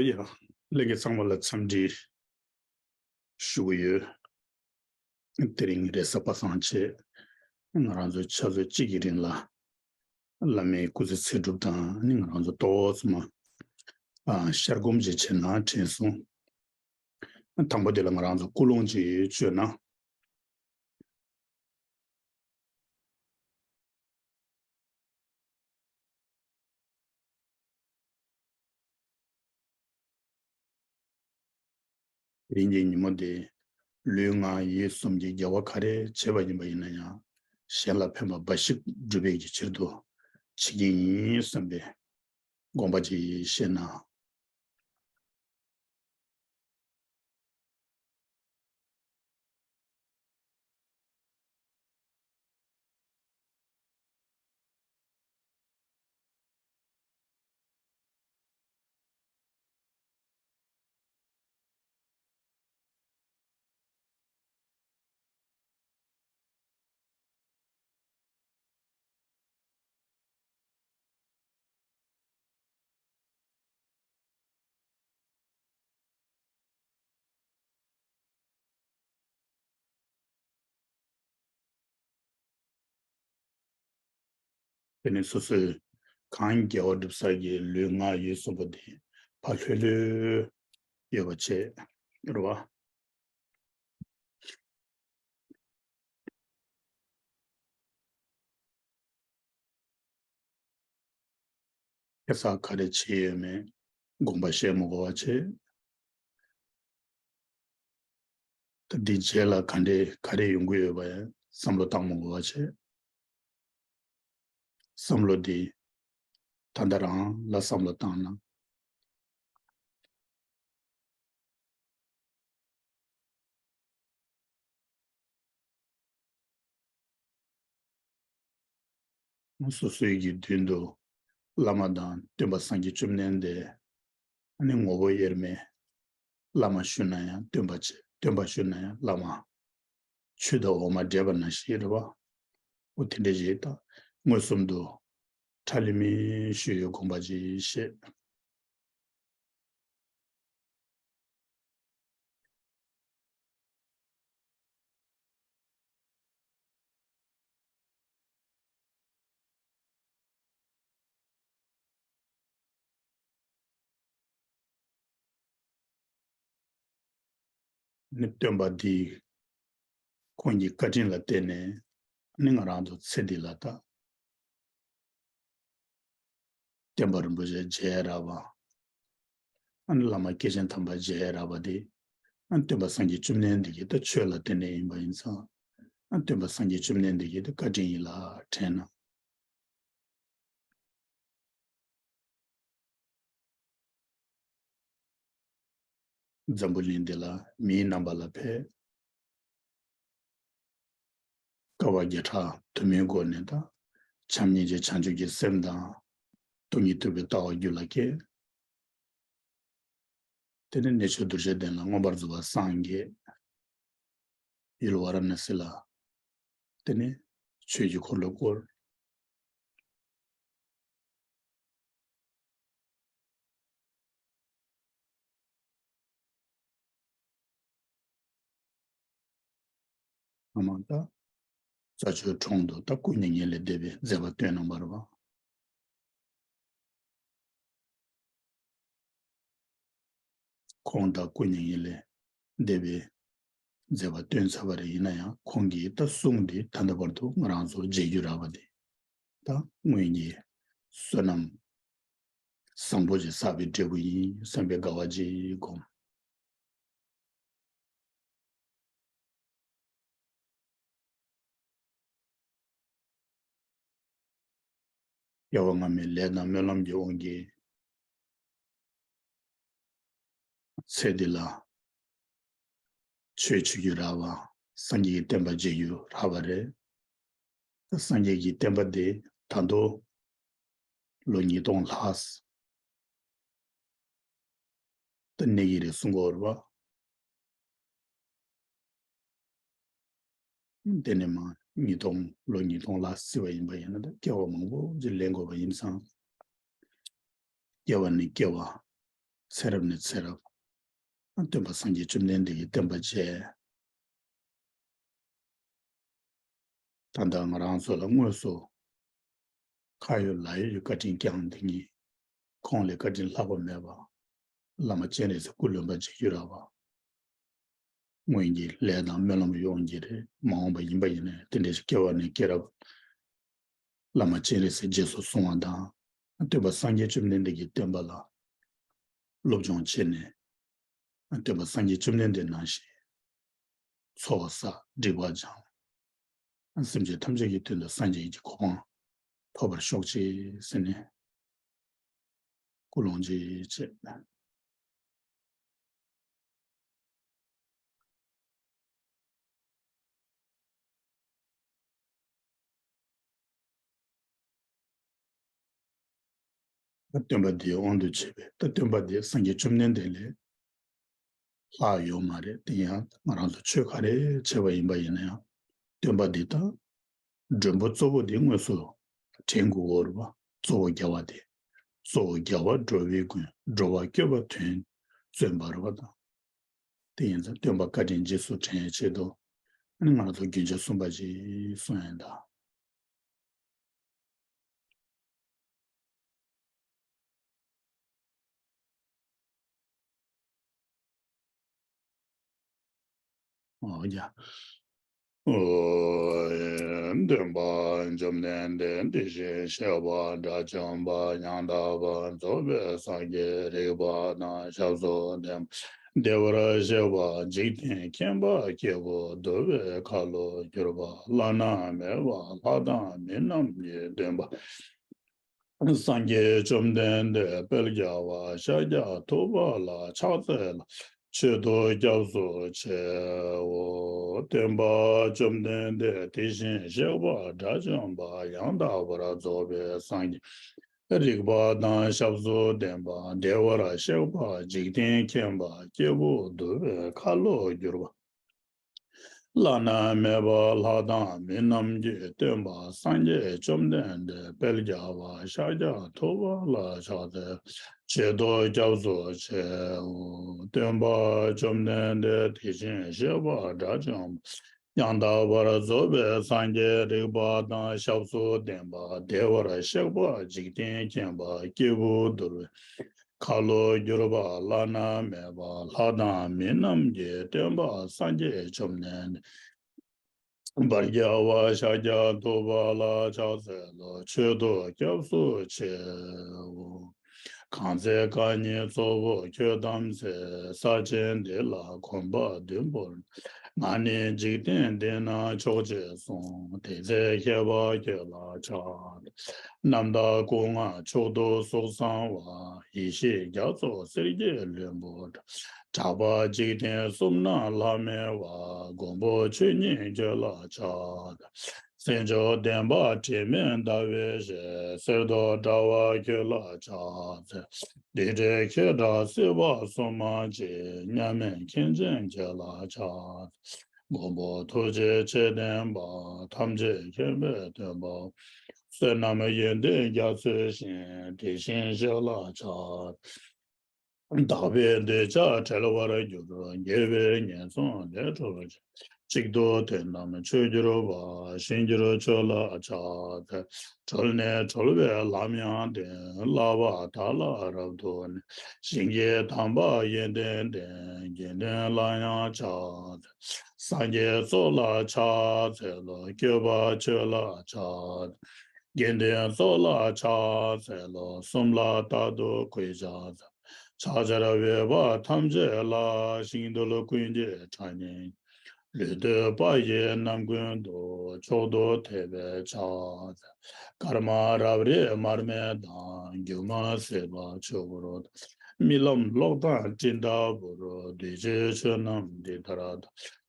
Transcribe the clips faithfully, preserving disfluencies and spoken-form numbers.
ཡ། ལྷན་རྒྱས་ཚང་མ་ལ་འཚམས་འདྲི་ཞུ་གི་ཡོད། དེ་རིང་རེས་གཟའ་པ་སངས་བྱས། ང་རང་ཚོ་ཆུ་ཚོད་གཅིག་གི་རིང་ལ་བླ་མའི་སྐུ་ཚེ་ཚེ་སྒྲུབ་དང་ནི་ང་རང་ཚོ་ཏོག་ཙམ་ཨ་ཤར་སྒོམ་ཅིག་བྱས་ན་དྲན་སོང་། དང་པོ་དེ་ལ་ང་རང་ཚོ་ཀུན་སློང་ཅིག་བཅོས་ན། དེ་རིང་གི་ཉིན་མོ་འདི་ལུས་ངག་ཡིད་གསུམ་གྱི་དགེ་བ་ག་རེ་བྱས་པ་ཡིན་པ་ཡིན་ན་ཡང་གཞན་ལ་ཕན་པ་འབའ་ཞིག་སྒྲུབ་པའི་གི་ཕྱིར་དུ་བྱེད་ཀྱི་ཡིན་བསམ་པའི་དགོངས་པ་ཅིག་བཞེས་ན། དེ་ནས་སོ་སོས་གང་དགེ་བ་སྒྲུབ་ས་ཀྱི་ལུས་ངག་ཡིད་གསུམ་པོ་དེ་ཕར་ལྷོད་ལྷོད་ཡོད་པ་བྱས་རེད་བ། ཁ་སང་ག་རེ་བྱས་ཡོད་མེད་དགོངས་པ་བཞེས་མ་དགོས་པ་བྱས། ད་འདི་རྗེས་ལ་ག་འདྲས་ག་རེ་ཡོང་གི་ཡོད་པ་ཡང་བསམ་བློ་བཏང་མ་དགོས་པ་བྱས། བསམ་བློ་འདི་ད་ལྟ་རང་ལ་བསམ་བློ་བཏང་ན། སོ་སོའི་གི་མདུན་དུ་བླ་མ་དང་སྟོན་པ་སངས་རྒྱས་བཅོམ་ལྡན་འདས། ཨ་ནི་ངོ་བོ་དབྱེར་མེད། བླ་མ་ཞུ་ན་ཡང་སྟོན་པ་བྱས། སྟོན་པ་ཞུ་ན་ཡང་བླ་མ། ཆོས་དང་འོ་མ་འདྲེས་པ་ནང་བཞིན་རེད་བ། འོ་དེ་འདྲ་ཞིག་དང་མངོན་སུམ་དུ་ཁྲ་ལི་མི་ཞུ་ཡོད་དགོངས་པ་ཅིག་བཞེས། ནི་སྟོན་པ་འདིས་ཁོང་གི་བཀའ་དྲིན་ལ་བརྟེན་ནས་ནི་ང་རང་ཚོ་ཚེ་འདི་ལ་ད། བསྟན་པ་རིན་པོ་ཆེ་མཇལ་རག་པ། ཨ་ནི་བླ་མ་སྐྱེས་ཆེན་དམ་པ་མཇལ་རག་པ་དེ། ཨ་ནི་སྟོན་པ་སངས་རྒྱས་བཅོམ་ལྡན་འདས་ཀྱི་ད་ཆོས་ལ་བརྟེན་ནས་ཡིན་པ་ཡིན་ཙང་། ཨ་ནི་སྟོན་པ་སངས་རྒྱས་བཅོམ་ལྡན་འདས་ཀྱི་ད་བཀའ་དྲིན་ཡིན་ལ་དྲན་ན། འཛམ་བུ་གླིང་འདི་ལ་མིའི་རྣམ་པ་ལ་ཕེབས། དཀའ་བ་བརྒྱ་ཕྲག་དུ་མའི་སྒོ་ནས་དང་། བྱམས་སྙིང་རྗེ་བྱང་ཆུབ་ཀྱི་སེམས་དང་། སྟོང་ཉིད་རྟོགས་པའི་ལྟ་བ་རྒྱུད་ལ་སྐྱེས། དེ་ནས་གནས་མཆོག་གདུལ་བྱའི་གདན་ལ་མངོན་པར་རྫོགས་པར་སངས་རྒྱས། ཡུལ་ཝཱ་ར་ཎཱ་སི་ལ། དེ་ནས་ཆོས་ཀྱི་འཁོར་ལོ་བསྐོར། ཨ་མ་ད། རྩྭ་མཆོག་གྲོང་དུ་ད་སྐུ་མྱ་ངན་ལས་འདས་པའི་མཛད་པ་སྟོན་གནང་བ་རེད་བ། ཁོང་ད་སྐུ་མྱ་ངན་ལས་འདས་པའི་མཛད་པ་སྟོན་ཚར་བ་རེད། ཡིན་ན་ཡང་ཁོང་གི་ད་གསུང་འདི་ད་ལྟ་བར་དུ་ང་རང་ཚོ་མཇལ་རྒྱུ་རག་པ་དེ། ད་སྔོན་གྱི་བསོད་ནམས་བཟང་པོ་ཞིག་བསགས་པའི་འབྲས་བུ་ཡིན་བསམ་པའི་དགའ་བ་ཅིག་སྒོམ། སྐྱེ་བ་སྔ་མའི་ལས་དང་སྨོན་ལམ་གྱི་དབང་གིས། ཚེ་འདི་ལ་ཆོས་བྱེད་རྒྱུ་རག་པ། སངས་རྒྱས་ཀྱི་བསྟན་པ་བརྗེ་རྒྱུ་རག་པ་རེད། ད་སངས་རྒྱས་ཀྱི་བསྟན་པ་འདི་ད་དུང་ལོ་ཉིས་སྟོང་ལྷག་ད་གནས་ཀྱི་རེད་གསུང་གི་ཡོད་རེད་པ། དེ་ནས་མར་ཉིས་སྟོང་ལོ་ཉིས་སྟོང་ལྷག་བརྩིས་པ་ཡིན་པ་ཡིན་ན། ད་སྐྱེ་བ་མང་པོ་ཅིག་ལེན་དགོས་པ་ཡིན་ཙང་། སྐྱེ་བ་ནས་སྐྱེ་བ། ཚེ་རབས་ནས་ཚེ་རབས། སྟོན་པ་སངས་རྒྱས་བཅོམ་ལྡན་འདས་ཀྱི་བསྟན་པ་བཅས། ད་ལྟ་ང་རང་ཚོ་ལ་དངོས་སུ་ཁ་ཡོད་ལག་ཡོད་ཀྱི་བཀའ་དྲིན་བསྐྱངས་དེ་ཉིད། ཁོང་ལས་བཀའ་དྲིན་ལྷག་པ་མེད་པ། བླ་མ་སྤྱན་རས་གཟིགས་སྐུ་ལོན་པ་ཅིག་ཡོད་ར་བ། སྔོན་གྱི་ལས་དང་སྨོན་ལམ་ཡོང་གི་རེད། མ་འོངས་པ་ཡིན་པ་ཡིན་ནའི་དེ་འདྲའི་སྐྱེ་བ་ནས་སྐྱེ་རབས། བླ་མ་སྤྱན་རས་གཟིགས་རྗེས་སུ་བཟུང་བ་དང་། སྟོན་པ་སངས་རྒྱས་བཅོམ་ལྡན་འདས་ཀྱི་བསྟན་པ་ལ་སློབ་སྦྱོང་བྱས་ནས། སྟོན་པ་སངས་རྒྱས་བཅོམ་ལྡན་འདས་ནང་བཞིན་འཚོ་བ་བསགས། སྒྲིབ་པ་སྦྱང་། སེམས་ཅན་ཐམས་ཅད་ཀྱི་དོན་དུ་སངས་རྒྱས་ཀྱི་གོ་འཕང་ཐོབ་པར་ཤོག་ཅིག་ཟེར་ནས་སྐུལ་སློང་ཅིག་བྱས། སྟོན་པ་འདིའི་དབང་དུ་བྱས་པའི། ད་སྟོན་པ་འདི་སངས་རྒྱས་བཅོམ་ལྡན་འདས་ལས་ལྷག་ཡོད་མ་རེད། དེ་ཡང་ང་རང་ཚོ་ཆོས་ག་རེ་བྱས་པ་ཡིན་པ་ཡིན་ན་ཡང་། སྟོན་པ་འདི་དང་མགྲོན་པོ་གཙོ་བོ་འདི་དངོས་སུ་དྲན་དགོས་ཀྱི་ཡོད་རེད་པ། གཙོ་བོ་རྒྱལ་བ་དེ། གཙོ་བོ་རྒྱལ་བ་འགྲོ་བའི་མགོན། འགྲོ་བ་བསྐྱོད་པ་དོན་བརྩོན་པ་རེད་པ་དང་། དེ་ཡིན་ཙང་སྟོན་པ་བཀའ་དྲིན་རྗེས་སུ་དྲན་ཡའི་ཆེད་དུ། ཨ་ནི་ང་རང་ཚོ་རྒྱུན་ཆད་གསུམ་པ་ཅིག་གསུང་ཡ་ཡིན་ད། འོ་ཡ། འོ། སྟོན་པ་བཅོམ་ལྡན་འདས་དེ་བཞིན་གཤེགས་པ་དགྲ་བཅོམ་པ་ཡང་དག་པར་རྫོགས་པའི་སངས་རྒྱས་རིག་པ་དང་ཞབས་སུ་ལྡན་པ། བདེ་བར་གཤེགས་པ་འཇིག་རྟེན་མཁྱེན་པ་སྐྱེས་བུ་འདུལ་བའི་ཁ་ལོ་བསྒྱུར་པ། བླ་ན་མེད་པ་ལྷ་དང་མི་རྣམས་ཀྱི་སྟོན་པ། སངས་རྒྱས་བཅོམ་ལྡན་འདས་དཔལ་རྒྱལ་བ་ཤཱཀྱ་ཐུབ་པ་ལ་ཕྱག་འཚལ་ལོ། མཆོད་དོ་སྐྱབས་སུ་མཆིའོ། སྟོན་པ་བཅོམ་ལྡན་འདས་དེ་བཞིན་གཤེགས་པ་དགྲ་བཅོམ་པ་ཡང་དག་པར་རྫོགས་པའི་སངས་རྒྱས་རིག་པ་དང་ཞབས་སུ་ལྡན་པ། བདེ་བར་གཤེགས་པ་འཇིག་རྟེན་མཁྱེན་པ་སྐྱེས་བུ་འདུལ་བའི་ཁ་ལོ་བསྒྱུར་བ། བླ་ན་མེད་པ་ལྷ་དང་མི་རྣམས་ཀྱི་སྟོན་པ་སངས་རྒྱས་བཅོམ་ལྡན་འདས་དཔལ་རྒྱལ་བ་ཤཱཀྱ་ཐུབ་པ་ལ་ཕྱག་འཚལ། མཆོད་དོ་སྐྱབས་སུ་མཆིའོ། སྟོན་པ་བཅོམ་ལྡན་འདས་དེ་བཞིན་གཤེགས་པ་དགྲ་བཅོམ་པ་ཡང་དག་པར་རྫོགས་པའི་སངས་རྒྱས་རིག་པ་དང་ཞབས་སུ་ལྡན་པ། བདེ་བར་གཤེགས་པ་འཇིག་རྟེན་མཁྱེན་པ་སྐྱེས་བུ་འདུལ་བའི་ཁ་ལོ་བསྒྱུར་བ། བླ་ན་མེད་པ་ལྷ་དང་མི་རྣམས་ཀྱི་སྟོན་པ་སངས་རྒྱས་བཅོམ་ལྡན་འདས་དཔལ་རྒྱལ་བ་ཤཱཀྱ་ཐུབ་པ་ལ་ཕྱག་འཚལ་ལོ། མཆོད་དོ་སྐྱབས་སུ་མཆིའོ། གང་ཚེ་རྐང་གཉིས་ཚོགས་པོ་ཁྱོད་བལྟམས་ཚེ། ས་ཆེན་འདི་ལ་གོམ་པ་བདུན་བོར། ང་ནི་འཇིག་རྟེན་འདི་ན་མཆོག་ཅེས་གསུངས། དེ་ཚེ་མཁས་པ་ཁྱོད་ལ་ཕྱག་རྣམ་དག་སྐུ་མངའ་མཆོག་ཏུ་གཟུགས་བཟང་བ། ཡེ་ཤེས་རྒྱ་མཚོ་གསེར་གྱི་ལྷུན་པོ་འདྲ། གྲགས་པ་འཇིག་རྟེན་གསུམ་ན་ལྷམ་མེ་བ། མགོན་པོ་ཆོས་ཉིད་ཁྱོད་ལ་ཕྱག་འཚལ། སེང་མཆོག་ལྡན་པ་དྲི་མེད་ཟླ་བའི་ཞལ། གསེར་མདོག་འདྲ་བ་ཁྱོད་ལ་ཕྱག་འཚལ། རྡུལ་བྲལ་ཁྱོད་འདྲ་སྲིད་པ་གསུམ་མ་མཆིས། མཉམ་མེད་མཁན་ཆེན་ཁྱོད་ལ་ཕྱག་འཚལ། མགོན་པོ་ཐུགས་རྗེ་ཆེ་ལྡན་པ། ཐམས་ཅད་མཁྱེན་པའི་སྟོན་པ། བསོད་ནམས་ཡོན་ཏན་རྒྱ་མཚོའི་ཞིང་། དེ་བཞིན་གཤེགས་ལ་ཕྱག་དག་པའི་འདོད་ཆགས་བྲལ་བར་འགྱུར། དགེ་བའི་ངན་སོང་ལས་གྲོལ་ཕྱིར། གཅིག་ཏུ་དོན་དམ་ཆོས་གྱུར་པ། ཞིང་གྱུར་ཆོས་ལ་ཕྱག་འཚལ། གྲོལ་ནས་གྲོལ་བའི་ལམ་ཡང་སྟོན། བསླབ་པ་དག་ལ་རབ་ཏུ་གནས། ཞིང་གི་དམ་པ་ཡོན་ཏན་ལྡན། དགེ་འདུན་ལ་ཡང་ཕྱག་འཚལ། སངས་རྒྱས་ཚོགས་ལ་ཕྱག་འཚལ་ལོ། སྐྱོབ་པ་ཆོས་ལ་ཕྱག་འཚལ། དགེ་འདུན་ཚོགས་ལ་ཕྱག་འཚལ་ལོ། གསུམ་ལ་རྟག་ཏུ་གུས་ཕྱག་འཚལ། ཕྱག་བྱར་འོས་པ་ཐམས་ཅད་ལ། ཞིང་རྡུལ་ཀུན་གྱི་ཕྲ་རྙིང་། ལུས་བཏུད་པ་ཡི་རྣམ་ཀུན་ཏུ། མཆོག་ཏུ་ཐེབས་པའི་ཕྱག་འཚལ། སྐར་མ་རབ་རིབ་མར་མེ་དང་། སྒྱུ་མ་སྲིད་པ་ཆུ་བུར་དང་། རྨི་ལམ་གློག་དང་སྤྲིན་ལྟ་བུར། གདུལ་བྱའི་ཆོས་རྣམས་འདི་ལྟར་བལྟ།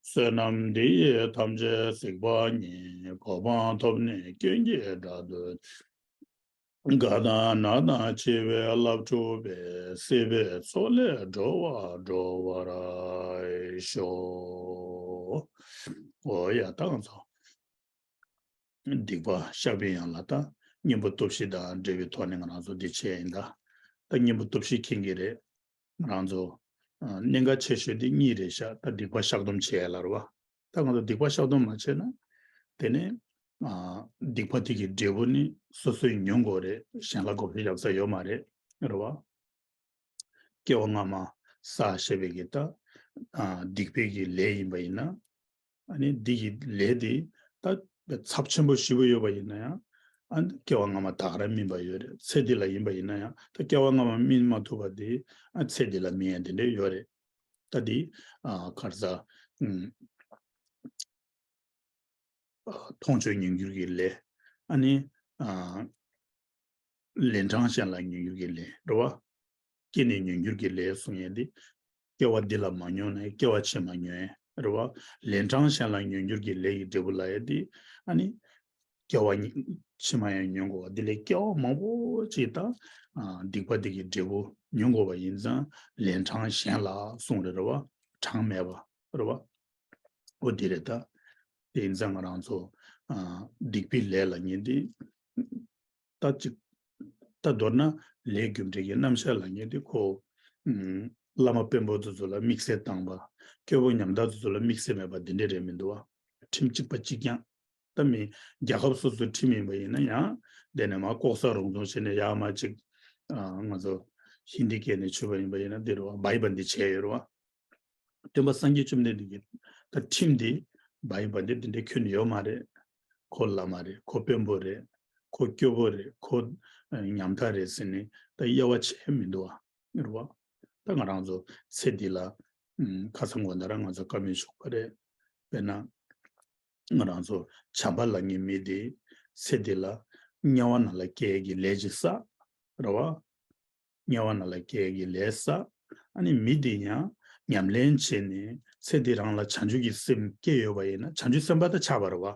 བསོད་ནམས་འདི་ཡིས་ཐམས་ཅད་གཟིགས་པ་ཉིད། གོ་འཕང་ཐོབ་ནས་ཀུན་གྱི་སྒྲ་སྡུད། དགའ་དང་ན་དང་འཆི་བའི་རླབས་འཁྲུགས་པས། སྲིད་པའི་མཚོ་ལས་འགྲོ་བ་སྒྲོལ་བར་ཤོག་འོ་ཡ། ད་ང་ཚོ་སྡིག་པ་བཤགས་པའི་ཡན་ལག་དང་གཉེན་པོ་སྟོབས་བཞི་དང་འབྲེལ་བའི་ཐོག་ནས་ང་རང་ཚོ་འདི་བྱས་ཡིན་ད། ད་གཉེན་པོ་སྟོབས་བཞི་མཁྱེན་གྱི་རེད། ང་རང་ཚོ་ཨ་གནད་འགག་ཆེ་ཤོས་དེ་གཉིས་རེད་ཤག་ད་སྡིག་པ་བཤགས་སྡོམ་བྱེད་ཡ་ལ་རེད་བ། ད་ང་ཚོ་སྡིག་པ་བཤགས་སྡོམ་མ་བྱས་ན། དེ་ནས་ཨ་སྡིག་པ་དེ་གི་འབྲས་བུ་ནི་སོ་སོས་མྱོང་དགོས་རེད། གཞན་ལ་བགོ་བཤའ་རྒྱག་ས་ཡོད་མ་རེད། རེད་བ། སྐྱེ་བ་སྔ་མ་བསགས་བཞག་པའི་གི་ད་ཨ་སྡིག་པའི་གི་ལས་ཡིན་པ་ཡིན་ན། ཨ་ནི་འདི་གི་ལས་དེ་ད་ཚབས་ཆེན་པོ་ཞེ་པོ་ཡོད་པ་ཡིན་ན་ཡང་། ཨ་སྐྱེ་བ་སྔ་མ་ད་ག་རང་སྨིན་པ་ཡོད་རེད། ཚེ་འདི་ལ་ཡིན་པ་ཡིན་ན་ཡང་། ད་སྐྱེ་བ་སྔ་མ་སྨིན་མ་ཐུབ་པ་དེ་ཨ་ཚེ་འདི་ལ་སྨིན་ཡ་དེ་འདྲ་ཡོད་རེད། ད་འདི་ཨ་ག་རེ་ཟ། ཨུམ། མཐོང་ཆོས་མྱོང་འགྱུར་གྱི་ལས། ཨ་ནི་ཨ་ལན་གྲངས་གཞན་ལ་མྱོང་འགྱུར་གྱི་ལས་རེད་བ། སྐྱེས་ནས་མྱོང་འགྱུར་གྱི་ལས་གསུང་ཡས་འདི། སྐྱེ་བ་འདི་ལ་མ་མྱོང་ན་སྐྱེ་བ་ཕྱི་མ་མྱོང་ཡས་རེད་བ། ལན་གྲངས་གཞན་ལ་མྱོང་འགྱུར་གྱི་ལས་ཀྱི་འབྲས་བུ་ལབ་ཡས་འདི། ཨ་ནི་སྐྱེ་བ་ཕྱི་མ་ཡང་མྱོང་དགོས་པ། འདི་ལས་སྐྱེ་བ་མང་པོ་ཅིག་ད་ཨ་སྡིག་པ་འདི་གི་འབྲས་བུ་མྱོང་དགོས་པ་ཡིན་ཙང་། ལན་གྲངས་གཞན་ལ་གསུང་རེད་རེད་བ། གྲངས་མེད་པ་རེད་བ། འོ་འདི་རེད་ད། དེ་ཡིན་ཙང་ང་རང་ཚོ་ཨ་སྡིག་པའི་ལས་ལབ་མཁན་འདི། ད་ཅིག་ད་མདོར་ན་ལས་རྒྱུ་འབྲས་ཀྱི་རྣམ་གཞག་ལབ་མཁན་འདི་ཁོ། ཨུམ། བླ་མ་དཔོན་པོ་དེ་ཚོ་ལ་དམིགས་བསལ་བཏང་པ། སྐྱོ་པོ་ཉམ་ཐག་དེ་ཚོ་ལ་དམིགས་བསལ་མེད་པ་འདི་འདྲ་རེད་མི་འདུག་བ། ཁྲིམས་གཅིག་པ་གཅིག་རྐྱང་། ད་མི་རྒྱལ་ཁབ་སོ་སོའི་ཁྲིམས་ཡིན་པ་ཡིན་ན་ཡང་། དེ་ནས་མར་ལྐོག་ཟ་རོགས་རམ་བྱས་ནས་ཡར་མར་ཅིག་ཨ་ང་ཚོ་ཧིན་དི་སྐད་ནས་ཆུད་པ་ཡིན་པ་ཡིན་ན། འདི་རེད་བ། བའི་བ་འདི་བྱས་ཡོད་རེད་བ། སྟོན་པ་སངས་རྒྱས་བཅོམ་ལྡན་འདས་ཀྱིས་ད་ཁྲིམས་འདི་བའི་བ་འདི་འདི་འདྲའི་ཁྱོན་ནས་ཡོད་མ་རེད། ཁོ་བླ་མ་རེད། ཁོ་དཔོན་པོ་རེད། ཁོ་སྐྱོ་པོ་རེད། ཁོ་ཨ་ཉམ་ཐག་རེད་ཟེར་ནས་ད་དབྱེ་བ་ཕྱེ་མི་འདུག་བ། རེད་བ། ད་ང་རང་ཚོ་ཚེ་འདི་ལ་ཨུམ་ཁ་སང་གོ་ན་རང་ང་ཚོ་བཀའ་མོལ་ཞུས་པ་རེད། དཔེར་ན། ང་རང་ཚོ་བྱམས་པ་ལབ་མཁན་མི་དེ་ཚེ་འདི་ལ་དམྱལ་བ་ནང་ལ་སྐྱེ་ཡས་ཀྱི་ལས་ཅིག་བསགས། རེད་བ། དམྱལ་བ་ནང་ལ་སྐྱེ་ཡས་ཀྱི་ལས་བསགས། ཨ་ནི་མི་དེ་ཡང་ཉམས་ལེན་བྱས་ནས་ཚེ་འདི་རང་ལ་བྱང་ཆུབ་ཀྱི་སེམས་སྐྱེས་ཡོད་པ་ཡིན་ན། བྱང་ཆུབ་སེམས་དཔའ་ད་ཆགས་པ་རེད་བ།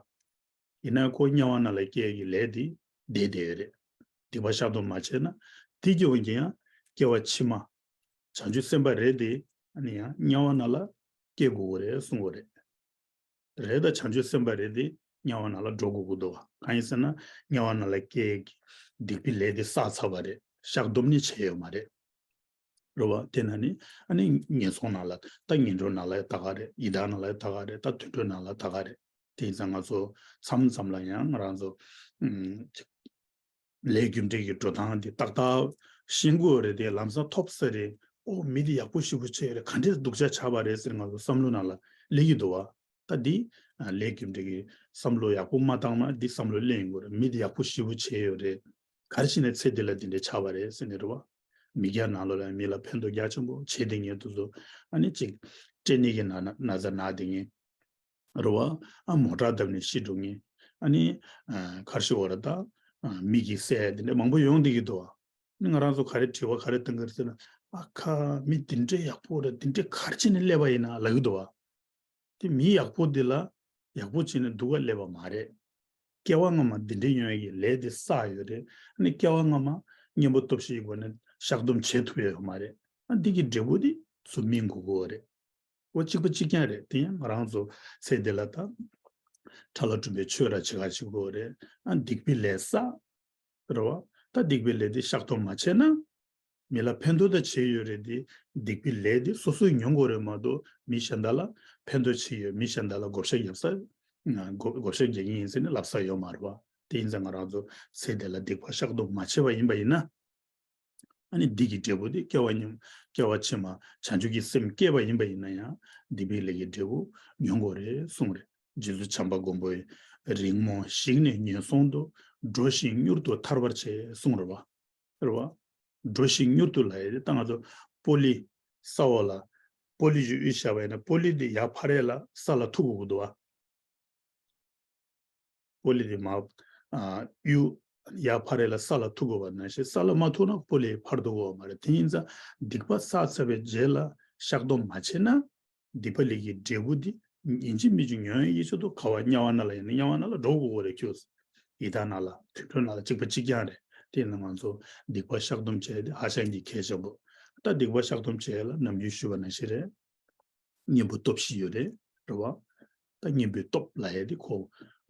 ཡིན་ན་ཁོ་དམྱལ་བ་ནང་ལ་སྐྱེ་ཡས་ཀྱི་ལས་དེ་བསྡད་བསྡད་ཡོད་རེད། སྡིག་པ་བཤགས་སྡོམ་མ་བྱས་ན། དེ་གི་འོན་ཀྱང་ཡང་སྐྱེ་བ་ཕྱི་མ་བྱང་ཆུབ་སེམས་དཔའ་རེད་དེ། ཨ་ནི་ཡང་དམྱལ་བ་ནང་ལ་སྐྱེ་དགོས་ཀྱི་རེད་གསུང་གི་རེད། རེད། ད་བྱང་ཆུབ་སེམས་དཔའ་རེད་དེ་དམྱལ་བ་ནང་ལ་འགྲོ་དགོས་ཀྱི་འདུག་བ། གང་ཡིན་ཟེར་ན། དམྱལ་བ་ནང་ལ་སྐྱེ་ཡས་ཀྱི་སྡིག་པའི་ལས་དེ་བསགས་ཚར་བ་རེད། བཤགས་སྡོམ་ནི་བྱས་ཡོད་མ་རེད། རེད་བ། དེ་ན་ནི་ཨ་ནི་ངན་སོང་ནང་ལ། ད་ངན་འགྲོ་ནང་ལ་ད་ག་རེད། ཡི་དྭགས་ནང་ལ་ད་ག་རེད། ད་དུད་འགྲོ་ནང་ལ་ད་ག་རེད། དེ་ཡིན་ཙང་ང་ཚོ་མཚམས་མཚམས་ལ་ཡང་ང་རང་ཚོ་ཨུམ། ལས་རྒྱུ་འབྲས་ཀྱི་འགྲོ་སྟངས་དེ་ཏག་ཏག་ཤེས་དགོས་རེད་དེ། ལམ་སང་ཐོབ་ས་རེད། ཨོ་མི་དེ་ཡག་པོ་ཞེ་པོ་བྱས་རེད། ག་འདྲས་སྡུག་ཅག་ཆགས་པ་རེད་ཟེར་ང་ཚོ་བསམ་བློ་ནང་ལ་སླེབས་ཀྱི་འདུག་བ། ད་འདི་ལས་རྒྱུ་འབྲས་ཀྱི་བསམ་བློ་ཡག་པོ་མ་བཏང་ན་འདི་བསམ་བློ་སླེབས་ཡོང་གི་རེད། མི་དེ་ཡག་པོ་ཞེ་པོ་བྱས་ཡོད་རེད། ག་རེ་བྱས་ནས་ཚེ་འདི་ལ་འདི་འདྲས་ཆགས་པ་རེད་ཟེར་ནས་རེད་བ། མི་སྐྱ་ནང་ལོགས་ལ་མི་ལ་ཕན་ཐོགས་རྒྱ་ཆེན་པོ་བྱས་བསྡད་མཁན་དེ་ཚོ། ཨ་ནི་ཅིག་སྐྲན་ནད་ཀྱི་ན་ན་ན་ཚ་ན་བསྡད་མཁན། རེད་བ། ཨ་མོ་ཊ་བརྡབས་ནས་ཤི་འགྲོ་མཁན། ཨ་ནི་ཨ་ག་རེ་ཞུ་དགོས་རེད་ད། ཨ་མི་གིས་བསད་དེ་འདྲ་མང་པོ་ཡོང་བསྡད་ཀྱི་འདུག་བ། ཨ་ནི་ང་རང་ཚོ་ག་རེ་དྲི་བ་ག་རེ་བཏང་གི་རེད་ཟེར་ན། ཨ་ཁ་མི་དེ་འདྲ་ཡག་པོ་རེད། དེ་འདྲ་ག་རེ་བྱས་ནས་སླེབས་པ་ཡིན་ན་ལབ་ཀྱི་འདུག་བ། དེ་མི་ཡག་པོ་འདི་ལ་ཡག་པོ་བྱས་ནས་སྡུག་ག་སླེབས་པ་མ་རེད། སྐྱེ་བ་སྔ་མ་འདི་འདྲ་ཡོང་ཡག་གི་ལས་དེ་བསགས་ཡོད་རེད། ཨ་ནི་སྐྱེ་བ་སྔ་མ་གཉེན་པོ་སྟོབས་བཞིའི་སྒོ་ནས་བཤགས་སྡོམ་བྱེད་ཐུབ་ཡོད་མ་རེད། ཨ་འདི་གི་འབྲས་བུ་འདི་ཚུར་སྨིན་དགོས་ཀྱི་རེད། འོ་གཅིག་པ་གཅིག་རྐྱང་རེད། དེ་ཡང་ང་རང་ཚོ་ཚེ་འདི་ལ་ད་ཁྲ་ལ་སྒྲུབ་པའི་ཆོས་ར་བྱེད་ག་བྱེད་དགོས་རེད། ཨ་སྡིག་པའི་ལས་བསགས། རེད་བ། ད་སྡིག་པའི་ལས་དེ་བཤགས་སྡོམ་མ་བྱས་ན། མི་ལ་ཕན་ཐོགས་ད་བྱས་ཡོད་རེད་དེ། སྡིག་པའི་ལས་དེ་སོ་སོས་མྱོང་དགོས་རེད་མ་གཏོགས། མི་གཞན་དག་ལ་ཕན་ཐོགས་བྱས་ཡོད། མི་གཞན་དག་ལ་བགོ་བཤའ་རྒྱབ་ས། བགོ་བགོ་བཤའ་རྒྱག་གི་ཡིན་ཟེར་ནས་ལབ་ས་ཡོད་མ་རེད་བ། དེ་ཡིན་ཙང་ང་རང་ཚོ་ཚེ་འདི་ལ་སྡིག་པ་བཤགས་སྡོམ་མ་བྱས་པ་ཡིན་པ་ཡིན་ན། ཨ་ནི་སྡིག་གི་འབྲས་བུ་དེ་སྐྱེ་བ་སྔོན། སྐྱེ་བ་ཕྱི་མ་བྱང་ཆུབ་ཀྱི་སེམས་སྐྱེས་པ་ཡིན་པ་ཡིན་ན་ཡང་། སྡིག་པའི་ལས་ཀྱི་འབྲས་བུ་མྱོང་དགོས་རེད་གསུངས་རེད། རྗེ་བཙུན་བྱམས་པ་མགོན་པོས། རིང་མོ་ཞིག་ནས་ངན་སོང་དུ། འགྲོ་ཞིང་མྱུར་དུ་ཐར་པར་བྱེད་གསུངས་རེད་བ། རེད་བ། འགྲོ་ཞིང་མྱུར་དུ་ལབ་ཡས་དེ་ད་ང་ཚོ་པོ་ལི་ས་འོག་ལ་པོ་ལི་ཞིག་གཡུགས་བཞག་པ་ཡིན་ན། པོ་ལི་དེ་ཡར་ཕར་ཡས་ལ་ས་ལ་ཐུག་དགོས་ཀྱི་འདུག་བ། པོ་ལི་དེ་མར་ཨ་གཡུག་ཡར་ཕར་ཡས་ལ་ས་ལ་ཐུག་དགོས་པ་ནང་བཞིན། ས་ལ་མ་ཐུག་ན་པོ་ལི་ཕར་འགྲོ་དགོས་པ་མ་རེད། དེ་ཡིན་ཙང་སྡིག་པ་བསགས་ཚར་བའི་རྗེས་ལ་བཤགས་སྡོམ་མ་བྱས་ན། སྡིག་པ་ལས་ཀྱི་འབྲས་བུ་འདི་ཡིན་གཅིག་མིན་གཅིག་མྱོང་ཡས་ཀྱི་ཆེད་དུ། ག་བ་དམྱལ་བ་ནང་ལ་ཡིན་ན་དམྱལ་བ་ནང་ལ་འགྲོ་དགོས་ཀྱི་རེད་ཁྱོད། ཡི་དྭགས་ནང་ལ་དུད་འགྲོ་ནང་ལ་གཅིག་པ་གཅིག་རྐྱང་རེད། དེ་ཡིན་ན་ང་ཚོ་སྡིག་པ་བཤགས་སྡོམ་བྱས་དེ་ཧ་ཅང་གི་གལ་ཆེན་པོ། ད་སྡིག་པ་བཤགས་སྡོམ་བྱས་ལ་ནམ་རྒྱུན་ཞུས་པ་ནང་བཞིན་རེད། གཉེན་པོ་སྟོབས་བཞི་ཡོད་རེད། རེད་བ། ད་གཉེན་པོའི་སྟོབས་ལབ་ཡས་དེ་ཁོ་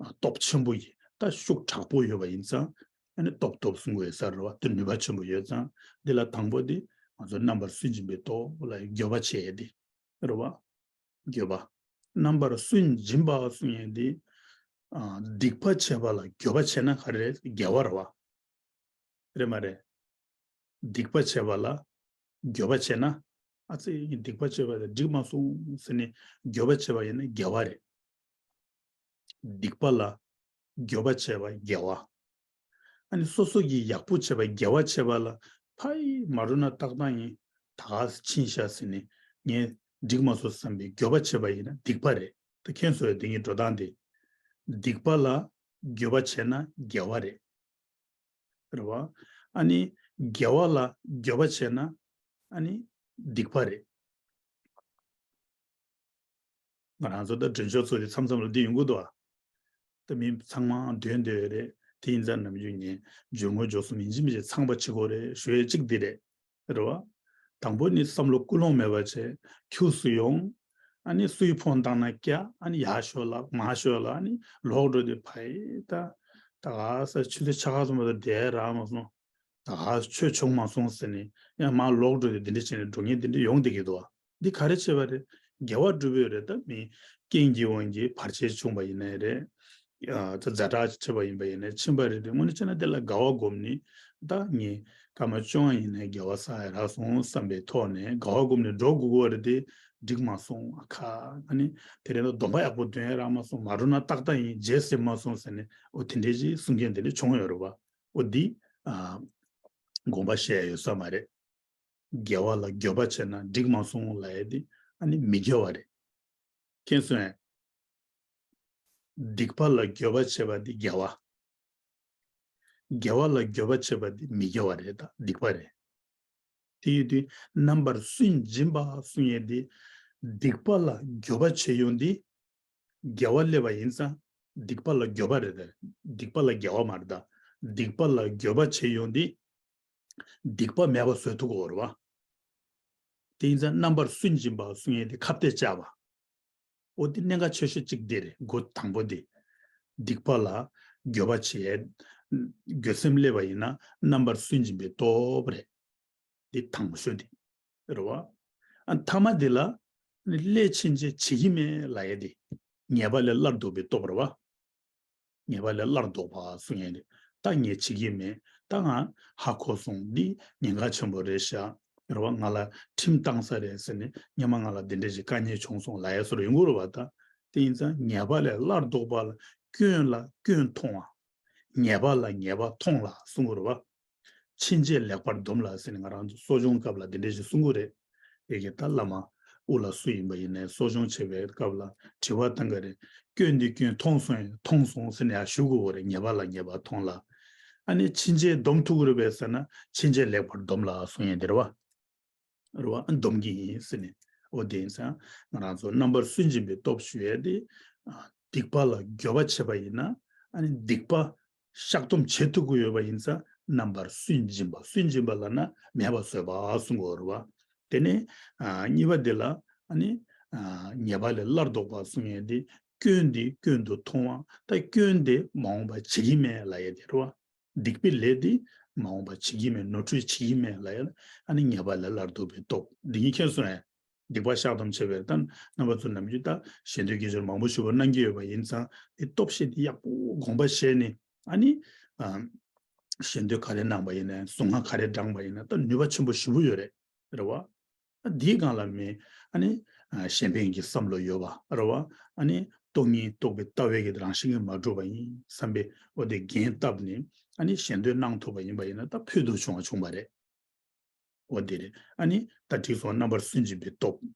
ཨ་སྟོབས་ཆེན་པོ་ཡིན། ད་ཤུགས་དྲག་པོ་ཡོད་པ་ཡིན་ཙང་། ཨ་ནི་སྟོབས་སྟོབས་གསུང་དགོས་ས་རེད་བ། དེ་ནུས་པ་ཆེན་པོ་ཡོད་ཙང་། འདི་ལ་དང་པོ་དེ་ ང་ཚོ་རྣམ་པར་སུན་འབྱིན་པའི་སྟོབས་ལ་འགྱོད་པ་བྱེད་ཡས་དེ་རེད་བ། འགྱོད་པ། རྣམ་པར་སུན་འབྱིན་པ་གསུང་ཡས་དེ། ཨ། སྡིག་པ་བྱེད་པ་ལ་འགྱོད་པ་བྱས་ན་ག་རེ་རེད། དགེ་བ་རེད་བ། རེད་མ་རེད། སྡིག་པ་བྱེད་པ་ལ་འགྱོད་པ་བྱས་ན། ཨ་ཙི། སྡིག་པ་བྱས་པ་དེ་འགྲིག་མ་སོང་ཟེར་ནས་འགྱོད་པ་བྱས་པ་ཡིན་ན་དགེ་བ་རེད། སྡིག་པ་ལ་འགྱོད་པ་བྱས་པ་དགེ་བ། ཨ་ནི་སོ་སོ་གིས་ཡག་པོ་བྱས་པ་དགེ་བ་བྱས་པ་ལ་ཕ་ཡི་མ་རུ་ན་ཏག་ཏག་ཡིན། ད་ག་ཕྱིན་ཤག་ཟེར་ནས་ངས་འགྲིག་མ་སོང་བསམ་པའི་འགྱོད་པ་བྱས་པ་ཡིན་ན་སྡིག་པ་རེད། ད་ཁྱེད་ཚོས་དེ་གཉིས་འགྲོ་སྟངས་དེ། སྡིག་པ་ལ་འགྱོད་པ་བྱས་ན་དགེ་བ་རེད། རེད་བ། ཨ་ནི་དགེ་བ་ལ་འགྱོད་པ་བྱས་ན་ཨ་ནི་སྡིག་པ་རེད། ང་རང་ཚོ་ད་འདྲེན་ཤོག་ཚོ་དེ་མཚམས་མཚམས་ལ་འདི་ཡོང་གི་འདུག་ཨ། ད་མི་ཚང་མ་འདོན་འདོད་རེད། དེ་ཡིན་ཙང་ནམ་རྒྱུན་ངས་འཇོལ་མོ་འཇོག་སུ་མིན་གཅིག་མིན་གཅིག་ཚངས་པ་བྱེད་དགོས་རེད་ཞུ་ཡས་གཅིག་འདི་རེད། རེད་བ། དང་པོ་ནི་བསམ་བློ་ཀུན་སློང་མེད་པ་བྱས་ཁྱུགས་སུ་ཡོང་། ཨ་ནི་སུའི་ཕོན་བཏང་ན་སྐྱ། ཨ་ནི་ཡར་ཤོག་ལ་མར་ཤོག་ལ་ཨ་ནི་ལོག་འགྲོ་དུས་ཕ་ཡི་ད། ད་ག་ས་ཆུ་ཚོད་ཕྱེད་ཀ་ཙམ་མ་གཏོགས་བསྡད་རག་མ་སོང་། ད་ག་ཆོས་བྱུང་མ་སོང་ཟེར་ནས་ཡང་མར་ལོག་འགྲོ་དུས་འདི་འདྲ་བྱས་ནས་འགྲོ་མཁན་འདི་འདྲ་ཡོང་བསྡད་ཀྱི་འདུག་བ། འདི་ག་རེ་བྱས་པ་རེད། དགེ་བ་སྒྲུབ་ཡོད་རེད། ད་མི་རྐྱེན་གྱི་དབང་གིས་བར་ཆད་བྱུང་པ་ཡིན་ནའི་རེད། ཨ། ཛ་དྲག་ཆེ་བ་ཡིན་པ་ཡིན་ནའི་ཕྱིན་པ་རེད་དེ། དངོས་གནས་བྱས་ན་དེ་ལ་དགའ་བ་སྒོམ་ནི། ད་ངས་སྐར་མ་བཅོ་ལྔ་ཡིན་ནའི་དགེ་བ་བསགས་ཡ་རག་སོང་བསམ་པའི་ཐོག་ནས་དགའ་བ་སྒོམ་ནས་འགྲོ་དགོས་ཀྱི་རེད་དེ། འགྲིག་མ་སོང་། ཨ་ཁ། ཨ་ནི་དེ་རིང་ད་སྡོམ་པ་ཡག་པོ་འདོན་ཡ་རག་མ་སོང་། མ་རུ་ན་ཏག་ཏག་ཡིན། རྗེས་ཟིན་མ་སོང་ཟེར་ནས་འོ་དེ་འདྲའི་ཅིག་གསུང་མཁན་དེ་འདྲ་བྱུང་ཡོད་རེད་བ། འོ་འདི། ཨ། དགོངས་པ་བཞེས་ཡ་ཡོད་ས་མ་རེད། དགེ་བ་ལ་འགྱོད་པ་བྱས་ན་འགྲིག་མ་སོང་ལབ་ཡ་དེ་ཨ་ནི་མི་དགེ་བ་རེད། མཁྱེན་སོང་ངས། སྡིག་པ་ལ་འགྱོད་པ་བྱེད་པ་དེ་དགེ་བ། དགེ་བ་ལ་འགྱོད་པ་བྱེད་པ་དེ་མི་དགེ་བ་རེད། ད་སྡིག་པ་རེད། དེ་ཡིན་དུས་རྣམ་པར་སུན་འབྱིན་པ་གསུང་ཡས་དེ། སྡིག་པ་ལ་འགྱོད་པ་བྱེད་ཡོང་དེ། དགེ་བ་སླེབས་པ་ཡིན་ཙང་སྡིག་པ་ལ་འགྱོད་པ་རེད་དེ། སྡིག་པ་ལ་དགེ་བ་མ་རེད། ད་སྡིག་པ་ལ་འགྱོད་པ་བྱེད་ཡོང་དེ། སྡིག་པ་མེད་པ་བཟོ་ཐུབ་ཀྱི་ཡོད་རེད་བ། དེ་ཡིན་ཙང་རྣམ་པར་སུན་འབྱིན་པ་གསུང་ཡས་དེ་ཁ་གཏད་བཅག་པ། འོ་དེ་གནད་འགག་ཆེ་ཤོས་གཅིག་དེ་རེད། འགོ་དང་པོ་དེ། སྡིག་པ་ལ་འགྱོད་པ་བྱེད། འགྱོད་སེམས་སླེབས་པ་ཡིན་ན་རྣམ་པར་སུན་འབྱིན་པའི་སྟོབས་རེད། འདི་དང་པོ་ཤོས་དེ་རེད་བ། ཨ། ཐ་མ་དེ་ལ་སླད་ཕྱིན་ཆད་བྱེད་ཀྱི་མེད་ལབ་ཡས་དེ། ཉེས་པ་ལས་སླར་ལྡོག་པའི་སྟོབས་རེད་བ། ཉེས་པ་ལས་སླར་ལྡོག་པ་གསུང་ཡས་དེ། ད་ངས་བྱེད་ཀྱི་མེད། ད་ང་ཧ་གོ་སོང་། འདི་ཉེན་ཁ་ཆེན་པོ་རེད་ཤག་རེད་བ། ང་ལ་ཁྲིམས་བཏང་ས་རེད་ཟེར་ནས་སྔོན་མ་ང་ལ་འདི་འདྲ་ཞིག་དཀའ་ངལ་བྱུང་སོང་ལབ་ཡས་བཟོ་འདྲ་ཡོང་གི་རེད་བ། ད་དེ་ཡིན་ཙང་ཉེས་པ་ལས་སླར་ལྡོག་པ་ལ་སྐྱོན་ལ་སྐྱོན་མཐོང་བ། ཉེས་པ་ལ་ཉེས་པ་མཐོང་ལ་གསུང་གི་རེད་བ། ཕྱིན་ཆད་ལེགས་པར་སྡོམ་ལ་ཟེར་ནས་ང་རང་ཚོ་གསོ་སྦྱོང་སྐབས་ལ་འདི་འདྲ་ཞིག་གསུང་གི་རེད། ཡ་གི་ད་བླ་མ་དབུ་ལ་སུ་ཡིན་པ་ཡིན་ནའི་གསོ་སྦྱོང་བྱེད་པའི་སྐབས་ལ་དྲི་བ་བཏང་གི་རེད། སྐྱོན་འདི་སྐྱོན་མཐོང་སོང་ཡ། མཐོང་སོང་ཟེར་ནས་ཡར་ཞུ་དགོས་རེད། ཉེས་པ་ལ་ཉེས་པ་མཐོང་ལ། ཨ་ནི་ཕྱིན་ཆད་སྡོམ་ཐུབ་ཀྱི་རེད་པས་ཟེར་ན་ཕྱིན་ཆད་ལེགས་པར་སྡོམ་ལ་གསུང་ཡས་འདི་རེད་བ། རེད་བ། སྡོམ་གྱི་ཡིན་ཟེར་ནས། འོ་དེ་ཡིན་ཙང་ང་རང་ཚོ་རྣམ་པར་སུན་འབྱིན་པའི་སྟོབས་ཞུ་ཡས་དེ། ཨ། སྡིག་པ་ལ་འགྱོད་པ་བྱེད་པ་ཡིན་ན། ཨ་ནི་སྡིག་པ་བཤགས་སྡོམ་བྱེད་ཐུབ་ཀྱི་ཡོད་པ་ཡིན་ཙང་རྣམ་པར་སུན་འབྱིན་པ། སུན་འབྱིན་པ་ལབ་ན་མེད་པ་བཟོས་པ་གསུང་གི་ཡོད་རེད་བ། དེ་ནས། ཨ། གཉིས་པ་དེ་ལ། ཨ་ནི། ཨ། ཉེས་པ་ལས་སླར་ལྡོག་པ་གསུང་ཡས་དེ། སྐྱོན་འདི་སྐྱོན་དུ་མཐོང་བ། ད་སྐྱོན་དེ་མ་འོངས་པ་བྱེད་ཀྱི་མེད་ལབ་ཡས་དེ་རེད་བ། སྡིག་པའི་ལས་འདི་མ་འོངས་པ་བྱེད་ཀྱི་མེད། ནོར་འཁྲུལ་བྱེད་ཀྱི་མེད་ལབ་ཡས། ཨ་ནི་ཉེས་པ་ལས་སླར་ལྡོག་པའི་སྟོབས་འདི་གཉིས་མཁྱེན་སོང་ངས། སྡིག་པ་བཤགས་སྡོམ་བྱེད་པའི་ད་རྣམ་པ་ཚོ་ནམ་རྒྱུན་ད་ཞལ་འདོན་དགེ་སྦྱོར་མང་པོ་ཞུ་བ་གནང་གི་ཡོད་པ་ཡིན་ཙང་དེ་སྟོབས་ཤེས་དེ་ཡག་པོ་དགོངས་པ་བཞེས་ནས། ཨ་ནི། ཨ། ཞལ་འདོན་ག་རེ་གནང་པ་ཡིན་ནའི་གཟུངས་སྔགས་ག་རེ་བགྲངས་པ་ཡིན་ན་ད་ནུས་པ་ཆེན་པོ་ཞེ་པོ་ཡོད་རེད། རེད་བ། ཨ། འདིའི་སྒང་ལ་མི། ཨ་ནི། ཨ། གཞན་ཕན་གྱི་བསམ་བློ་ཡོད་པ་རེད་བ། ཨ་ནི་རྟོགས་ཉིད་རྟོགས་པའི་ལྟ་བའི་གི་རང་བཞིན་གྱིས་མ་གྲུབ་པ་ཡིན་བསམ་པའི་འོ་དེ་འགན་བཏབ་ནས། ཨ་ནི་ཞལ་འདོན་གནང་ཐུབ་པ་ཡིན་པ་ཡིན་ན་ད་ཕུལ་དུ་བྱུང་བ་བྱུང་བ་རེད། འོ་དེ་རེད། ཨ་ནི་ད་དྲིས་སོང་། རྣམ་པར་སུན་འབྱིན་པའི་སྟོབས།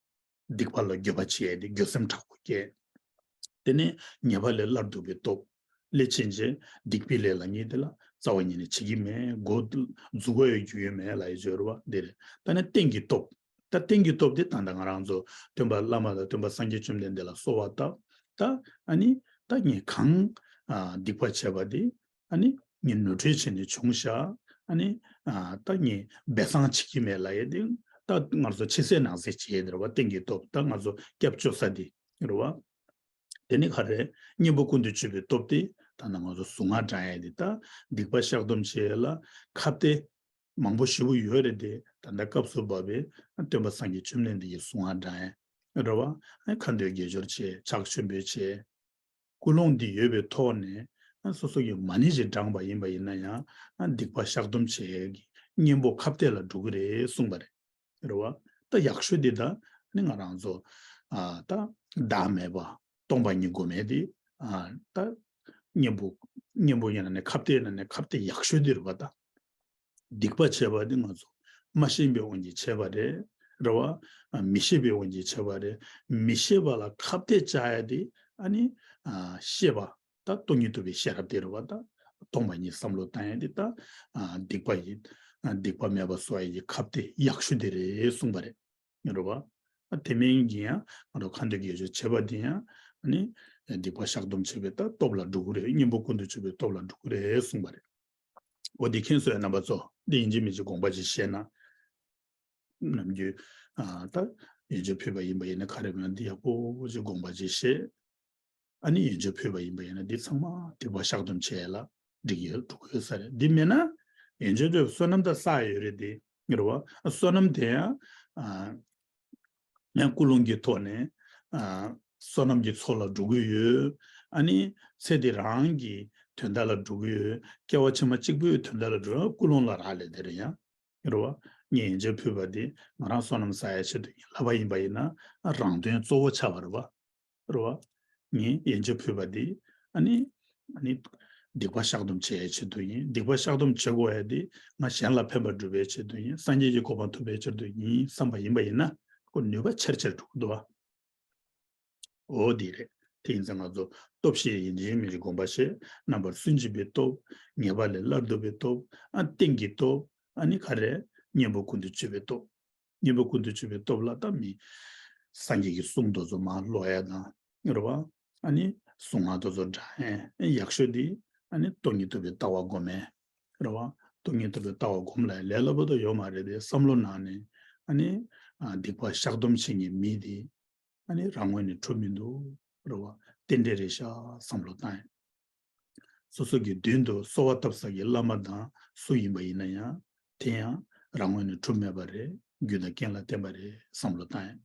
སྡིག་པ་ལ་འགྱོད་པ་བྱེད་ཡས་དེ། འགྱོད་སེམས་དྲག་པོ་སྐྱེ། དེ་ནས་ཉེས་པ་ལས་སླར་ལྡོག་པའི་སྟོབས། སླད་ཕྱིན་ཆད་སྡིག་པའི་ལས་ལ་ཉེས་དེ་ལ་རྩ་བ་ཉིད་ནས་བྱེད་ཀྱི་མེད། འགོ་འཛུགས་དགོས་ཡོད་རྒྱུ་ཡོད་མེད་ལབ་ཡས་ཅིག་ཡོད་རེད་བ། འདི་རེད། ད་ནི་རྟེན་གྱི་སྟོབས། ད་རྟེན་གྱི་སྟོབས་དེ་ད་ལྟ་ང་རང་ཚོ་སྟོན་པ་བླ་མ་དང་སྟོན་པ་སངས་རྒྱས་བཅོམ་ལྡན་འདས་ལ་གསོལ་བ་བཏབ། ད་ཨ་ནི་ད་ངས་གང་། ཨ། སྡིག་པ་བྱས་པ་དེ། ཨ་ནི་ངས་ནོར་འཁྲུལ་བྱས་ནས་བྱུང་ཤག་ཨ་ནི། ཨ། ད་ངས་སྦས་གསང་བྱེད་ཀྱི་མེད་ལབ་ཡས་དེ། ད་ང་ཚོ་ཕྱི་གསལ་ནང་གསལ་བྱེད་ཡས་དེ་རེད་བ། རྟེན་གྱི་སྟོབས། ད་ང་ཚོ་སྐྱབས་བཅོལ་ས་དེ་རེད་བ། དེ་ནི་ག་རེ། གཉེན་པོ་ཀུན་ཏུ་སྤྱོད་པའི་སྟོབས་དེ། ད་ནང་ང་ཚོ་གཟུངས་སྔགས་བགྲང་ཡས་དེ། ད་སྡིག་པ་བཤགས་སྡོམ་བྱེད་ཡས་ལ་ཁ་གཏད། མང་པོ་ཞེ་པོ་ཡོད་རེད་དེ། ད་ལྟ་སྐབས་སུ་བབས་པའི་སྟོན་པ་སངས་རྒྱས་བཅོམ་ལྡན་འདས་ཀྱི་གསུང་བ་འདྲ་ཡང་རེད་བ། ཁ་འདོན་དགེ་སྦྱོར་བྱས། ཕྱག་མཆོད་འབུལ་བྱས། ཀུན་སློང་འདི་ཡོད་པའི་ཐོག་ནས་སོ་སོ་གི་མ་ཎི་ཞིག་བགྲངས་པ་ཡིན་པ་ཡིན་ན་ཡང་སྡིག་པ་བཤགས་སྡོམ་བྱེད་ཀྱི་གཉེན་པོ་ཁ་གཏད་ལ་འགྲོ་གི་རེད་གསུངས་པ་རེད། རེད་བ། ད་ཡག་ཤོས་འདི་ད་ནི་ང་རང་ཚོ་ཨ་ད་བདག་མེད་པ་སྟོང་པ་ཉིད་སྒོམ་ཡས་འདི་ཨ་ད་གཉེན་པོ་གཉེན་པོ་ཡིན་ན་ནི་ཁ་གཏད་ཡིན་ན་ནི་ཁ་གཏད་ཡག་ཤོས་འདི་རེད་བ། ད་སྡིག་པ་བྱས་པ་འདི་ང་ཚོ་མ་ཤེས་པའི་དབང་གིས་བྱས་པ་རེད། རེད་བ། ཨ་མི་ཤེས་པའི་དབང་གིས་བྱས་པ་རེད། མི་ཤེས་པ་ལ་ཁ་གཏད་བཅག་ཡས་འདི་ཨ་ནི་ཨ་ཤེས་པ། ད་སྟོང་ཉིད་རྟོགས་པའི་ཤེས་རབ་དེ་རེད་བ། ད་སྟོང་པ་ཉིད་བསམ་བློ་བཏང་ཡས་དེ་ད་ཨ་སྡིག་པ་ཡི་ཨ་སྡིག་པ་མེད་པ་བཟོ་ཡས་ཀྱི་ཁ་གཏད་ཡག་ཤོས་དེ་རེད་གསུངས་པ་རེད། རེད་བ། ཨ་དེ་མིན་གྱི་ཡང་ང་རང་ཁ་འདོན་དགེ་སྦྱོར་བྱེད་པ་དེ་ཡང་ཨ་ནི་སྡིག་པ་བཤགས་སྡོམ་བྱེད་པའི་ད་སྟོབས་ལ་འགྲོ་གི་རེད། གཉེན་པོ་ཀུན་ཏུ་སྤྱོད་པའི་སྟོབས་ལ་འགྲོ་གི་རེད་གསུངས་པ་རེད། འོ་དེ་མཁྱེན་སོང་ཡ་རྣམ་པ་ཚོ། འདི་ཡིན་གཅིག་མིན་གཅིག་དགོངས་པ་ཅིག་བཞེས་ན། ནམ་རྒྱུན་ཨ་ད་ཡོན་ཆབ་ཕུལ་བ་ཡིན་པ་ཡིན་ན་ག་རེ་མིན་ན་འདི་ཡག་པོ་ཅིག་དགོངས་པ་ཅིག་བཞེས། ཨ་ནི་ཡོན་ཆབ་ཕུལ་བ་ཡིན་པ་ཡིན་ན་འདི་ཚང་མ་སྡིག་པ་བཤགས་སྡོམ་བྱས་ལ་འགྲིག་ཡོད་འགྲོ་གི་ཡོད་ས་རེད། འདི་མེད་ན་ཡོན་ཆབ་ཕུལ་བསོད་ནམས་ད་བསགས་ཡོད་རེད་དེ། རེད་བ། བསོད་ནམས་དེ་ཡང་ཨ་ཡང་ཀུན་སློང་གི་ཐོག་ནས་ཨ་བསོད་ནམས་ཀྱི་ཚོགས་ལ་འགྲོ་གི་ཡོད། ཨ་ནི་ཚེ་འདི་རང་གི་དོན་དག་ལ་འགྲོ་གི་ཡོད། སྐྱེ་བ་ཕྱི་མ་གཅིག་པུའི་དོན་དག་ལ་འགྲོ། ཀུན་སློང་ལ་རག་ལས་དེ་རེད་ཡང་། རེད་བ། ངས་ཡོན་ཆབ་ཕུལ་བ་འདི་ང་རང་བསོད་ནམས་བསགས་ཡ་ཆེད་དུ་ཡིན་ལབ་པ་ཡིན་པ་ཡིན་ན་རང་དོན་གཙོ་བོ་ཆགས་པ་རེད་བ། རེད་བ། ངས་ཡོན་ཆབ་ཕུལ་བ་འདི་ཨ་ནི་ཨ་ནི་སྡིག་པ་བཤགས་སྡོམ་བྱེད་ཡའི་ཆེད་དུ་ཡིན། སྡིག་པ་བཤགས་སྡོམ་བྱེད་དགོས་ཡ་འདི་ང་གཞན་ལ་ཕན་པ་སྒྲུབ་པའི་ཆེད་དུ་ཡིན། སངས་རྒྱས་ཀྱི་གོ་འཕང་ཐོབ་པའི་ཆེད་དུ་ཡིན་བསམ་པ་ཡིན་པ་ཡིན་ན་ཁོ་ནུས་པ་ཆེར་ཆེར་འགྲོ་གི་འདུག་བ། འོ་དེ་རེད། དེ་ཡིན་ཙང་ང་ཚོ་སྟོབས་བཞི་ཡིན་གཅིག་མིན་གཅིག་སྒོམ་པ་བྱེད། རྣམ་པར་སུན་འབྱིན་པའི་སྟོབས། ཉེས་པ་ལས་སླར་ལྡོག་པའི་སྟོབས། ཨ་རྟེན་གྱི་སྟོབས། ཨ་ནི་ག་རེ། གཉེན་པོ་ཀུན་ཏུ་སྤྱོད་པའི་སྟོབས། གཉེན་པོ་ཀུན་ཏུ་སྤྱོད་པའི་སྟོབས་ལ་ད་མི་སངས་རྒྱས་ཀྱི་གསུང་དེ་ཚོ་མར་ཀློག་ཡ་དང་། རེད་བ། ཨ་ནི་གསུང་ངག་དེ་ཚོ་བགྲང་ཡ་ཡག་ཤོས་དེ་ཨ་ནི་སྟོང་ཉིད་རྟོགས་པའི་ལྟ་བ་སྒོམ་ཡ། རེད་བ། སྟོང་ཉིད་རྟོགས་པའི་ལྟ་བ་སྒོམ་ལ་ལས་སླ་པོ་དེ་ཡོད་མ་རེད་དེ། བསམ་བློ་ནང་ནས་ཨ་ནི་ཨ་སྡིག་པ་བཤགས་སྡོམ་བྱེད་མཁན་མི་དེ་ཨ་ནི་རང་ངོས་ནས་འཁྲུལ་མི་འདུག། རེད་བ། རྟེན་འབྲེལ་རེད་ཤག་བསམ་བློ་བཏང་ཡ། སོ་སོ་གི་མདུན་དུ་གསོལ་བ་བཏབ་ས་གི་བླ་མ་དང་སུ་ཡིན་པ་ཡིན་ན་ཡང་དེ་ཡང་རང་ངོས་ནས་འཁྲུལ་མེད་པ་རེད། རྒྱུ་དང་རྐྱེན་ལ་བརྟེན་པ་རེད་བསམ་བློ་བཏང་ཡ།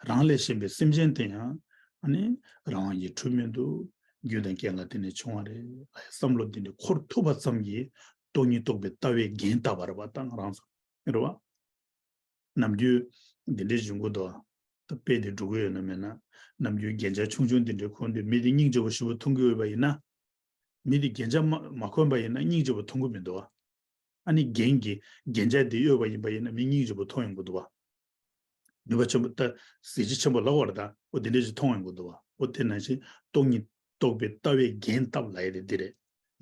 རང་ལས་གཞན་པའི་སེམས་ཅན་དེ་ཡང་ཨ་ནི་རང་དབང་གིས་འཁྲུལ་མི་འདུག། རྒྱུ་དང་རྐྱེན་ལ་བརྟེན་ནས་བྱུང་བ་རེད་ལབ་ཡ་བསམ་བློ་འདི་འདྲ་འཁོར་ཐུབ་པ་ཙམ་གྱིས་སྟོང་ཉིད་རྟོགས་པའི་ལྟ་བའི་འགན་བཏགས་པ་རེད་བ། ད་ང་རང་ཚོ་རེད་བ། ནམ་རྒྱུན་འདི་འདྲའི་བཞིན་གོ་དོ། ད་དཔེ་དེ་འགྲོ་གི་ཡོད་ན་མེད་ན། ནམ་རྒྱུན་རྒྱན་ཆ་ཆུང་ཆུང་འདི་འདྲའི་གོན་དུས་མི་དེ་སྙིང་རྗེ་པོ་ཞེ་པོ་མཐོང་གི་ཡོད་པ་ཡིན་ན། མི་དེ་རྒྱན་ཆ་མ་མ་གོན་པ་ཡིན་ན་སྙིང་རྗེ་པོ་མཐོང་གི་མི་འདུག་བ། ཨ་ནི་རྒན་གྱིས་རྒྱན་ཆ་འདི་གཡོགས་པ་ཡིན་པ་ཡིན་ན་མི་སྙིང་རྗེ་པོ་མཐོང་ཡོང་གི་འདུག་བ། ནུས་པ་ཆེན་པོ་ད་གཟི་བརྗིད་ཆེན་པོ་ལབ་པ་རེད་ད། འོ་དེ་འདྲ་ཞིག་མཐོང་ཡོང་གི་འདུག་བ། འོ་དེ་ནང་བཞིན་སྟོང་ཉིད་རྟོགས་པའི་ལྟ་བའི་འགན་བཏབ་ལབ་ཡ་དེ་འདི་རེད།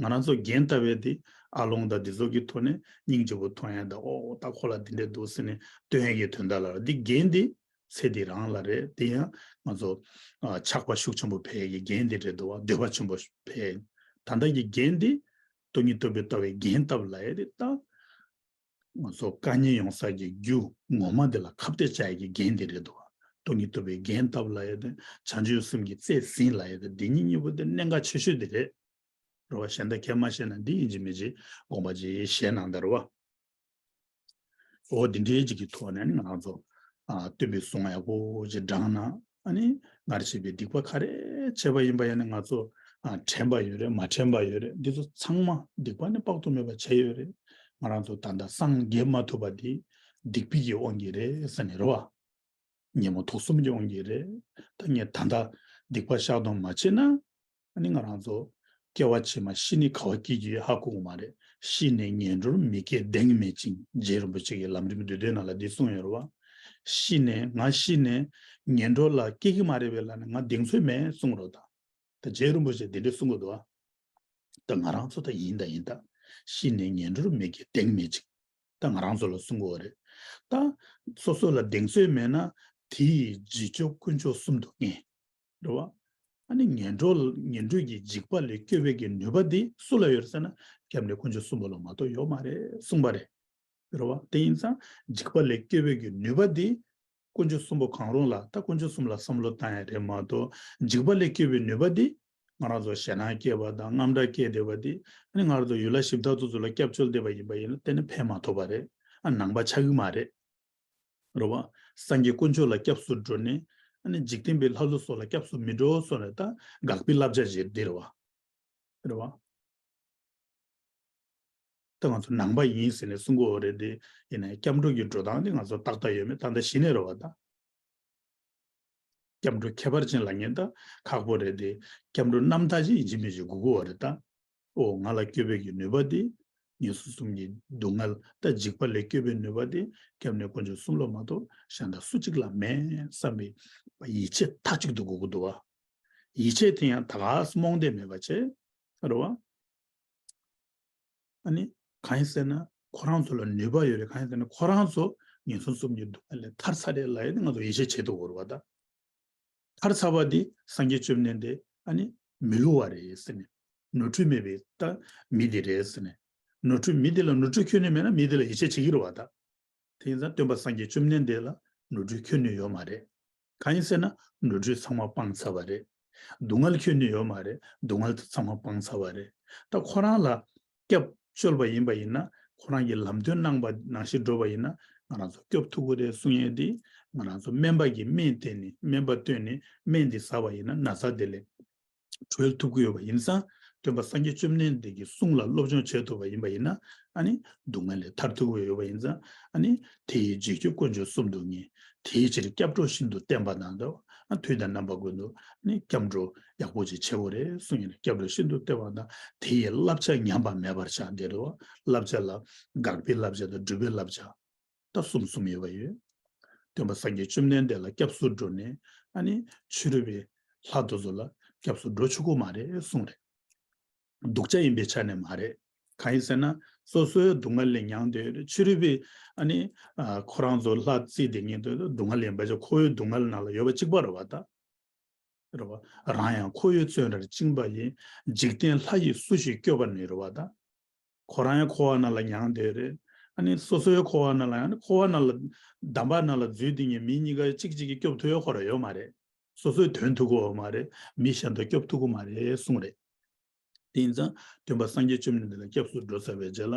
ང་རང་ཚོ་འགན་བཏབ་པའི་དེ་ཨ་ལོང་དང་འདི་ཚོ་གི་ཐོག་ནས་སྙིང་རྗེ་པོ་མཐོང་ཡ་དང་། ཨོ་ད་ཁོ་ལ་འདི་འདྲ་འདུག་ཟེར་ནས་སྟོན་ཡ་གི་དོན་དག་ལ་རེད། འདི་འགན་འདི་ཚེ་འདི་རང་ལ་རེད། དེ་ཡང་ང་ཚོ་ཨ་ཆགས་པ་ཤུགས་ཆེན་པོ་འཕེལ་ཡ་གི་འགན་འདི་རེད་འདུག་བ། འདོད་པ་ཆེན་པོ་འཕེལ། ད་ལྟ་གི་འགན་འདི་སྟོང་ཉིད་རྟོགས་པའི་ལྟ་བའི་འགན་བཏབ་ལབ་ཡ་དེ་ད། ང་ཚོ་དཀའ་ངལ་ཡོང་ས་ཀྱི་རྒྱུ་ངོ་མ་འདི་ལ་ཁ་གཏད་བཅག་ཡ་གི་འགན་དེ་རེད་འདུག། སྟོང་ཉིད་རྟོགས་པའི་འགན་བཏབ་ལབ་ཡ་དེ་བྱང་ཆུབ་སེམས་ཀྱི་རྩལ་ཟིན་ལབ་ཡ་དེ་འདི་གཉིས་གཉིས་པོ་དེ་གནད་འགག་ཆེ་ཤོས་དེ་རེད། རེད་བ། གཞན་དག་གས་མ་ཤེས་ན་འདི་ཡིན་གཅིག་མིན་གཅིག་དགོངས་པ་ཅིག་བཞེས་གནང་དང་རེད་བ། འོ་འདི་འདྲའི་ཅིག་གི་ཐོག་ནས་ནི་ང་རང་ཚོ་ཨ་སྟོན་པའི་གསུང་ཡག་པོ་ཅིག་བགྲངས་ན། ཨ་ནི་སྔར་བྱས་པའི་སྡིག་པ་ག་རེ་བྱས་པ་ཡིན་པ་ཡང་ནི་ང་ཚོ་ཨ་དྲན་པ་ཡོད་རེད། མ་དྲན་པ་ཡོད་རེད། འདི་ཚོ་ཚང་མ་སྡིག་པ་ནི་དཔག་ཏུ་མེད་པ་བྱས་ཡོད་རེད། ང་རང་ཚོ་ད་ལྟ་སངས་རྒྱས་མ་ཐུབ་པ་འདི་སྡིག་པའི་གི་དབང་གིས་རེད་ཟེར་ནས་རེད་བ། ཉོན་མོངས་དུག་གསུམ་གྱི་དབང་གིས་རེད། ད་ངས་ད་ལྟ་སྡིག་པ་བཤགས་སྡོམ་མ་བྱས་ན། ཨ་ནི་ང་རང་ཚོ་སྐྱེ་བ་ཕྱི་མ་ཤི་ནས་ག་པར་སྐྱེ་རྒྱུ་ཧ་གོ་གི་མ་རེད། ཤི་ནས་ངན་འགྲོར་མི་སྐྱེ་གདེང་མེད་ཅིང་། རྗེ་རིན་པོ་ཆེ་གིས་ལམ་རིམ་བསྡུས་དོན་ནང་ལ་འདི་གསུངས་ཡོད་རེད་བ། ཤི་ནས་ང་ཤི་ནས་ངན་འགྲོ་ལ་སྐྱེ་གི་མ་རེད་པས་ལབ་ན་ང་གདེང་ཚོད་མེད་གསུངས་རོགས་དང་། ད་རྗེ་རིན་པོ་ཆེས་འདི་འདྲ་གསུང་གི་འདུག་ཨ། ད་ང་རང་ཚོ་ད་ཡིན་ད་ཡིན་ད། ཤི་ནས་ངན་འགྲོར་མི་སྐྱེ་གདེང་མེད་ཅིང་། ད་ང་རང་ཚོ་ལ་གསུང་གི་ཡོད་རེད། ད་སོ་སོ་ལ་གདེང་ཚོད་མེད་ན་དེ་ཡི་འཇིགས་སྐྱོབ་དཀོན་མཆོག་གསུམ་དུ་ངེས། རེད་བ། ཨ་ནི་ངན་འགྲོ་ངན་འགྲོ་གི་འཇིགས་པ་ལས་སྐྱོབ་པའི་གི་ནུས་པ་འདི་སུ་ལ་ཡོད་རེད་ཟེར་ན། སྐྱབས་གནས་དཀོན་མཆོག་གསུམ་པོ་ལ་མ་གཏོགས་ཡོད་མ་རེད་གསུངས་པ་རེད། རེད་བ། དེ་ཡིན་ཙང་འཇིགས་པ་ལས་སྐྱོབ་པའི་གི་ནུས་པ་འདི་དཀོན་མཆོག་གསུམ་པོ་གང་རུང་ལ། ད་དཀོན་མཆོག་གསུམ་ལ་བསམ་བློ་བཏང་ཡ་རེད་མ་གཏོགས། འཇིགས་པ་ལས་སྐྱོབ་པའི་ནུས་པ་འདི་ ང་རང་ཚོ་ཞེད་སྣང་སྐྱེས་པ་དང་དངངས་སྐྲག་སྐྱེས་བསྡད་པ་དེ་ཨ་ནི་ང་རང་ཚོ་ཡུལ་ལྷ་གཞི་བདག་ཚོ་ཚོ་ལ་སྐྱབས་བཅོལ་བསྡད་པ་ཡིན་པ་ཡིན་ན་དེ་ནི་ཕན་མ་ཐོགས་པ་རེད། ཨ་ནང་པ་ཆགས་ཀྱི་མ་རེད། རེད་བ། སངས་རྒྱས་དཀོན་མཆོག་ལ་སྐྱབས་སུ་འགྲོ་ནས་ཨ་ནི་འཇིག་རྟེན་པའི་ལྷ་ཀླུ་སོགས་ལ་སྐྱབས་སུ་མི་འགྲོ་སོགས་ནས་ད་དགག་པའི་བསླབ་བྱ་ཞིག་འདི་རེད་བ། རེད་བ། ད་ང་ཚོ་ནང་པ་ཡིན་ཟེར་ནས་གསུང་གི་ཡོད་རེད་དེ། ཡིན་ནའི་སྐྱབས་འགྲོ་གི་འགྲོ་སྟངས་དེ་ང་ཚོ་ཏག་ཏག་ཡོད་མེད་ད་ལྟ་གཞི་ནས་རེད་བ་ད། སྐྱབས་འགྲོ་ཁྱད་པར་ཅན་ལབ་མཁན་ད་ཁག་པོ་རེད་དེ། སྐྱབས་འགྲོ་རྣམ་དག་ཅིག་ཡིན་གཅིག་མིན་གཅིག་དགོས་ཀྱི་ཡོད་རེད་ད། ཨོ་ང་ལ་སྐྱོབ་པའི་གི་ནུས་པ་དེ། ངན་སོང་གསུམ་གྱི་སྡུག་བསྔལ་ད་འཇིགས་པ་ལས་སྐྱོབ་པའི་ནུས་པ་དེ་སྐྱབས་གནས་དཀོན་མཆོག་གསུམ་ལ་མ་གཏོགས་གཞན་དག་སུ་གཅིག་ལ་མེད་བསམ་པའི་ཡིད་ཆེས་མཐའ་གཅིག་ཏུ་དགོས་ཀྱི་འདུག་བ། ཡིད་ཆེས་དེ་ཡང་ད་ག་སེ་རྨོངས་དད་མེད་པ་བྱས། རེད་བ། ཨ་ནི་གང་ཡིན་ཟེར་ན་ཁོ་རང་ཚོ་ལ་ནུས་པ་ཡོད་རེད། གང་ཡིན་ཟེར་ན་ཁོ་རང་ཚོ་ངན་སོང་གསུམ་གྱི་སྡུག་བསྔལ་ལས་ཐར་ཚར་རེད་ལབ་ཡས་ནི་ང་ཚོ་ཡིད་ཆེས་བྱེད་ཐུབ་དགོས་རེད་བ་ད། ཐར་ཚར་བ་འདི་སངས་རྒྱས་བཅོམ་ལྡན་འདས་ཨ་ནི་མི་བསླུ་བ་རེད་ཟེར་ནས། ནོར་འཁྲུལ་མེད་པའི་ད་མི་དེ་རེད་ཟེར་ནས། ནོར་འཁྲུལ་མི་དེ་ལ་ནོར་འཁྲུལ་ཁྱོན་ནས་མེད་ན་མི་དེ་ལ་ཡིད་ཆེས་བྱེད་ཀྱི་རེད་བ་ད། དེ་ཡིན་ཙང་སྟོན་པ་སངས་རྒྱས་བཅོམ་ལྡན་འདས་ལ་ནོར་འཁྲུལ་ཁྱོན་ནས་ཡོད་མ་རེད། གང་ཡིན་ཟེར་ན་ནོར་འཁྲུལ་ཚང་མ་སྤངས་ཚར་བ་རེད། སྡུག་བསྔལ་ཁྱོན་ནས་ཡོད་མ་རེད། སྡུག་བསྔལ་ཚང་མ་སྤངས་ཚར་བ་རེད། ད་ཁོ་རང་ལ་སྐྱབས་བཅོལ་བ་ཡིན་པ་ཡིན་ན་ཁོ་རང་གིས་ལམ་སྟོན་གནང་པ་ནང་བཞིན་འགྲོ་བ་ཡིན་ན་ང་རང་ཚོ་སྐྱོབ་ཐུབ་ཀྱི་རེད་གསུང་ཡས་དེ། ང་རང་ཚོ་སྨན་པ་གིས་སྨན་བསྟེན་ནས་སྨན་པ་བསྟེན་ནས་སྨན་དེ་ཟ་བ་ཡིན་ན་ན་ཚ་དེ་ལས་གྲོལ་ཐུབ་ཀྱི་ཡོད་པ་ཡིན་ཙང་། སྟོན་པ་སངས་རྒྱས་བཅོམ་ལྡན་འདས་ཀྱི་གསུང་ལ་སློབ་སྦྱོང་བྱེད་ཐུབ་པ་ཡིན་པ་ཡིན་ན། ཨ་ནི་སྡུག་བསྔལ་ལས་ཐར་ཐུབ་ཀྱི་ཡོད་པ་ཡིན་ཙང་། ཨ་ནི་དེ་ཡི་རྗེས་གཅོད་དཀོན་མཆོག་གསུམ་དུ་ངེས། དེའི་ཕྱིར་སྐྱབས་འགྲོ་ཤིན་ཏུ་བསྟེན་པ་དང་འདྲ་བ། ཨ་དུས་དང་རྣམ་པ་ཀུན་ཏུ་ཨ་ནི་སྐྱབས་འགྲོ་ཡག་པོ་ཅིག་བྱེད་དགོས་རེད་གསུངས་ཡིན། སྐྱབས་འགྲོ་ཤིན་ཏུ་བསྟེན་པ་དང་དེ་ཡི་བསླབ་བྱ་ཉམས་པ་མེད་པར་བྱ་དེ་རེད་བ། བསླབ་བྱ་ལ་དགག་པའི་བསླབ་བྱ་དང་སྒྲུབ་པའི་བསླབ་བྱ། ད་གསུམ་གསུམ་ཡོད་པ་ཡོད། སྟོན་པ་སངས་རྒྱས་བཅོམ་ལྡན་འདས་ལ་སྐྱབས་སུ་འགྲོ་ནས་ཨ་ནི་ཕྱི་རོལ་པའི་ལྷ་དེ་ཚོ་ལ་སྐྱབས་སུ་འགྲོ་ཆོག་གི་མ་རེད་གསུངས་རེད། སྡུག་ཅག་ཡིན་པའི་ཆ་ནས་མ་རེད། གང་ཡིན་ཟེར་ན་སོ་སོའི་སྡུག་བསྔལ་ལས་མྱངས་ཏེ་ཕྱི་རོལ་པའི་ཨ་ནི་ཨ་ཁོ་རང་ཚོ་ལྷ་བརྩིས་དེ་ཉིད་དུ་སྡུག་བསྔལ་ཡིན་པ་ཅག་ཁོ་བོའི་སྡུག་བསྔལ་ནང་ལ་ཡོད་པ་གཅིག་པ་རེད་བ་ད། རེད་བ། རང་ཡང་ཁོ་བོའི་བཙོན་རར་བཅིངས་པ་ཡིན། འཇིག་རྟེན་ལྷ་ཡིས་སུ་ཞིག་སྐྱོབ་པར་ནུས་རེད་བ་ད། ཁོ་རང་ཡང་འཁོར་བ་ནང་ལ་མྱངས་བསྡད་རེད། ཨ་ནི་སོ་སོའི་འཁོར་བ་ནང་ལ་ཡང་ནི་འཁོར་བ་ནང་ལ་འདམ་བག་ནང་ལ་འཛུལ་དེ་ཉིད་མི་གཉིས་ཀ་གཅིག་གཅིག་གིས་སྐྱོབ་ཐུབ་ཡོད་ཁོ་རང་ཡོད་མ་རེད། སོ་སོས་དོན་ཐུབ་ཀྱི་ཡོད་མ་རེད། མི་གཞན་དག་སྐྱོབ་ཐུབ་ཀྱི་མ་རེད་གསུངས་རེད། དེ་ཡིན་ཙང་སྟོན་པ་སངས་རྒྱས་བཅོམ་ལྡན་འདས་ལ་སྐྱབས་སུ་འགྲོ་ཚར་བའི་རྗེས་ལ་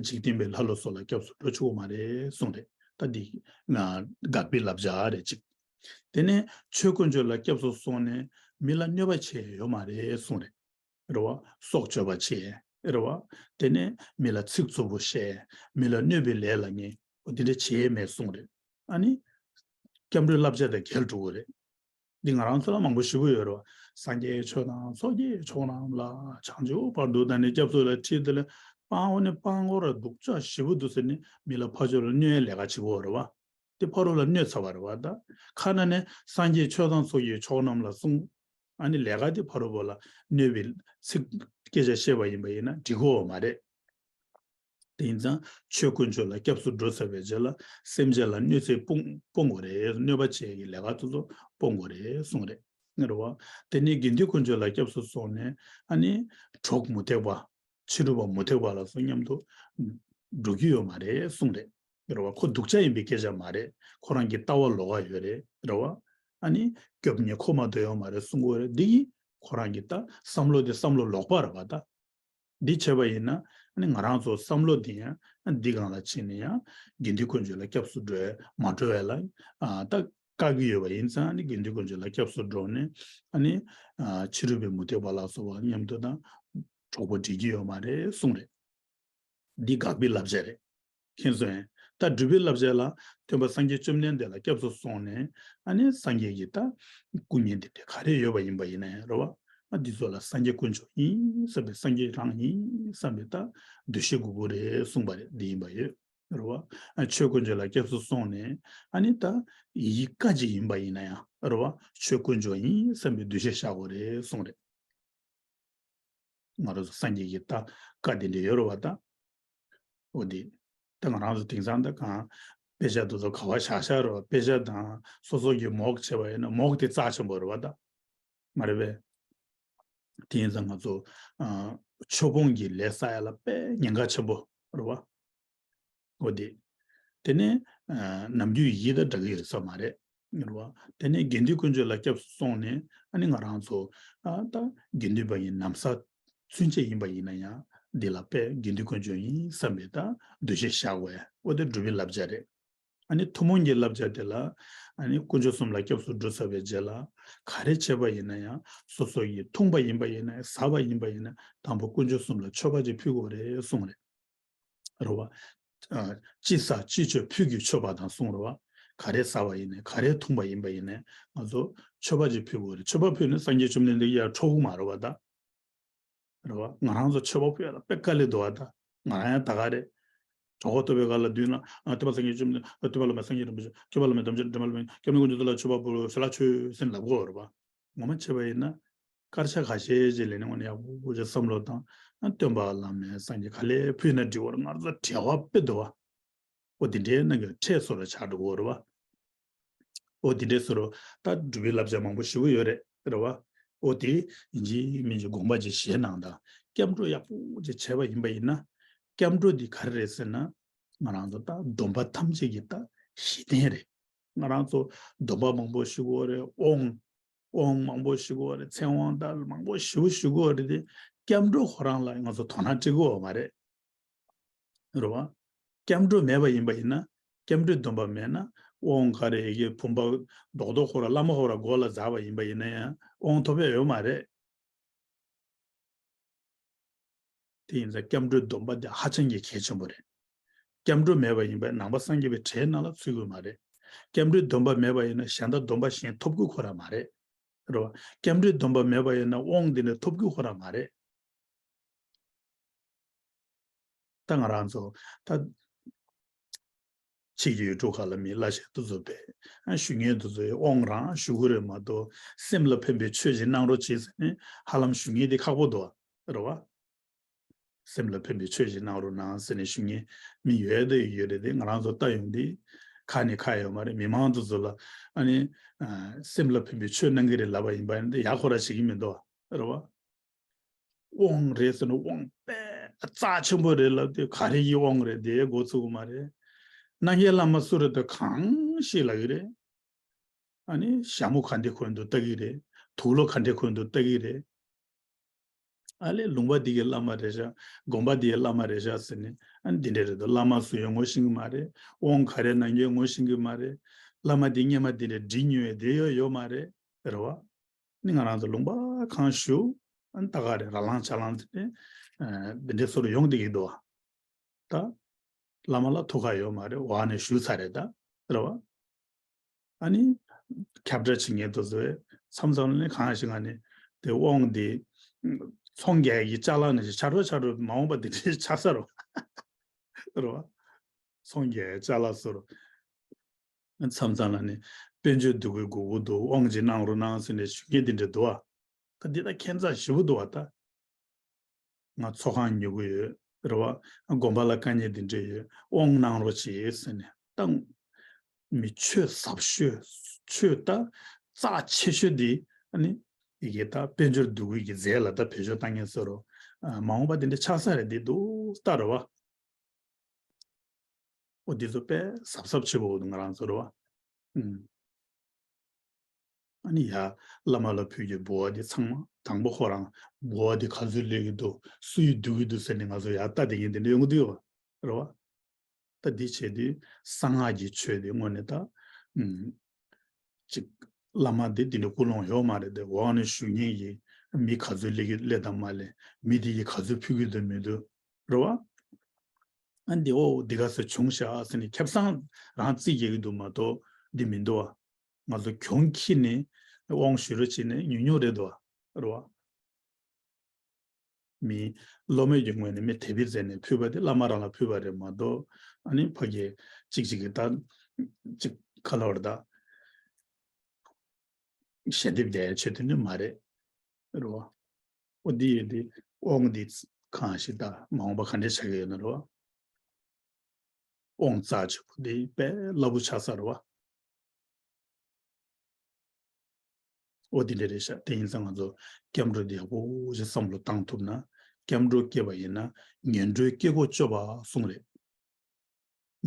འཇིག་རྟེན་པའི་ལྷ་ཀླུ་སོགས་ལ་སྐྱབས་སུ་འགྲོ་ཆོག་གི་མ་རེད་གསུངས་རེད། ད་འདི་ང་དགག་པའི་བསླབ་བྱ་རེད་གཅིག་དེ་ནས་ཆོས་དཀོན་མཆོག་ལ་སྐྱབས་སུ་སོང་ནས་མི་ལ་གནོད་པ་བྱས་ཡོད་མ་རེད་གསུངས་རེད། རེད་བ། སྲོག་གཅོད་པ་བྱས། རེད་བ། དེ་ནས་མི་ལ་ཚིག་རྩུབ་པོ་བཤད། མི་ལ་གནོད་པའི་ལས་ལ་ཉེ། འོ་དེ་འདྲ་བྱས་མེད་གསུངས་རེད། ཨ་ནི། སྐྱབས་འགྲོའི་བསླབ་བྱ་དང་འགལ་འགྲོ་གི་རེད། འདི་ང་རང་ཚོ་ལ་མང་པོ་ཞེ་པོ་ཡོད་རེད་བ། སངས་རྒྱས་ཆོས་དང་ཚོགས་ཀྱི་མཆོག་རྣམས་ལ། བྱང་ཆུབ་བར་དུ་བདག་ནི་སྐྱབས་སུ་མཆི། དེ་ལ་སྤང་བོ་ནི་སྤང་བོ་ར་སྡུག་ཅག་ཞེ་པོ་འདུག་ཟེར་ནས་མི་ལ་ཕར་ཕྱོགས་ལ་གནོད་ཡའི་ལས་ཀ་བྱེད་ཀྱི་ཡོད་རེད་བ། དེ་ཕ་རོལ་ལ་གནོད་ཚར་བ་རེད་བ་ད། ཁ་ནང་ནས་སངས་རྒྱས་ཆོས་དང་ཚོགས་ཀྱི་མཆོག་རྣམས་ལ་གསུངས། ཨ་ནི་ལས་ཀ་དེ་ཕ་རོལ་པོ་ལ་གནོད་པའི་ཚིག་སྐད་ཆ་བཤད་པ་ཡིན་པ་ཡིན་ན་འགྲིག་གི་ཡོད་མ་རེད། དེ་ཡིན་ཙང་ཆོས་དཀོན་མཆོག་ལ་སྐྱབས་སུ་འགྲོ་ཚར་བའི་རྗེས་ལ་སེམས་ཅན་ལ་གནོད་འཚེ་སྤོང་སྤོང་དགོས་རེད། གནོད་པ་བྱེད་ཀྱི་ལས་ཀ་དེ་ཚོ་སྤོང་དགོས་རེད་གསུངས་རེད། རེད་བ། དེ་ནས་དགེ་འདུན་དཀོན་མཆོག་ལ་སྐྱབས་སུ་སོང་ནས་ཨ་ནི་གྲོགས་མུ་སྟེགས་པ། ཕྱི་རོལ་པ་མུ་སྟེགས་པ་ལ་སོགས་མཉམ་དུ་འགྲོ་རྒྱུ་ཡོད་མ་རེད་གསུངས་རེད། རེད་བ། ཁོ་སྡུག་ཅག་ཡིན་པའི་སྐད་ཆ་མ་རེད། ཁོ་རང་གི་ལྟ་བ་ལོགས་ཀ་ཡོད་རེད། རེད་བ། ཨ་ནི་སྐྱོབ་མཁན་ཁོ་མ་གཏོགས་ཡོད་མ་རེད་གསུང་གི་ཡོད་རེད། འདི་ཡིས་ཁོ་རང་གི་ད་བསམ་བློ་དེ་བསམ་བློ་ལོག་པ་རེད་བ་ད། འདི་བྱས་པ་ཡིན་ན་ཨ་ནི་ང་རང་ཚོ་བསམ་བློ་དེ་ཡང་འདི་སྒང་ལ་ཕྱིན་ནས་ཡང་དགེ་འདུན་དཀོན་མཆོག་ལ་སྐྱབས་སུ་འགྲོ་ཡ་མ་འགྲོ་ཡ་ལ་ཨ་ད་བཀག་གི་ཡོད་པ་ཡིན་ཙང་ཨ་ནི་དགེ་འདུན་དཀོན་མཆོག་ལ་སྐྱབས་སུ་འགྲོ་ནས་ཨ་ནི་ཨ་ཕྱི་རོལ་པའི་མུ་སྟེགས་པ་ལ་སོགས་པ་མཉམ་དུ་དང་གྲོགས་པོ་སྒྲིག་གི་ཡོད་མ་རེད་གསུངས་རེད། འདི་དགག་པའི་བསླབ་བྱ་རེད། མཁྱེན་སོང་ངས། ད་སྒྲུབ་པའི་བསླབ་བྱ་ལ་སྟོན་པ་སངས་རྒྱས་བཅོམ་ལྡན་འདས་ལ་སྐྱབས་སུ་སོང་ནས་ཨ་ནི་སངས་རྒྱས་ཀྱི་ད་སྐུ་བརྙན་དེ་འདྲ་ག་རེ་ཡོད་པ་ཡིན་པ་ཡིན་ན་ཡང་རེད་བ། ཨ་འདི་ཚོ་ལ་སངས་རྒྱས་དཀོན་མཆོག་ཡིན་བསམ་པའི་སངས་རྒྱས་རང་ཡིན་བསམ་པའི་ད་འདུ་ཤེས་དགོས་ཀྱི་རེད་གསུངས་པ་རེད། འདི་ཡིན་པ་ཡོད་རེད་བ། ཨ་ཆོས་དཀོན་མཆོག་ལ་སྐྱབས་སུ་སོང་ནས་ཨ་ནི་ད་ཡི་གེ་ཅིག་ཡིན་པ་ཡིན་ན་ཡང་རེད་བ། ཆོས་དཀོན་མཆོག་ཡིན་བསམ་པའི་འདུ་ཤེས་བཞག་དགོས་རེད་གསུངས་རེད། ང་རང་ཚོ་སངས་རྒྱས་ཀྱི་ད་བཀའ་དེ་འདྲ་ཡོད་རེད་བ་ད། འོ་དེ། ད་ང་རང་ཚོ་དེང་སང་ད་གང་དཔེ་ཆ་དེ་ཚོ་ག་བ་བཞག་བཞག་རེད་བ། དཔེ་ཆ་དང་སོ་སོ་གི་མོག་བྱས་པ་ཡིན་ན་མོག་དེ་རྩ་ཆེན་པོ་རེད་བ་ད། མ་རེད་པས། དེ་ཡིན་ཙང་ང་ཚོ་ཨ་ཆོས་སྤོང་གི་ལས་བསགས་ཡ་ལ་དཔེ་ཉེན་ཁ་ཆེན་པོ་རེད་བ། འོ་དེ། དེ་ནས་ཨ་ནམ་རྒྱུན་ཡིད་དང་འདྲ་གི་ཡོད་ས་མ་རེད། རེད་བ། དེ་ནས་དགེ་འདུན་དཀོན་མཆོག་ལ་སྐྱབས་སུ་སོང་ནས་ཨ་ནི་ང་རང་ཚོ་ཨ་ད་དགེ་འདུན་པ་ཡིན་ནམ་ས་ཚུན་ཆད་ཡིན་པ་ཡིན་ན་ཡང་འདི་ལ་དཔེ་དགེ་འདུན་དཀོན་མཆོག་ཡིན་བསམ་པའི་ད་འདུ་ཤེས་བཞག་དགོས། འོ་དེ་སྒྲུབ་པའི་བསླབ་བྱ་རེད། ཨ་ནི་ཐུན་མོང་གི་བསླབ་བྱ་དེ་ལ་ཨ་ནི་དཀོན་མཆོག་གསུམ་ལ་སྐྱབས་སུ་འགྲོ་ཚར་བའི་རྗེས་ལ་ག་རེ་བྱས་པ་ཡིན་ན་ཡང་སོ་སོ་ཡིས་འཐུངས་པ་ཡིན་པ་ཡིན་ན་ཟ་བ་ཡིན་པ་ཡིན་ན་དང་པོ་དཀོན་མཆོག་གསུམ་ལ་མཆོད་པ་ཅིག་ཕུལ་དགོས་རེད་གསུངས་རེད། རེད་བ། ཨ་ཅི་ཟ་ཅི་མཆོད་ཕུད་ཀྱིས་མཆོད་པ་དང་གསུངས་རེད་བ། ག་རེ་ཟ་བ་ཡིན་ནའི་ག་རེ་འཐུངས་པ་ཡིན་པ་ཡིན་ནའི་ང་ཚོ་མཆོད་པ་ཅིག་ཕུལ་དགོས་རེད། མཆོད་པ་ཕུལ་ནས་སངས་རྒྱས་བཅོམ་ལྡན་འདས་ཀྱིས་ཡར་འཕྲོག་གི་མ་རེད་བ་ད། རེད་བ། ང་རང་ཚོ་མཆོད་པ་ཕུལ་ཡ་ལ་དཔེ་དཀའ་ལས་འདུག་བ་ད། ང་རང་ཡང་ད་ག་རེད། གྲོགས་པོ་ཐུག་པའི་སྒང་ལ་མདུན་ལ་ཨ་ཐོས་པ་སངས་རྒྱས་བཅོམ་ལྡན་ཨ་ཐོས་པ་བླ་མེད་སངས་རྒྱས་རིན་པོ་ཆེ། མཁས་པ་བླ་མེད་དམ་ཆོས་འདྲེན་པ་བླ་མེད་སྐྱབས་གནས་དཀོན་མཆོག་ལ་མཆོད་པ་ཕུལ་ཞལ་ལག་མཆོད་ཟེར་ནས་ལབ་དགོས་རེད་བ། ངོ་མ་བྱས་པ་ཡིན་ན། སྐར་ཆ་ཁ་ཤས་ཅིག་ལས་ནས་དངོས་གནས་ཡག་པོ་ཅིག་བསམ་བློ་བཏང་། ཨ་སྟོན་པ་བླ་མེད་སངས་རྒྱས་ག་ལེར་ཕུལ་ན་འགྲིག་གི་རེད། ང་ཚོ་བྲེལ་བ་དཔེ་འདུག་བ། ཨོ་དེ་འདྲའི་ནང་གི་ཁྲལ་བཟོ་ར་ཆགས་འགྲོ་གི་རེད་བ། ཨོ་དེ་འདྲའི་བཟོ་ར་ད་སྒྲུབ་པའི་བསླབ་བྱ་མང་པོ་ཞེ་པོ་ཡོད་རེད། རེད་བ། ཨོ་དེ་ཡིན་གཅིག་མིན་གཅིག་དགོངས་པ་ཅིག་བཞེས་གནང་དང་། སྐྱབས་འགྲོ་ཡག་པོ་ཅིག་བྱས་པ་ཡིན་པ་ཡིན་ན། སྐྱབས་འགྲོ་འདི་ག་རེ་རེད་ཟེར་ན། ང་རང་ཚོ་ད་སྡོམ་པ་ཐམས་ཅད་ཀྱི་ད་གཞི་རྟེན་རེད། ང་རང་ཚོ་སྡོམ་པ་མང་པོ་ཞུ་གི་ཡོད་རེད། དབང་། དབང་མང་པོ་ཞུ་གི་ཡོད་རེད། ཚེ་དབང་ད་མང་པོ་ཞེ་པོ་ཞུ་གི་ཡོད་རེད་དེ། སྐྱབས་འགྲོ་ཁོ་རང་ལ་ང་ཚོ་དོ་སྣང་སྤྲད་ཀྱི་ཡོད་མ་རེད། རེད་བ། སྐྱབས་འགྲོ་མེད་པ་ཡིན་པ་ཡིན་ན། སྐྱབས་འགྲོའི་སྡོམ་པ་མེད་ན། དབང་ག་རེ་ཡི་གེ་བུམ་པ་རྡོག་རྡོག་ཁོ་ར་བླ་མ་ཁོ་ར་མགོ་ལ་འཛེགས་པ་ཡིན་པ་ཡིན་ན་ཡང་དབང་ཐོབ་ཡ་ཡོད་མ་རེད། དེ་ཡིན་ཙང་སྐྱབས་འགྲོའི་སྡོམ་པ་དེ་ཧ་ཅང་གི་གལ་ཆེན་པོ་རེད། སྐྱབས་འགྲོ་མེད་པ་ཡིན་པས་ནང་པ་སངས་རྒྱས་པའི་གྲལ་ནང་ལ་ཚུད་ཀྱི་ཡོད་མ་རེད། སྐྱབས་འགྲོའི་སྡོམ་པ་མེད་པ་ཡིན་ན་གཞན་དག་སྡོམ་པ་གཞན་ཐོབ་ཀྱི་ཁོ་ར་མ་རེད། རེད་བ། སྐྱབས་འགྲོའི་སྡོམ་པ་མེད་པ་ཡིན་ན་དབང་འདི་འདྲ་ཐོབ་ཀྱི་ཁོ་ར་མ་རེད། ད་ང་རང་ཚོ་ད་ཕྱི་རྒྱལ་ཡུལ་གྲུ་ཁག་ལ་མི་བླ་ཆེན་དེ་ཚོ་དཔེ་ཞུ་མཁན་དེ་ཚོས་དབང་རང་ཞུ་གི་རེད་མ་གཏོགས། སེམས་ལ་ཕན་པའི་ཆོས་ཅིག་གནང་རོགས་བྱེད་ཟེར་ནས་ཧ་ལམ་ཞུ་མཁན་དེ་ཁག་པོ་འདུག་བ། རེད་བ། སེམས་ལ་ཕན་པའི་ཆོས་ཅིག་གནང་རོགས་གནང་ཟེར་ནས་ཞུ་མཁན་མི་ཡོད་དེ་ཡོད་རེད་དེ། ང་རང་ཚོ་ལྟ་ཡོང་དུས་ཁ་ནས་ཁ་ཡོད་མ་རེད། མི་མང་དེ་ཚོ་ལ་ཨ་ནི་ཨ་སེམས་ལ་ཕན་པའི་ཆོས་གནང་གི་རེད་ལབ་པ་ཡིན་པ་ཡིན་དེ་ཡག་ཁོ་ར་བྱེད་ཀྱི་མི་འདུག་བ། རེད་བ། དབང་རེད་ཟེར་ན་དབང་དཔེ་རྩ་ཆེན་པོ་རེད་ལབ་དུས་ག་རེ་ཡི་དབང་རེད་དེ་མགོ་ཚོས་ཀྱི་མ་རེད། སངས་རྒྱས་བླ་མ་སུ་རེད་དེ་གང་ཤེས་ལབ་ཀྱི་རེད། ཨ་ནི་ཞྭ་མོ་ག་འདྲ་གོན་འདུག་ལྟ་གི་རེད། དུག་ལོག་ག་འདྲ་གོན་འདུག་ལྟ་གི་རེད། ཨ་ལས་ལུང་པ་འདི་གི་བླ་མ་རེད་ཤག་དགོན་པ་འདི་གི་བླ་མ་རེད་ཤག་ཟེར་ནས། ཨ་ནི་འདི་འདྲ་རེད་དོ། བླ་མ་སུ་ཡོད་ངོ་ཤེས་ཀྱི་མ་རེད། དབང་ག་རེ་གནང་རྒྱུ་ངོ་ཤེས་ཀྱི་མ་རེད། བླ་མ་འདི་སྔོན་མ་འདི་འདྲ་འདྲི་མྱོང་ཡོད་དེ་ཡོད་ཡོད་མ་རེད། རེད་བ། ནི་ང་རང་ཚོ་ལུང་པ་གང་ཞུ། ཨ་ནི་ད་ག་རེ་ར་ལང་ཆ་ལང་ཟེར་ནས་འདི་འདྲ་སོར་ཡོང་བསྡད་ཀྱི་འདུག་བ། ད་བླ་མ་ལ་ཐུགས་ཁག་ཡོད་མ་རེད། འོག་ནས་ཞུས་ཚར་རེད་ད། རེད་བ། ཨ་ནི་ཁྱབ་བསྒྲགས་བྱེད་མཁན་དེ་ཚོས་མཚམས་མཚམས་ལ་ནི་གང་ཞིག་ང་ནི་དེ་དབང་དེ་ཚོང་རྒྱག་གི་ཅ་ལག་ནང་བཞིན་ཆ་འགྲོ་ཆ་འགྲོ་མ་འོངས་པ་དེ་འདྲའི་ཆགས་ས་རེད་བ། རེད་བ། ཚོང་རྒྱག་གི་ཅ་ལག་སོར། མཚམས་མཚམས་ལ་ནི་དཔལ་འབྱོར་སྡུག་གུ་སྒུག་གི་འདུག་དབང་ཅིག་གནང་རོགས་གནང་ཟེར་ནས་ཞུ་མཁན་དེ་འདྲ་འདུག་བ། ད་འདི་ད་ཁྱད་མཚར་ཞེ་པོ་འདུག་བ་ད། ང་ཚོགས་ཁང་ཉོ་གི་ཡོད། རེད་བ། དགོན་པ་ལ་དཀའ་ངལ་འདི་འདྲ་ཡོད། དབང་གནང་རོགས་བྱེད་ཟེར་ནས་ད། མི་ཆོས་ཟབ་ཤོས་ཆོས་ད་རྩ་ཆེ་ཤོས་འདི་ཨ་ནི་ཡི་གེ་ད་དཔལ་འབྱོར་སྡུག་གུ་གི་རྫས་ལ་ད་བེད་སྤྱོད་བཏང་མཁན་ཟེར་རོ། མ་འོངས་པ་འདི་འདྲ་ཆགས་ས་རེད་འདི་འདུག་ད། རེད་བ། ཨོ་འདི་ཚོ་དཔེ་གཟབ་གཟབ་བྱེད་དགོས་འདུག་ང་རང་ཚོ། རེད་བ། ཨུམ། ཨ་ནི་ཡ། བླ་མ་ལ་ཕུལ་རྒྱུའི་འབུལ་བ་འདི་ཚང་མ་དང་པོ་ཁོ་རང་འབུལ་བ་འདི་ག་ཚོད་སླེབས་ཀྱི་འདུག་སུ་ཡིས་བསྡུ་གི་འདུག་ཟེར་ནས་ང་ཚོ་ཡར་ལྟ་བསྡད་མཁན་དེ་འདྲ་ཡོང་གི་འདུག་ཡོད་པ། རེད་བ། ད་འདི་བྱས་དུས་གསང་སྔགས་ཀྱི་ཆོས་དེ་དངོས་གནས་ད། ཨུམ། ཅིག་བླ་མ་དེ་འདི་འདྲ་ཀུན་སློང་ཡོད་མ་རེད་དེ། འོག་ནས་ཞུ་མཁན་གྱི་མི་ག་ཚོད་སླེབས་ཀྱི་སླེབས་དང་མ་སླེབས། མི་དེ་ཡིས་ག་ཚོད་ཕུལ་གྱི་འདུག་མི་འདུག་རེད་བ། ཨ་འདི་ཨོ་འདི་ག་ཚོད་བྱུང་ཤག་ཟེར་ནས་ཁེ་བཟང་རང་རྩིས་རྒྱག་གི་འདུག་མ་གཏོགས་འདི་མི་འདུག་བ། ང་ཚོ་གྱོང་ཁྱེར་ནས་དབང་ཞུ་རོགས་བྱས་ནས་ཉུང་ཉུང་རེད་འདུག་བ། རེད་བ། མི་བླ་མའི་ངོས་ནས་མི་དེ་བི་མཛད་ནས་ཕུལ་བ་དེ་བླ་མ་རང་ལ་ཕུལ་བ་རེད་མ་གཏོགས། ཨ་ནི་ཕ་གི་གཅིག་གཅིག་གི་ད་གཅིག་ཁ་ལོ་རེད་ད། ཞལ་འདེབས་རྒྱག་ཡའི་ཆེད་དུ་ནི་མ་རེད། རེད་བ། ཨོ་འདི་ཡོད་དེ་དབང་འདི་གང་ཞིག་ད་མ་འོངས་པ་ག་འདྲས་ཆགས་ཀྱི་ཡོད་ན་རེད་བ། དབང་རྩ་ཆེ་པོ་འདི་དཔེ་རླབས་པོ་ཆགས་ས་རེད་བ། ཨོ་འདི་འདྲ་རེད་ཤག་དེ་ཡིན་ཙང་ང་ཚོ་སྐྱབས་འགྲོ་འདི་ཡག་པོ་ཞིག་བསམ་བློ་བཏང་ཐུབ་ན། སྐྱབས་འགྲོ་སྐྱེས་པ་ཡིན་ན་ངན་འགྲོའི་སྐྱེ་སྒོ་གཅོད་པ་གསུངས་རེད།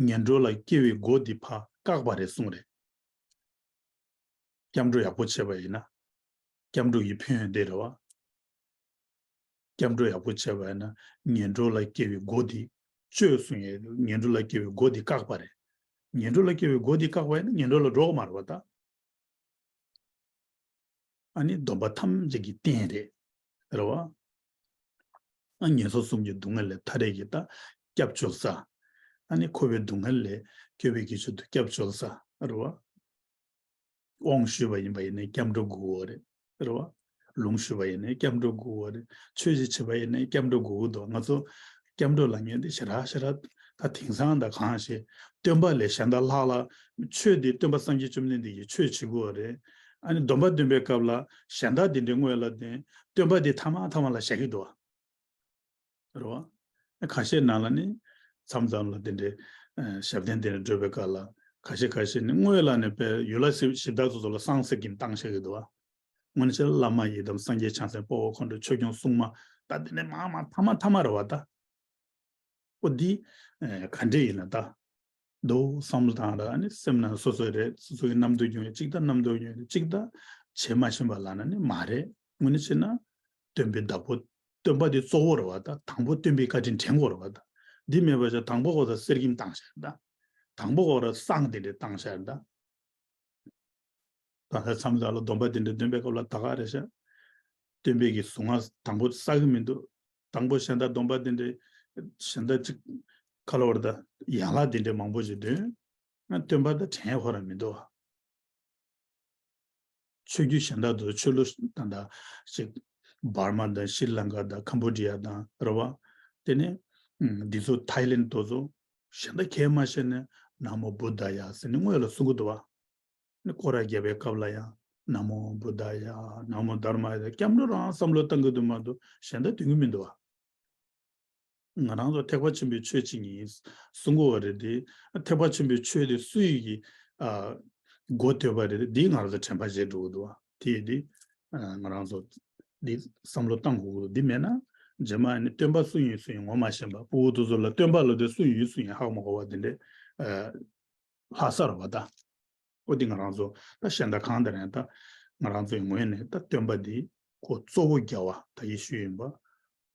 ངན་འགྲོ་ལ་སྐྱེ་བའི་སྒོ་འདི་ཕར་བཀག་པ་རེད་གསུངས་རེད། སྐྱབས་འགྲོ་ཡག་པོ་བྱས་པ་ཡིན་ན། སྐྱབས་འགྲོ་ཡི་ཕན་ཡོན་དེ་རེད་བ། སྐྱབས་འགྲོ་ཡག་པོ་བྱས་པ་ཡིན་ན་ངན་འགྲོ་ལ་སྐྱེ་བའི་སྒོ་དེ་གཅོད་གསུང་ཡས། ངན་འགྲོ་ལ་སྐྱེ་བའི་སྒོ་དེ་བཀག་པ་རེད། ངན་འགྲོ་ལ་སྐྱེ་བའི་སྒོ་དེ་བཀག་པ་ཡིན་ན་ངན་འགྲོ་ལ་འགྲོ་གི་མ་རེད་བ་ད། ཨ་ནི་སྡོམ་པ་ཐམས་ཅད་ཀྱི་རྟེན་རེད། རེད་བ། ཨ་ངན་སོང་གསུམ་གྱི་སྡུག་བསྔལ་ལས་ཐར་ཡས་ཀྱི་ད་སྐྱབས་བཅོལ་ས། ཨ་ནི་འཁོར་བའི་སྡུག་བསྔལ་ལས་སྐྱོབ་པའི་གི་ཆེད་དུ་སྐྱབས་བཅོལ་ས་རེད་བ། དབང་ཞུས་པ་ཡིན་པ་ཡིན་ནའི་སྐྱབས་འགྲོ་དགོས་པ་རེད། རེད་བ། ལུང་ཞུས་པ་ཡིན་ནའི་སྐྱབས་འགྲོ་དགོས་པ་རེད། ཆོས་ཞིག་བྱས་པ་ཡིན་ནའི་སྐྱབས་འགྲོ་དགོས་ཀྱི་འདུག་ང་ཚོ་སྐྱབས་འགྲོ་ལབ་མཁན་དེ་ཞེ་དྲག་ཞེ་དྲག་ད་དེང་སང་ད་གང་ཞིག་སྟོན་པ་ལས་གཞན་དག་ལྷག་ལ། ཆོས་འདི་སྟོན་པ་སངས་རྒྱས་བཅོམ་ལྡན་འདས་ཀྱིས་ཆོས་བྱེད་དགོས་པ་རེད། ཨ་ནི་སྡོམ་པ་འདོན་པའི་སྐབས་ལ་གཞན་དག་འདི་འདྲའི་དངོས་ལ་བསྟན། སྟོན་པ་འདི་ཐ་མ་ཐ་མ་ལ་བཞག་གི་འདུག་བ། རེད་བ། ཁ་ཤས་ནང་ལ་ནི་མཚམས་མཚམས་ལ་དེ་འདྲའི་ཨ་ཞབས་བརྟན་དེ་འདྲ་སྒྲུབ་པའི་སྐབས་ལ་ཁ་ཤས་ཁ་ཤས་ནི་དངོས་ལ་ནི་དཔེ་ཡུལ་ལ་གཞི་བཞི་བདག་ཚོ་ཚོ་ལ་བསང་ཟེར་གྱིན་བཏང་བཞག་གི་འདུག་བ། དངོས་གནས་བྱས་ན་བླ་མ་ཡི་དམ་སངས་རྒྱས་བྱང་སེམས་དཔའ་བོ་མཁའ་འགྲོ་ཆོས་སྐྱོང་སྲུང་མ་ད་དེ་འདྲའི་མང་མང་ཐ་མ་ཐ་མ་རེད་བ་ད། ཨོ་འདི་ཨ་ག་འདྲས་ཡིན་ན་ད། འདུག་བསམ་བློ་བཏང་ར་ནི་སེམས་ནང་སོ་སོ་རེད། སོ་སོ་གི་རྣམ་རྟོག་ཡོང་ཡོད་ཅིག་ད་རྣམ་རྟོག་ཡོང་ཡོད་ཅིག་ད་བྱེད་མ་ཤེས་པ་ལབ་ན་ནི་མ་རེད། དངོས་གནས་བྱས་ན་སྟོན་པའི་བདག་པོ། སྟོན་པ་དེ་གཙོ་བོ་རེད་བ་ད། དང་པོ་སྟོན་པའི་བཀའ་དྲིན་དྲན་དགོས་རེད་བ་ད། འདི་མེད་པ་བྱས་དང་པོ་ཁོ་ད་གསེར་སྐྱེམས་བཏང་ཤག་ད། དང་པོ་ཁོ་ར་བསང་དེ་འདྲས་བཏང་ཤག་ད། ད་ལྟ་མཚམས་མཚམས་ལ་སྡོམ་པ་དེ་འདྲ་འདོན་པའི་སྐབས་ལ་ད་ག་རེ་བྱ། སྟོན་པའི་གི་གཟུངས་སྔགས་དང་པོ་བསགས་ཀྱི་མི་འདུག་དང་པོ་གཞན་དག་སྡོམ་པ་དེ་འདྲ་གཞན་དག་ཅིག་ཁ་ལོ་བར་ད་ཡན་ལག་དེ་འདྲ་མང་པོ་ཞིག་འདོན། ང་སྟོན་པ་ད་དྲན་ཁོ་རང་མི་འདུག་ཆོས་བརྒྱུད་གཞན་དག་ཏུ་ཆོས་ལུགས་ད་ད་ཅིག་འབར་མ་དང་ཤྲི་ལང་ཀ་དང་ཀམ་བུ་ཌི་ཡ་དང་རེད་བ། དེ་ནས་འདི་ཚོ་ཐའི་ལེན་དེ་ཚོ་གཞན་དག་གས་མ་ཤེས་ནས་ན་མོ་བུདྡྷ་ཡ་ཟེར་ནས་དངོས་ལ་གསུང་གི་འདུག་བ། ནི་སྐོར་ར་རྒྱབ་པའི་སྐབས་ལ་ཡང་ན་མོ་བུདྡྷ་ཡ། ན་མོ་དྷརྨ་ཡ། སྐྱབས་འགྲོ་རང་བསམ་བློ་བཏང་གི་འདུག་མ་གཏོགས་གཞན་དག་འདོན་གི་མི་འདུག་བ། ང་རང་ཚོ་ཐེག་པ་ཆེན་པོའི་ཆོས་གཅིག་ཡིན་གསུང་གི་ཡོད་རེད་དེ། ཐེག་པ་ཆེན་པོའི་ཆོས་དེ་སུ་ཡིས་ཀྱི་ཨ་འགོ་ཐོས་པ་རེད་དེ། འདི་ང་རང་ཚོ་དྲན་པ་བརྗེད་འགྲོ་གི་འདུག་བ། དེ་ཡིན་དུས་ང་རང་ཚོ་འདི་བསམ་བློ་བཏང་དགོས་ཀྱི་འདུག་འདི་མེད་ན་རྗེས་མ་ནི་སྟོན་པ་སུ་ཡིན་སུ་ཡིན་ངོ་མ་ཤེས་པ། ཕྲུ་གུ་དེ་ཚོ་ལ་སྟོན་པ་ལབ་དུས་སུ་ཡིན་སུ་ཡིན་ཧ་གོ་མ་གོ་བ་དེ་འདྲས་ཨ་ལྷག་ས་རེད་བ་ད། ཨོ་འདི་ང་རང་ཚོ་ད་གཞན་དག་གང་ལྟར་ཡང་ད་ང་རང་ཚོའི་ངོས་ནས་ད་སྟོན་པ་འདི་ཁོ་གཙོ་བོ་རྒྱལ་བ་ད་ཡེ་ཤུ་ཡིན་པ།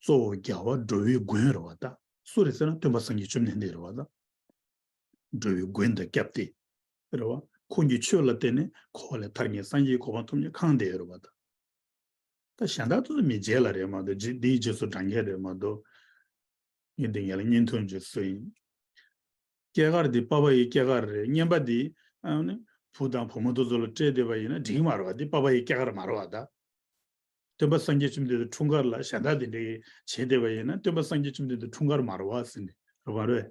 གཙོ་བོ་རྒྱལ་བ་འགྲོ་བའི་མགོན་རེད་བ་ད། སུ་རེད་ཟེར་ན་སྟོན་པ་སངས་རྒྱས་བཅོམ་ལྡན་འདས་རེད་བ་ད། འགྲོ་བའི་མགོན་དང་སྐྱབས་ཏེ་རེད་བ། ཁོང་གི་ཆོས་ལ་བརྟེན་ནས་འཁོར་བ་ལས་ཐར་མཁན་སངས་རྒྱས་གོ་འཕང་ཐོབ་མཁན་གང་དེ་རེད་བ་ད། ད་གཞན་དག་ཏུ་མི་རྗེས་ལ་རེད་མ་གཏོགས་རྗེ་འདིའི་རྗེས་སུ་འབྲང་མཁན་རེད་མ་གཏོགས། ངས་འདི་ངས་ལ་བརྙན་ཐུང་ཅིག་བཟོས་ཡིན། སྐྱེས་སྐར་འདི་པ་ཕ་ཡི་སྐྱེས་སྐར་རེད། བརྙན་པ་འདི་ཨ་ནི་བུ་དང་བུ་མོ་དེ་ཚོ་ལ་སྤྲད་བསྡད་པ་ཡིན་ན་འགྲིག་མ་རེད་བ། འདི་པ་ཕ་ཡི་སྐྱེས་སྐར་མ་རེད་བ་ད། སྟོན་པ་སངས་རྒྱས་བཅོམ་ལྡན་འདས་འཁྲུངས་སྐར་ལ་གཞན་དག་འདི་འདྲའི་བྱེད་བསྡད་པ་ཡིན་ན་སྟོན་པ་སངས་རྒྱས་བཅོམ་ལྡན་འདས་འཁྲུངས་སྐར་མ་རེད་བ་ཟེར་ནས་རེད་བ་རེད།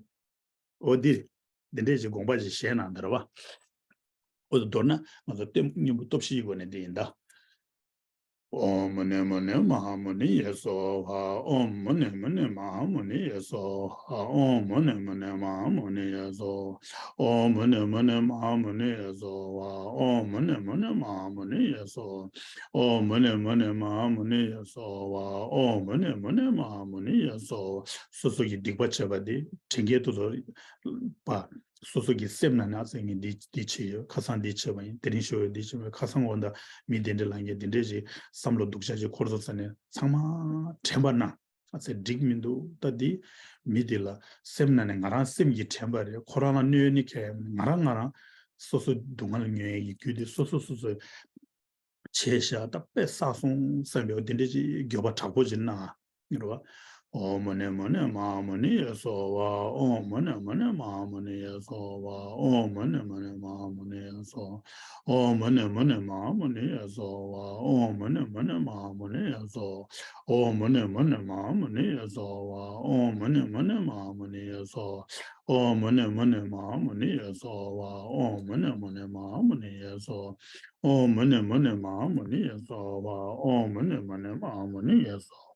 འོ་འདི་འདི་འདྲས་ཀྱི་དགོངས་པ་ཞིག་བཞེས་གནང་འདི་རེད་བ། འོ་དེ་མདོར་ན་ང་ཚོ་སྟོན་སྙིང་པོ་སྟོབས་བཞིའི་སྒོ་ནས་འདི་ཡིན་ད། ཨོཾ་མུ་ནེ་མུ་ནེ་མ་ཧཱ་མུ་ནི་ཡེ་སྭཱ་ཧཱ། ཨོཾ་མུ་ནེ་མུ་ནེ་མ་ཧཱ་མུ་ནི་ཡེ་སྭཱ་ཧཱ། ཨོཾ་མུ་ནེ་མུ་ནེ་མ་ཧཱ་མུ་ནི་ཡེ་སྭཱ་ཧཱ། ཨོཾ་མུ་ནེ་མུ་ནེ་མ་ཧཱ་མུ་ནི་ཡེ་སྭཱ་ཧཱ། ཨོཾ་མུ་ནེ་མུ་ནེ་མ་ཧཱ་མུ་ནི་ཡེ་སྭཱ་ཧཱ། ཨོཾ་མུ་ནེ་མུ་ནེ་མ་ཧཱ་མུ་ནི་ཡེ་སྭཱ་ཧཱ། ཨོཾ་མུ་ནེ་མུ་ནེ་མ་ཧཱ་མུ་ནི་ཡེ་སྭཱ་ཧཱ། སོ་སོ་གི་སྡིག་པ་བྱས་པ་དེ་དྲན་སྐྱེས་དུ་པ། སོ་སོ་གི་སེམས་ནང་ནས་ཨ་ཙི་ངས་འདི་འདི་བྱས་ཡོད། ཁ་སང་འདི་བྱས་པ་ཡིན། དེ་རིང་ཞོ་ཡོད་འདི་བྱས་པ་ཡིན། ཁ་སང་འོ་ད་མི་དེ་འདྲ་ལངས་ཀྱི་དེ་འདྲས་ཞིག་བསམ་བློ་སྡུག་ཅག་ཅིག་འཁོར་སོང་ཟེར་ནས་ཚང་མ་དྲན་པ་ན་ཨ་ཙི་འགྲིག་མི་འདུག་ད་འདི་མི་དེ་ལ་སེམས་ནང་ནས་ང་རང་སེམས་ཀྱི་དྲན་པ་རེད། ཁོ་རང་ལ་གནོད་ནི་གལ་ཡང་མེད། ང་རང་ང་རང་སོ་སོ་སྡུག་བསྔལ་མྱོང་ཡས་ཀྱི་རྒྱུ་དེ་སོ་སོ་སོ་སོས་བྱས་ཤག་ད་དཔེ་བསགས་སོང་བསམ་པའི་འདི་འདྲ་ཅིག་འགྱོད་པ་དྲག་པོ་ཅིག་གནང་། རེད་བ། ཨོཾ་མུ་ནེ་མུ་ནེ་མ་ཧཱ་མུ་ནི་ཡེ་སྭཱ་ཧཱ། ཨོཾ་མུ་ནེ་མུ་ནེ་མ་ཧཱ་མུ་ནི་ཡེ་སྭཱ་ཧཱ། ཨོཾ་མུ་ནེ་མུ་ནེ་མ་ཧཱ་མུ་ནི་ཡེ་སྭཱ་ཧཱ། ཨོཾ་མུ་ནེ་མུ་ནེ་མ་ཧཱ་མུ་ནི་ཡེ་སྭཱ་ཧཱ། ཨོཾ་མུ་ནེ་མུ་ནེ་མ་ཧཱ་མུ་ནི་ཡེ་སྭཱ་ཧཱ། ཨོཾ་མུ་ནེ་མུ་ནེ་མ་ཧཱ་མུ་ནི་ཡེ་སྭཱ་ཧཱ། ཨོཾ་མུ་ནེ་མུ་ནེ་མ་ཧཱ་མུ་ནི་ཡེ་སྭཱ་ཧཱ། ཨོཾ་མུ་ནེ་མུ་ནེ་མ་ཧཱ་མུ་ནི་ཡེ་སྭཱ་ཧཱ། ཨོཾ་མུ་ནེ་མུ་ནེ་མ་ཧཱ་མུ་ནི་ཡེ་སྭཱ་ཧཱ། ཨོཾ་མུ་ནེ་མུ་ནེ་མ་ཧཱ་མུ་ནི་ཡེ་སྭཱ་ཧཱ། ཨོཾ་མུ་ནེ་མུ་ནེ་མ་ཧཱ་མུ་ནི་ཡེ་སྭཱ་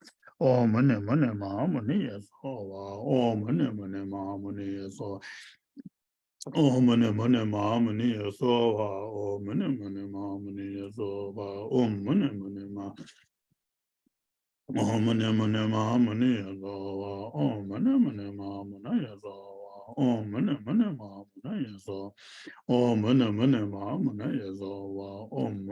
ཧཱ། ཨོཾ་མུ་ནེ་མུ་ནེ་མ་ཧཱ་མུ་ནི་ཡེ་སྭཱ་ཧཱ། ཨོཾ་མུ་ནེ་མུ་ནེ་མ་ཧཱ་མུ་ནི་ཡེ་སྭཱ་ཧཱ། ཨོཾ་མུ་ནེ་མུ་ནེ་མ་ཧཱ་མུ་ནི་ཡེ་སྭཱ་ཧཱ། ཨོཾ་མུ་ནེ་མུ་ནེ་མ་ཧཱ་མུ་ནི་ཡེ་སྭཱ་ཧཱ། ཨོཾ་མུ་ནེ་མུ་ནེ་མ། ཨོཾ་མུ་ནེ་མུ་ནེ་མ་ཧཱ་མུ་ནི་ཡེ་སྭཱ་ཧཱ། ཨོཾ་མུ་ནེ་མུ་ནེ་མ་ཧཱ་མུ་ནི་ཡེ་སྭཱ་ཧཱ། ཨོཾ་མུ་ནེ་མུ་ནེ་མ་ཧཱ་མུ་ནི་ཡེ་སྭཱ་ཧཱ། ཨོཾ་མུ་ནེ་མུ་ནེ་མ་ཧཱ་མུ་ནི་ཡེ་སྭཱ་ཧཱ། ཨོཾ་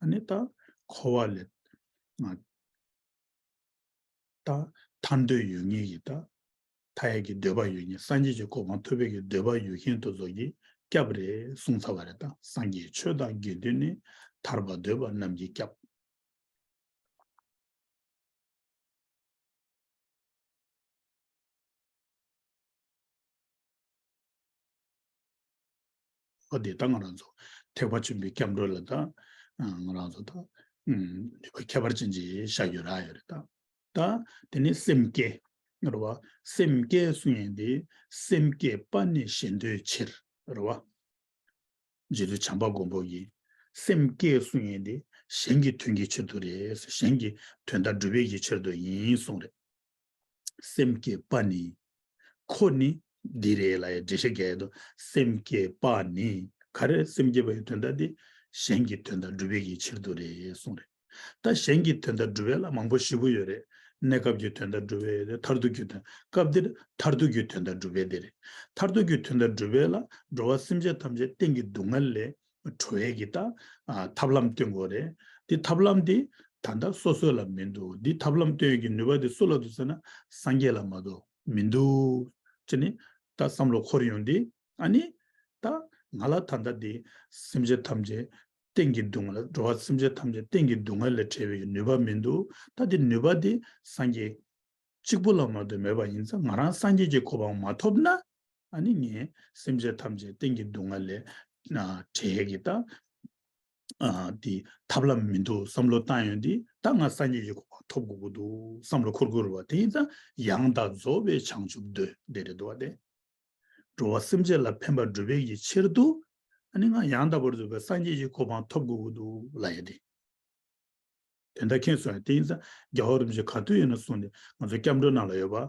ཨ་ནི་ད་འཁོར་བ་ལས་ང་ད་ཐར་འདོད་ཡོད་མཁན་གྱི་ད་མཐའ་ཡས་ཀྱི་འདོད་པ་ཡོད་མཁན། སངས་རྒྱས་ཀྱི་གོ་འཕང་ཐོབ་པའི་གི་འདོད་པ་ཡོད་མཁན་དེ་ཚོ་གི་སྐྱབས་རེད་གསུངས་ཚར་བ་རེད། ད་སངས་རྒྱས་ཆོས་དང་དགེ་འདུན་ནི། ཐར་པ་འདོད་པ་རྣམས་ཀྱི་སྐྱབས། འོ་དེ་ད་ང་རང་ཚོ་ཐེག་པ་ཆེན་པོའི་སྐྱབས་འགྲོ་ལ་ད་ང་རང་ཚོ་ད་ནུས་པ་ཁྱད་པར་ཅན་ཅིག་བཞག་ཡོད་ར་ཡོད་རེད། ད་ད་དེ་ནི་སེམས་བསྐྱེད་རེད་བ། སེམས་བསྐྱེད་གསུང་ཡས་དེ་སེམས་བསྐྱེད་པ་ནི་གཞན་དོན་ཕྱིར་རེད་བ། རྗེ་བཙུན་བྱམས་པ་མགོན་པོ་ཡིས་སེམས་བསྐྱེད་གསུང་ཡས་དེ་གཞན་གྱི་དོན་གྱི་ཕྱིར་དུ་རེད། གཞན་གྱི་དོན་དག་སྒྲུབ་པའི་གི་ཕྱིར་དུ་ཡིན་གསུངས་རེད། སེམས་བསྐྱེད་པ་ནི། ཁོ་ནི་འདི་རེད་ལབ་ཡ་འགྲེལ་བཤད་རྒྱག་ཡ་དུ། སེམས་བསྐྱེད་པ་ནི་ག་རེ། སེམས་བསྐྱེད་པ་ཡི་དོན་དག་འདི་གཞན་གྱི་དོན་དག་སྒྲུབ་པའི་གི་ཕྱིར་དུ་རེད་གསུངས་རེད། ད་གཞན་གྱི་དོན་དག་སྒྲུབ་པའི་ལ་མང་པོ་ཞེ་པོ་ཡོད་རེད། གནས་སྐབས་ཀྱི་དོན་དག་སྒྲུབ་པའི་ཡོད་རེད། མཐར་ཐུག་གི་དོན། སྐབས་འདིར་མཐར་ཐུག་གི་དོན་དག་སྒྲུབ་པའི་འདི་རེད། མཐར་ཐུག་གི་དོན་དག་སྒྲུབ་པའི་ལ་འགྲོ་བ་སེམས་ཅན་ཐམས་ཅད་གཏན་གྱི་སྡུག་བསྔལ་ལས་གྲོལ་ཡས་ཀྱི་ད་ཐབས་ལམ་སྟོན་དགོས་རེད། འདི་ཐབས་ལམ་འདི་ད་ལྟ་སོ་སོ་ལ་མི་འདུག་འདི་ཐབས་ལམ་སྟོན་ཡས་ཀྱི་ནུས་པ་འདི་སུ་ལ་འདུག་ཟེར་ན་སངས་རྒྱས་ལ་མ་གཏོགས་མི་འདུག་ཅེས་ནི་ད་བསམ་བློ་འཁོར་ཡོང་དུས། ཨ་ནི་ད་ང་ལ་ད་ལྟ་འདི་སེམས་ཅན་ཐམས་ཅད་གཏན་གྱི་སྡུག་བསྔལ། འགྲོ་བ་སེམས་ཅན་ཐམས་ཅད་གཏན་གྱི་སྡུག་བསྔལ་ལས་བྲལ་བའི་ནུས་པ་མི་འདུག་ད་འདི་ནུས་པ་འདི་སངས་རྒྱས་གཅིག་པུ་ལ་མ་གཏོགས་མེད་པ་ཡིན་ཙང་། ང་རང་སངས་རྒྱས་ཀྱི་གོ་འཕང་མ་ཐོབ་ན་ཨ་ནི་ངས་སེམས་ཅན་ཐམས་ཅད་གཏན་གྱི་སྡུག་བསྔལ་ལས་བྲལ་ཡས་ཀྱི་ད་དེ་ཐབས་ལམ་མི་འདུག་བསམ་བློ་བཏང་ཡོང་དུས། ད་ང་སངས་རྒྱས་ཀྱི་གོ་འཕང་ཐོབ་དགོས་ཀྱི་འདུག་བསམ་བློ་འཁོར་དགོས་རེད་བ། དེ་ཡིན་ཙང་ཡང་དག་རྫོགས་པའི་བྱང་ཆུབ་འདོད། འདི་རེད་འདུག་བ། དེ་འགྲོ་བ་སེམས་ཅན་ལ་ཕན་པ་སྒྲུབ་པའི་གི་ཕྱིར་དུ། ཨ་ནི་ང་ཡང་དག་པར་རྫོགས་པའི་སངས་རྒྱས་ཀྱི་གོ་འཕང་ཐོབ་དགོས་ཀྱི་འདུག་ལབ་ཡ་དེ། དོན་དག་མཁྱེན་སོང་ཡ། དེ་ཡིན་ཙང་རྒྱལ་བ་རིན་པོ་ཆེ་ག་དུས་ཡིན་ན་གསུངས་ཏེ། ང་ཚོ་སྐྱབས་འགྲོའི་ནང་ལ་ཡོད་པ།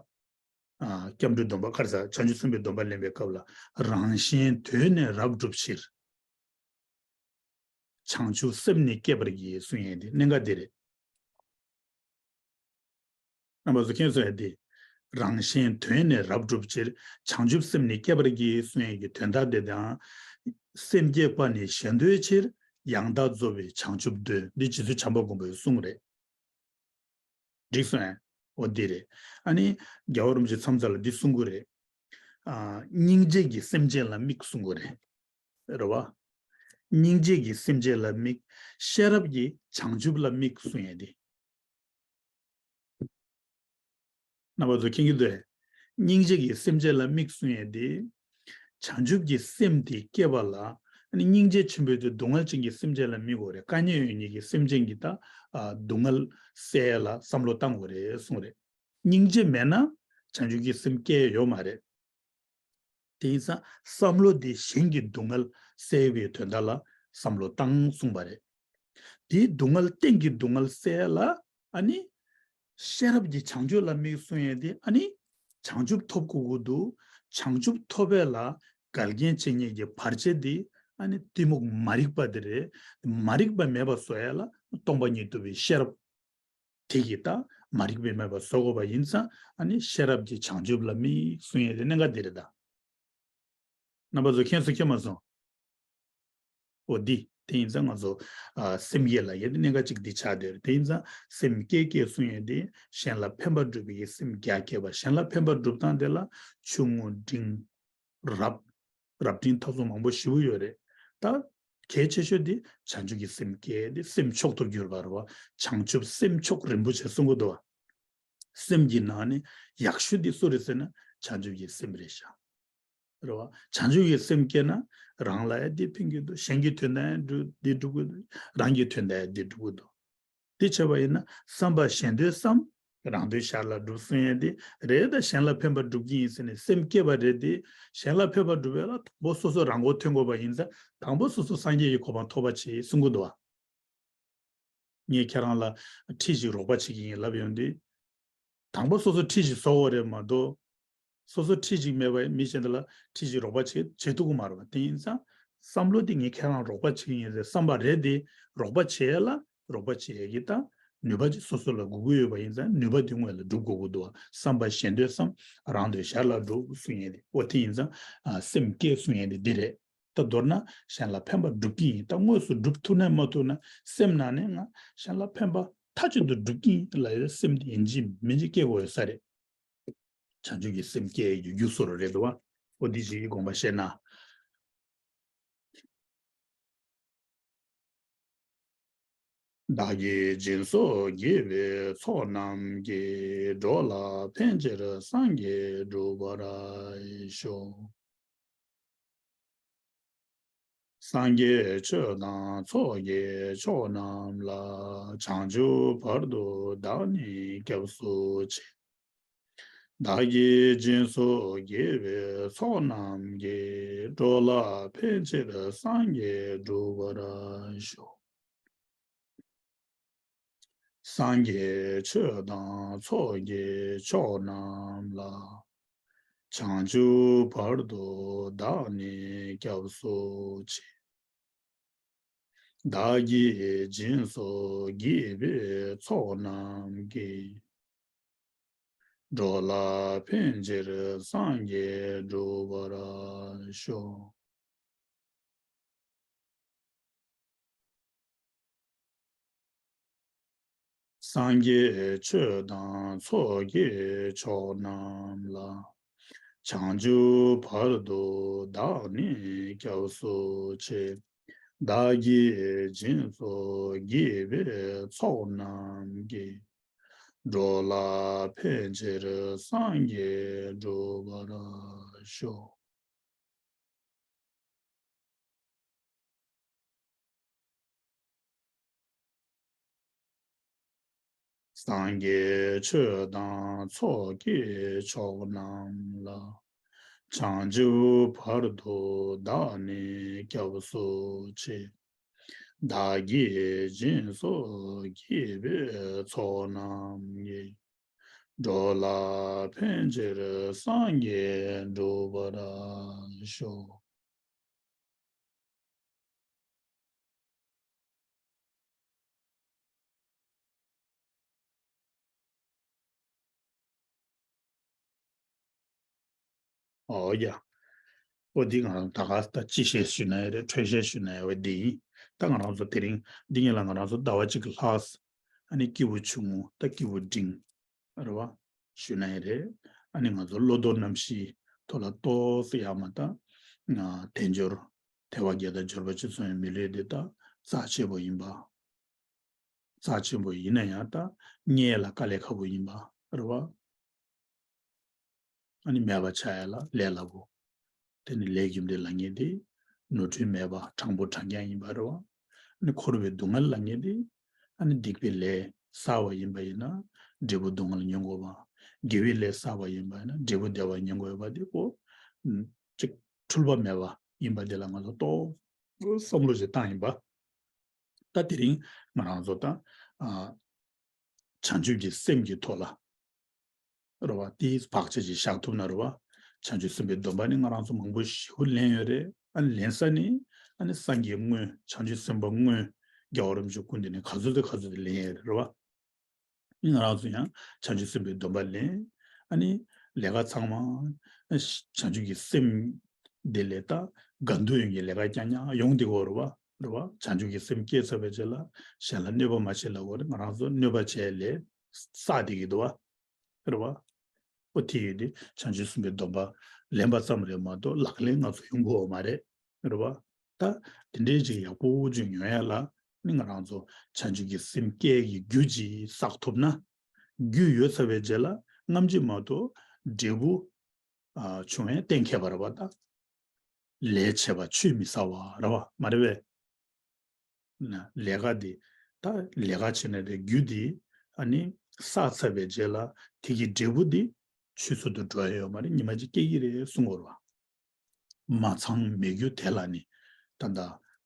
ཨ། སྐྱབས་འགྲོའི་སྡོམ་པ། ག་རེ་ཟེར། བྱང་ཆུབ་སེམས་དཔའི་སྡོམ་པ་ལེན་པའི་སྐབས་ལ། རང་གཞན་དོན་ནི་རབ་བསྒྲུབ་ཕྱིར། བྱང་ཆུབ་སེམས་ནི་བསྐྱེད་པར་བགྱི་གསུང་ཡས་དེ་གནད་འགག་དེ་རེད། རྣམ་པ་ཚོ་མཁྱེན་སོང་ཡ་དེ། རང་གཞན་དོན་ནི་རབ་བསྒྲུབ་ཕྱིར། བྱང་ཆུབ་སེམས་ནི་བསྐྱེད་པར་བགྱི་གསུང་ཡས་ཀྱི་དོན་དག་དེ་དང་། སེམས་བསྐྱེད་པ་ནི་གཞན་དོན་ཕྱིར། ཡང་དག་རྫོགས་པའི་བྱང་ཆུབ་འདོད། འདི་རྗེ་བཙུན་བྱམས་པ་མགོན་པོའི་གསུང་རེད། འགྲིག་སོང་ཨེ། འོ་འདི་རེད། ཨ་ནི་རྒྱལ་བ་རིན་པོ་ཆེ་མཚམས་མཚམས་ལ་འདི་གསུང་གི་རེད། ཨ། སྙིང་རྗེ་གིས་སེམས་ཅན་ལ་དམིགས་གསུང་གི་རེད། རེད་བ། སྙིང་རྗེ་གིས་སེམས་ཅན་ལ་དམིགས། ཤེས་རབ་ཀྱིས་བྱང་ཆུབ་ལ་དམིགས་གསུང་ཡས་འདི། རྣམ་པ་ཚོ་མཁྱེན་གྱི་འདུག་ཨེ། སྙིང་རྗེ་གིས་སེམས་ཅན་ལ་དམིགས་གསུང་ཡས་འདི། བྱང་ཆུབ་ཀྱི་སེམས་དེ་བསྐྱེད་པ་ལ། ཨ་ནི་སྙིང་རྗེ་ཆེན་པོས་དེ་སྡུག་བསྔལ་ཅན་གྱི་སེམས་ཅན་ལ་དམིགས་དགོས་རེད། དཀའ་ངལ་ཡོད་མཁན་གྱི་སེམས་ཅན་གྱི་ད་ཨ་སྡུག་བསྔལ་སེལ་ཡས་ལ་བསམ་བློ་བཏང་དགོས་རེད་གསུངས་རེད། སྙིང་རྗེ་མེད་ན་བྱང་ཆུབ་ཀྱི་སེམས་སྐྱེ་ཡས་ཡོད་མ་རེད། དེ་ཡིན་ཙང་བསམ་བློ་དེ་གཞན་གྱི་སྡུག་བསྔལ་སེལ་བའི་དོན་དག་ལ་བསམ་བློ་བཏང་གསུངས་པ་རེད། དེའི་སྡུག་བསྔལ། གཏན་གྱི་སྡུག་བསྔལ་སེལ་ཡས་ལ། ཨ་ནི་ཤེས་རབ་ཀྱིས་བྱང་ཆུབ་ལ་དམིགས་གསུང་ཡས་དེ། ཨ་ནི་བྱང་ཆུབ་ཐོབ་དགོས་ཀྱི་འདུག་བྱང་ཆུབ་ཐོབ་པ་ལ་འགལ་རྐྱེན་བྱེད་མཁན་གྱི་བར་ཆད་དེ། ཨ་ནི་གཏི་མུག་མ་རིག་པ་དེ་རེད། མ་རིག་པ་མེད་པ་བཟོ་ཡས་ལ་སྟོང་པ་ཉིད་རྟོགས་པའི་ཤེས་རབ་དེ་གིས་ད་མ་རིག་པ་མེད་པ་བཟོ་དགོས་པ་ཡིན་ཙང་། ཨ་ནི་ཤེས་རབ་ཀྱིས་བྱང་ཆུབ་ལ་དམིགས་གསུང་ཡས་དེ་གནད་འགག་དེ་རེད་ད། རྣམ་པ་ཚོ་མཁྱེན་སོང་མཁྱེན་མ་སོང་། འོ་འདི། དེ་ཡིན་ཙང་ང་ཚོ་ཨ་སེམས་བསྐྱེད་ལབ་ཡས་དེ་གནད་འགག་ཅིག་འདི་ཆགས་བསྡད་རེད། དེ་ཡིན་ཙང་སེམས་བསྐྱེད་བསྐྱེད་གསུང་ཡས་དེ་གཞན་ལ་ཕན་པ་སྒྲུབ་པའི་སེམས་རྒྱ་བསྐྱེད་པ། གཞན་ལ་ཕན་པ་སྒྲུབ་སྟངས་དེ་ལ་ཆུང་ངུ་འབྲིང་རབ། རབ་འབྲིང་ཐ་ཚིག་མང་པོ་ཞེ་པོ་ཡོད་རེད། ད་གལ་ཆེ་ཤོས་དེ་བྱང་ཆུབ་ཀྱི་སེམས་བསྐྱེད་དེ་སེམས་མཆོག་ཏུ་གྱུར་པ་རེད་བ། བྱང་ཆུབ་སེམས་མཆོག་རིན་པོ་ཆེ་གསུང་གི་འདུག་བ། སེམས་ཀྱི་ནང་ནས་ཡག་ཤོས་དེ་སུ་རེད་ཟེར་ན་བྱང་ཆུབ་ཀྱི་སེམས་རེད་ཤག་རེད་བ། བྱང་ཆུབ་ཀྱི་སེམས་སྐྱེས་ན་རང་ལ་ཡང་འདི་ཕན་གྱི་འདུག་གཞན་གྱི་དོན་དག་ཡང་འདི་སྒྲུབ་ཀྱི་འདུག་རང་གི་དོན་དག་ཡང་འདི་སྒྲུབ་ཀྱི་འདུག་དེ་བྱས་པ་ཡིན་ན་བསམ་པ་གཞན་དོན་བསམ། རང་དོན་ཞར་ལ་སྒྲུབ་གསུང་ཡས་དེ་རེད། ད་གཞན་ལ་ཕན་པ་སྒྲུབ་ཀྱི་ཡིན་ཟེར་ནས་སེམས་བསྐྱེད་པ་རེད་དེ། གཞན་ལ་ཕན་པ་སྒྲུབ་ཡས་ལ་དང་པོ་སོ་སོ་རང་མགོ་ཐོན་དགོས་པ་ཡིན་ཙང་། དང་པོ་སོ་སོ་སངས་རྒྱས་ཀྱི་གོ་འཕང་ཐོབ་པ་བྱེད་གསུང་གི་འདུག་བ། ངས་ཁྱེད་རང་ལ་ཁྲི་ཞིག་རོགས་པ་བྱེད་ཀྱི་ཡིན་ལབ་ཡོང་དུས། དང་པོ་སོ་སོ་ཁྲི་ཞིག་བཟོ་དགོས་རེད་མ་གཏོགས། སོ་སོ་ཁྲི་ཞིག་མེད་པ་མི་གཞན་དག་ལ་ཁྲི་ཞིག་རོགས་པ་བྱེད་བྱེད་ཐུབ་ཀྱི་མ་རེད་པ། དེ་ཡིན་ཙང་བསམ་བློ་དེ་ངས་ཁྱེད་རང་རོགས་པ་བྱེད་ཀྱི་ཡིན་ཟེར་བསམ་པ་རེད་དེ། རོགས་པ་བྱེད་ཡས་ལ་རོགས་པ་བྱེད་ཡས་ཀྱི་ད་ནུས་པ་ཅིག་སོ་སོ་ལ་དགོས་ཀྱི་ཡོད་པ་ཡིན་ཙང་ནུས་པ་དེ་སྔོན་ལ་སྒྲུབ་དགོས་ཀྱི་འདུག་བ། བསམ་པ་གཞན་དོན་བསམ། རང་དོན་ཞར་ལ་སྒྲུབ་གསུང་ཡས་དེ། འོ་དེ་ཡིན་ཙང་ཨ་སེམས་བསྐྱེད་གསུང་ཡས་དེ་འདི་རེད། ད་མདོར་ན་གཞན་ལ་ཕན་པ་སྒྲུབ་ཀྱི་ཡིན། ད་དངོས་སུ་སྒྲུབ་ཐུབ་ན་མ་ཐུབ་ན་སེམས་ནང་ནས་ང་གཞན་ལ་ཕན་པ་མཐའ་གཅིག་ཏུ་སྒྲུབ་ཀྱི་ཡིན་ལབ་ཡོད། སེམས་དེ་ཡིན་གཅིག་མིན་གཅིག་སྐྱེ་དགོས་ཡོད་ས་རེད། བྱང་ཆུབ་ཀྱི་སེམས་སྐྱེ་ཡི་རྒྱུ་སོ་རུ་རེད་འདུག་བ། འོ་འདི་ཞིག་གི་དགོངས་པ་བཞེས་ན། བདག་གིས་སྦྱིན་སོགས་བགྱིས་པའི་ཚོགས་རྣམས་ཀྱིས། འགྲོ་ལ་ཕན་ཕྱིར་སངས་རྒྱས་འགྲུབ་པར་ཤོག། སངས་རྒྱས་ཆོས་དང་ཚོགས་ཀྱི་མཆོག་རྣམས་ལ། བྱང་ཆུབ་བར་དུ་བདག་ནི་སྐྱབས་སུ་མཆི། བདག་གིས་སྦྱིན་སོགས་བགྱིས་པའི་ཚོགས་རྣམས་ཀྱིས། འགྲོ་ལ་ཕན་ཕྱིར་སངས་རྒྱས་འགྲུབ་པར་ཤོག། སངས་རྒྱས་ཆོས་དང་ཚོགས་ཀྱི་མཆོག་རྣམས་ལ། བྱང་ཆུབ་བར་དུ་བདག་ནི་སྐྱབས་སུ་མཆི། བདག་གིས་སྦྱིན་སོགས་བགྱིས་པའི་ཚོགས་རྣམས་ཀྱིས། འགྲོ་ལ་ཕན་ཕྱིར་སངས་རྒྱས་འགྲུབ་པར་ཤོག། སངས་རྒྱས་ཆོས་དང་ཚོགས་ཀྱི་མཆོག་རྣམས་ལ། བྱང་ཆུབ་བར་དུ་བདག་ནི་སྐྱབས་སུ་མཆི། བདག་གིས་སྦྱིན་སོགས་བགྱིས་པའི་ཚོགས་རྣམས་ཀྱིས། འགྲོ་ལ་ཕན་ཕྱིར་སངས་རྒྱས་འགྲུབ་པར་ཤོག། སངས་རྒྱས་ཆོས་དང་ཚོགས་ཀྱི་མཆོག་རྣམས་ལ། བྱང་ཆུབ་བར་དུ་བདག་ནི་སྐྱབས་སུ་མཆི། བདག་གིས་སྦྱིན་སོགས་བགྱིས་པའི་ཚོགས་རྣམས་ཀྱིས། འགྲོ་ལ་ཕན་ཕྱིར་སངས་རྒྱས་འགྲུབ་པར་ཤོག། ཨོ་ཡ། ཨོ་འདི་ང་རང་ད་ག་ད་ཅི་བཤད་ཞུ་ན་ཡ་རེད། འཕྲོས་བཤད་ཞུ་ན་ཡ་བ་འདི་ཡིན། ད་ང་རང་ཚོ་དེ་རིང་འདི་ཉིད་ལ་ང་རང་ཚོ་ཟླ་བ་གཅིག་གི་ལྷག་ཨ་ནི་སྐྱེས་བུ་ཆུང་ངུ་ད་སྐྱེས་བུ་འབྲིང་རེད་བ། ཞུ་ན་ཡ་རེད། ཨ་ནི་ང་ཚོ་བློ་ལྡོག་རྣམ་བཞིའི་ཐོག་ལ་ཏོག་ཙམ་ཡ་མ་ད་དལ་འབྱོར་དལ་བ་བརྒྱད་དང་འབྱོར་པ་ཆེ་ཚང་བའི་མི་ལུས་འདི་ད་རྩ་ཆེན་པོ་ཡིན་པ། རྩ་ཆེན་པོ་ཡིན་ན་ཡང་ད་རྙེད་ལ་དཀའ་ལས་ཁག་པོ་ཡིན་པ་རེད་བ། ཨ་ནི་མེད་པ་ཆགས་ཡ་ལ་ལས་སླ་པོ། དེ་ནི་ལས་རྒྱུ་འབྲས་ལ་ངེས་ཏེ། ནོར་འཁྲུལ་མེད་པ་དྲང་པོ་དྲང་རྐྱང་ཡིན་པ་རེད་བ། ཨ་ནི་འཁོར་བའི་སྡུག་བསྔལ་ལ་ངེས་ཏེ། ཨ་ནི་སྡིག་པའི་ལས་བསགས་པ་ཡིན་པ་ཡིན་ན་འབྲས་བུ་སྡུག་བསྔལ་མྱོང་དགོས་པ། དགེ་བའི་ལས་བསགས་པ་ཡིན་པ་ཡིན་ན་འབྲས་བུ་བདེ་བ་མྱོང་དགོས་པ་དེ་ཀོ། ཅིག་འཁྲུལ་པ་མེད་པ་ཡིན་པ་དེ་ལ་ང་ཚོ་ཏོག་བསམ་བློ་ཞིག་བཏང་ཡིན་པ། ད་དེ་རིང་ང་རང་ཚོ་ད་ཨ་བྱང་ཆུབ་ཀྱི་སེམས་ཀྱི་ཐོག་ལ་རེད་བ། དེའི་བག་ཆགས་ཅིག་བཞག་ཐུབ་ན་རེད་བ། བྱང་ཆུབ་སེམས་དཔའི་སྡོམ་པ་ནི་ང་རང་ཚོ་མང་པོ་ཞེ་པོ་ལེན་ཡོད་རེད། ཨ་ནི་ལེན་ས་ནི་ཨ་ནི་སངས་རྒྱས་དངོས། བྱང་ཆུབ་སེམས་དཔའ་དངོས། རྒྱལ་བ་རིན་པོ་ཆེ་སྐུ་མདུན་ནས་ག་ཚོད་དེ་ག་ཚོད་དེ་ལེན་ཡོད་རེད་བ། ང་རང་ཚོ་ཡང་བྱང་ཆུབ་སེམས་དཔའི་སྡོམ་པ་ལེན། ཨ་ནི་ལས་ཀ་ཚང་མ་བྱང་ཆུབ་ཀྱི་སེམས་དེ་ལས་ད་དགའ་སྡུག་ཡོང་གི་ལས་ཀ་རྐྱང་རྐྱང་ཡོང་དེ་གོ་རེད་བ། རེད་བ། བྱང་ཆུབ་ཀྱི་སེམས་སྐྱེས་ཚར་བའི་རྗེས་ལ་གཞན་ལ་གནོད་པ་མ་བྱེད་ལབ་གོ་རེད། ང་རང་ཚོ་གནོད་པ་བྱས་ལས་བསགས་བསྡད་ཀྱི་འདུག་བ། རེད་བ། ཨོ་དེ་ཡོད་དེ་བྱང་ཆུབ་སེམས་དཔའི་སྡོམ་པ་ལེན་པ་ཙམ་རེད་མ་གཏོགས་ལག་ལེན་ང་ཚོ་ཡོང་གི་ཡོད་མ་རེད། རེད་བ། ད་དེ་འདྲའི་ཅིག་ཡག་པོ་ཅིག་ཡོང་ཡ་ལ་ནི་ང་རང་ཚོ་བྱང་ཆུབ་ཀྱི་སེམས་སྐྱེ་ཡི་རྒྱུ་ཅིག་བསགས་ཐུབ་ན། རྒྱུ་ཡོད་ཚར་བའི་རྗེས་ལ་རྔམ་བརྗིད་མ་གཏོགས་འབྲས་བུ་ཨ་བྱུང་ཡ་གཏན་འཁེལ་བ་རེད་བ། ད་ལས་བྱས་པ་ཆུད་མི་ཟ་བ་རེད་བ། མ་རེད་བས། ན་ལས་ཀ་འདི་ད་ལས་ཀ་བྱས་ན་དེ་རྒྱུ་འདི་ཨ་ནི་བསགས་ཚར་བའི་རྗེས་ལ་དེ་གི་འབྲས་བུ་འདི་ཆུད་ཟོས་སུ་འགྲོ་ཡ་ཡོད་མ་རེད། ཉི་མ་གཅིག་སྐྱེ་གི་རེད་གསུང་གོ་རེད་བ། མ་ཚང་མེད་རྒྱུ་དེ་ལ་ནི། ད་ལྟ་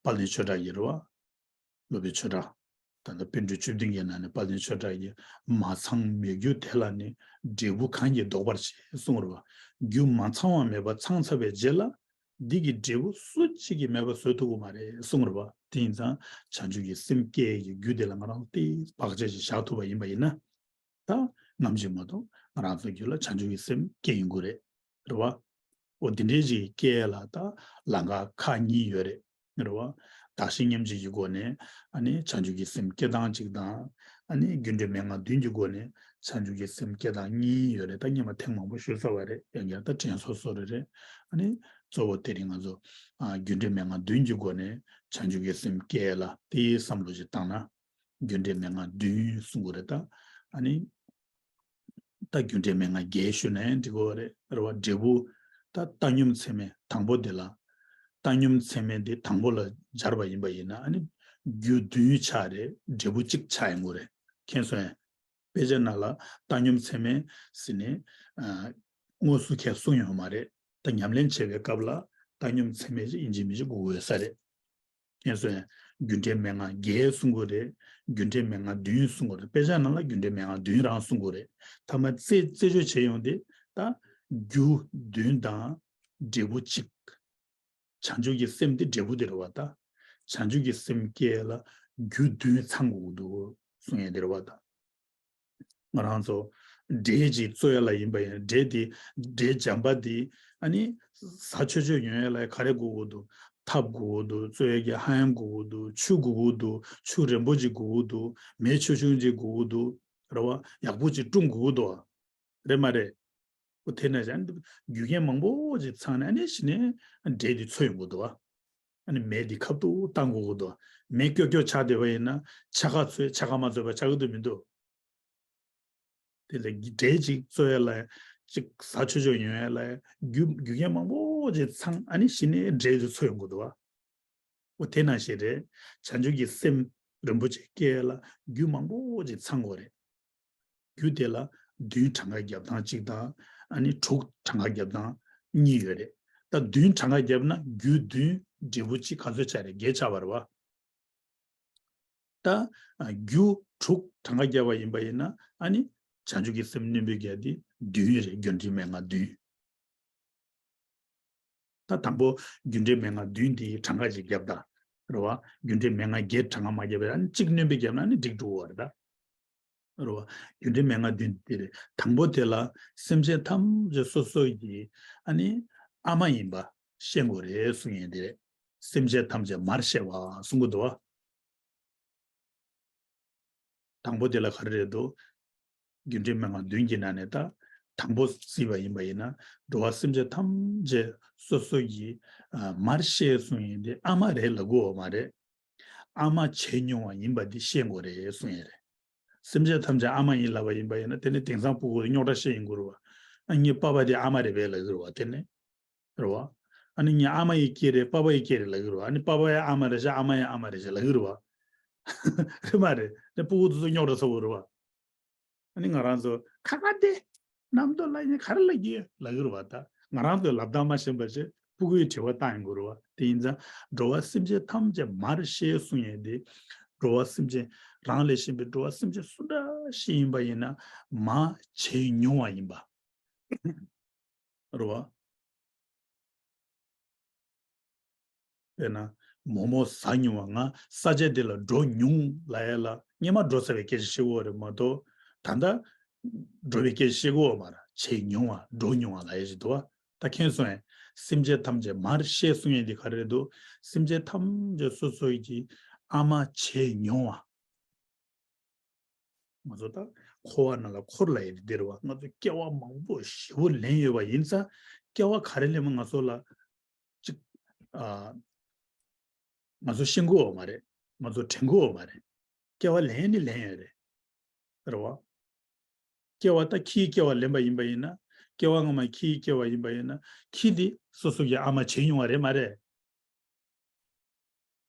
དཔལ་ལྡན་ཆོས་གྲགས་ཀྱིས་རེད་བ། སློབ་དཔོན་ཆོས་གྲགས། ད་ལྟ་པཎ་གྲུབ་བཅུ་བདུན་གྱི་ནང་ནས་དཔལ་ལྡན་ཆོས་གྲགས་ཀྱིས་མ་ཚང་མེད་རྒྱུ་དེ་ལ་ནི་འབྲས་བུ་གང་གིས་ལྡོག་པར་བྱེད་གསུངས་རེད་བ། རྒྱུ་མ་ཚང་བ་མེད་པ་ཚང་ཚར་བའི་རྗེས་ལ་འདི་གི་འབྲས་བུ་སུ་གཅིག་གིས་མེད་པ་བཟོ་ཐུབ་ཀྱི་མ་རེད་གསུངས་རེད་བ། དེ་ཡིན་ཙང་བྱང་ཆུབ་ཀྱི་སེམས་སྐྱེ་ཡི་རྒྱུ་དེ་ལ་ང་རང་ཏོག་ཙམ་བག་ཆགས་ཤིག་བཞག་ཐུབ་པ་ཡིན་པ་ཡིན་ན། ད་རྔམ་བརྗིད་མ་གཏོགས་ང་རང་ཚོའི་རྒྱུད་ལ་བྱང་ཆུབ་ཀྱི་སེམས་སྐྱེ་ཡོང་གི་རེད། རེད་བ། འོ་དེ་འདྲའི་ཞིག་སྐྱེ་ལ་ད་ལམ་ཁ་ཁག་གཉིས་ཡོད་རེད། རེད་བ། བདག་གཞན་མཉམ་བརྗེ་གི་སྒོ་ནས་ཨ་ནི་བྱང་ཆུབ་ཀྱི་སེམས་སྐྱེ་སྟངས་གཅིག་དང་། ཨ་ནི་རྒྱུ་འབྲས་མན་ངག་བདུན་གྱི་སྒོ་ནས་བྱང་ཆུབ་ཀྱི་སེམས་སྐྱེ་སྟངས་གཉིས་ཡོད་རེད། ད་སྔོན་མ་ཐེངས་མང་པོ་ཞུས་ཚར་བ་རེད། ཡང་བསྐྱར་ད་དྲན་གསོ་བཟོ་འདྲ་རེད། ཨ་ནི་གཙོ་བོ་དེ་རིང་ང་ཚོ་ཨ་རྒྱུ་འབྲས་མན་ངག་བདུན་གྱི་སྒོ་ནས་བྱང་ཆུབ་ཀྱི་སེམས་སྐྱེ་ལ་དེའི་བསམ་བློ་ཞིག་བཏང་ན། རྒྱུ་འབྲས་མན་ངག་བདུན་གསུང་གི་རེད་ད། ཨ་ནི། ད་རྒྱུ་འབྲས་མན་ངག་བརྒྱད་ཞུས་ན་འགྲིག་གི་རེད། རེད་བ། འབྲས་བུ། ད་བཏང་སྙོམས་ཚད་མེད་དང་པོ་དེ་ལ། བཏང་སྙོམས་ཚད་མེད་དེ་དང་པོ་ལ་སྦྱར་བ་ཡིན་པ་ཡིན་ན་ཨ་ནི། རྒྱུ་བདུན་ཆགས་རེད། འབྲས་བུ་གཅིག་ཆགས་ཡོང་གི་རེད། མཁྱེན་སོང་ངས། དཔེ་ཆ་ནང་ལ་བཏང་སྙོམས་ཚད་མེད་ཟེར་ནས། ཨ། དངོས་སུ་ཁས་གསུངས་ཡོད་མ་རེད། ད་ཉམས་ལེན་བྱེད་པའི་སྐབས་ལ་བཏང་སྙོམས་ཚད་མེད་ཅིག་ཡིན་གཅིག་མིན་གཅིག་དགོས་ཀྱི་ཡོད་ས་རེད། མཁྱེན་སོང་ངས། རྒྱུ་འབྲས་མན་ངག་བརྒྱད་གསུང་གི་རེད། རྒྱུ་འབྲས་མན་ངག་བདུན་གསུང་གི་རེད། དཔེ་ཆ་ནང་ལ་རྒྱུ་འབྲས་མན་ངག་བདུན་རང་གསུང་གི་རེད། མཐའ་མ་རྩད་རྩད་གཅོད་བྱེད་ཡོང་དུས་ད་རྒྱུ་བདུན་དང་འབྲས་བུ་གཅིག་བྱང་ཆུབ་ཀྱི་སེམས་དེ་འབྲས་བུ་དེ་རེད་བ་ད། བྱང་ཆུབ་ཀྱི་སེམས་སྐྱེ་ལ་རྒྱུ་བདུན་ཚང་དགོས་ཀྱི་འདུག་གསུང་ཡས་དེ་རེད་བ་ད། ང་རང་ཚོ་འབྲས་ཅིག་བཙོ་ཡ་ལ་ཡིན་པ་ཡིན། འབྲས་དེ། འབྲས་འཇམ་པ་དེ་ཨ་ནི་ཟ་ཆོག་ཆོག་ཡོང་ཡ་ལ་ག་རེ་དགོས་ཀྱི་འདུག་ཐབ་དགོས་ཀྱི་འདུག་བཙོ་ཡ་གི་ཧ་ཡམ་དགོས་ཀྱི་འདུག་ཆུ་དགོས་ཀྱི་འདུག་ཆུ་རན་པོ་ཅིག་དགོས་ཀྱི་འདུག་མེ་ཆུང་ཆུང་ཅིག་དགོས་ཀྱི་འདུག་རེད་བ། ཡག་པོ་ཅིག་བཀྲུ་དགོས་ཀྱི་འདུག་རེད་མ་རེད། འོ་དེ་ན་ཡང་རྒྱུ་རྐྱེན་མང་པོ་ཅིག་ཚང་ནས་ཨ་ནི་གཞི་ནས་འབྲས་དེ་འཚོ་ཡོང་གི་འདུག་བ། ཨ་ནི་མེ་དེ་ཁ་ཐུག་བཏང་དགོས་ཀྱི་འདུག་མེ་ཀྱོག་ཀྱོག་ཆགས་བསྡད་པ་ཡིན་ན་ཕྱེད་ཀ་འཚོས་ཕྱེད་ཀ་མ་འཚོས་པ་ཆགས་ཀྱི་འདུག་མི་འདུག་དེ་ལས་འབྲས་གཅིག་བཙོ་ཡ་ལ་གཅིག་ཟ་ཆོག་ཆོག་ཡོང་ཡ་ལ་རྒྱུ་རྒྱུ་རྐྱེན་མང་པོ་ཅིག་ཚང་ཨ་ནི་གཞི་ནས་འབྲས་དེ་འཚོ་ཡོང་གི་འདུག་བ། འོ་དེ་ནང་བཞིན་རེད། བྱང་ཆུབ་ཀྱི་སེམས་རིན་པོ་ཆེ་སྐྱེ་ལ་རྒྱུ་མང་པོ་ཅིག་ཚང་དགོས་རེད། རྒྱུ་དེ་ལ་བདུན་གྲངས་ཀ་རྒྱབ་སྟངས་གཅིག་དང་ཨ་ནི་དྲུག་གྲངས་ཀ་རྒྱབ་སྟངས་གཉིས་ཡོད་རེད། ད་བདུན་གྲངས་ཀ་རྒྱབ་ན་རྒྱུ་བདུན་འབྲས་བུ་གཅིག་ག་ཚོད་ཆགས་རེད། བརྒྱད་ཆགས་པ་རེད་བ། ད་རྒྱུ་དྲུག་གྲངས་ཀ་བརྒྱབ་པ་ཡིན་པ་ཡིན་ན་ཨ་ནི་བྱང་ཆུབ་ཀྱི་སེམས་རྣོན་པོའི་རྒྱུ་དེ་བདུན་རེད། རྒྱུ་འབྲས་མན་ངག་བདུན། ད་དང་པོ་རྒྱུ་འབྲས་མན་ངག་བདུན་དེའི་གྲངས་ཀ་ཅིག་བརྒྱབ་ད། རེད་བ། རྒྱུ་འབྲས་མན་ངག་བརྒྱད་གྲངས་ཀ་མ་བརྒྱབ་པ་ཡིན་ན་གཅིག་རྣོན་པོས་བརྒྱབ་ན་ནི་འགྲིག་འགྲོ་བ་རེད་ད། རེད་བ། རྒྱུ་འབྲས་མན་ངག་བདུན་དེ་རེད། དང་པོ་དེ་ལ་སེམས་ཅན་ཐམས་ཅད་སོ་སོ་ཡི་ཨ་ནི་ཨ་མ་ཡིན་པ་ཤེས་དགོས་རེད་གསུང་ཡས་དེ་རེད། སེམས་ཅན་ཐམས་ཅད་མར་ཤེས་པ་གསུང་གི་འདུག་བ། དང་པོ་དེ་ལ་ག་རེ་རེད་འདུག་རྒྱུ་འབྲས་མན་ངག་བདུན་གྱི་ནང་ནས་ད་དང་པོ་བརྩིས་པ་ཡིན་པ་ཡིན་ན་འགྲོ་བ་སེམས་ཅན་ཐམས་ཅད་སོ་སོ་ཡི་ཨ་མར་ཤེས་གསུང་ཡས་དེ་ཨ་མ་རེད་ལབ་དགོས་བ་མ་རེད། ཨ་མ་བྱས་མྱོང་བ་ཡིན་པ་འདི་ཤེས་དགོས་རེད་གསུང་ཡས་རེད། སེམས་ཅན་ཐམས་ཅད་ཨ་མ་ཡིན་ལབ་པ་ཡིན་པ་ཡིན་ན་དེ་ནི་དེང་སང་ཕྲུ་གུ་རྙོག་དྲ་བཤད་ཡིན་དགོས་རེད་བ། ཨ་ངའི་པ་ཕ་དེ་ཨ་མ་རེད་པས་ལབ་ཀྱི་རེད་བ་དེ་ནི། རེད་བ། ཨ་ནི་ངའི་ཨ་མ་ཡི་སྐད་རེད་པ་ཕ་ཡི་སྐད་རེད་ལབ་ཀྱི་རེད་བ། ཨ་ནི་པ་ཕ་ཡི་ཨ་མ་རེད་ཤག་ཨ་མ་ཡི་ཨ་མ་རེད་ཤག་ལབ་ཀྱི་རེད་བ། རེད་མ་རེད། ནི་ཕྲུ་གུ་དེ་ཚོ་རྙོག་དྲ་ཚ་བོ་རེད་བ། ཨ་ནི་ང་རང་ཚོ་ཁ་ཁ་དེ་རྣམ་རྟོག་ལ་ཡིན་ག་རེ་ལབ་ཀྱི་ལབ་ཀྱི་རེད་བ། ད་ང་རང་ཚོའི་ལབ་སྟངས་མ་ཤེས་པ་བྱས་ཕྲུ་གུའི་དྲི་བ་བཏང་ཡོང་གི་རེད་བ། དེ་ཡིན་ཙང་འགྲོ་བ་སེམས་ཅན་ཐམས་ཅད་མར་ཤེས་གསུང་ཡས་དེ། འགྲོ་བ་སེམས་ཅན་རང་ལས་གཞན་པའི་འགྲོ་བ་སེམས་ཅན་སུ་འདྲ་ཞིག་ཡིན་པ་ཡིན་ན་མར་བྱས་མྱོང་བ་ཡིན་པ། རེད་བ། དཔེར་ན། མོག་མོག་ཟ་མྱོང་བ་ང་ས་ཆ་དེ་ལ་འགྲོ་མྱོང་ལབ་ཡ་ལ་སྔོན་མ་འགྲོ་ཚར་བའི་སྐད་ཆ་བཤད་ཀྱི་ཡོད་རེད་མ་གཏོགས། ད་ལྟ་འགྲོ་བའི་སྐད་ཆ་བཤད་ཀྱི་ཡོད་མ་རེད། བྱས་མྱོང་བ་འགྲོ་མྱོང་བ་ལབ་ཡ་ཞིག་འདུག་བ། ད་མཁྱེན་སོང་ངས། སེམས་ཅན་ཐམས་ཅད་མར་ཤེས་གསུང་ཡས་འདི་ག་རེ་རེད་འདུག་སེམས་ཅན་ཐམས་ཅད་སོ་སོ་ཡི་ཨ་མ་བྱས་མྱོང་བ། ང་ཚོ་ད་འཁོར་བ་ནང་ལ་འཁོར་ལ་ཡི་འདིར་བ་ང་ཚོ་སྐྱེ་བ་མང་པོ་ཞེ་པོ་ལེན་ཡོད་པ་ཡིན་ཙང་། སྐྱེ་བ་ག་རེ་ལེན་མ་ང་ཚོ་ལ་ཅིག་ཨ། ང་ཚོ་ཤེས་ཀྱི་ཡོད་མ་རེད། ང་ཚོ་དྲན་གྱི་ཡོད་མ་རེད། སྐྱེ་བ་ལེན་ནི་ལེན་ཡོད་རེད། རེད་བ། སྐྱེ་བ་ད་ཁྱིའི་སྐྱེ་བ་ལེན་པ་ཡིན་པ་ཡིན་ན། སྐྱེ་བ་སྔ་མ་ཁྱིའི་སྐྱེ་བ་ཡིན་པ་ཡིན་ན་ཁྱི་དེ་སོ་སོ་གི་ཨ་མ་བྱས་མྱོང་བ་རེད་མ་རེད།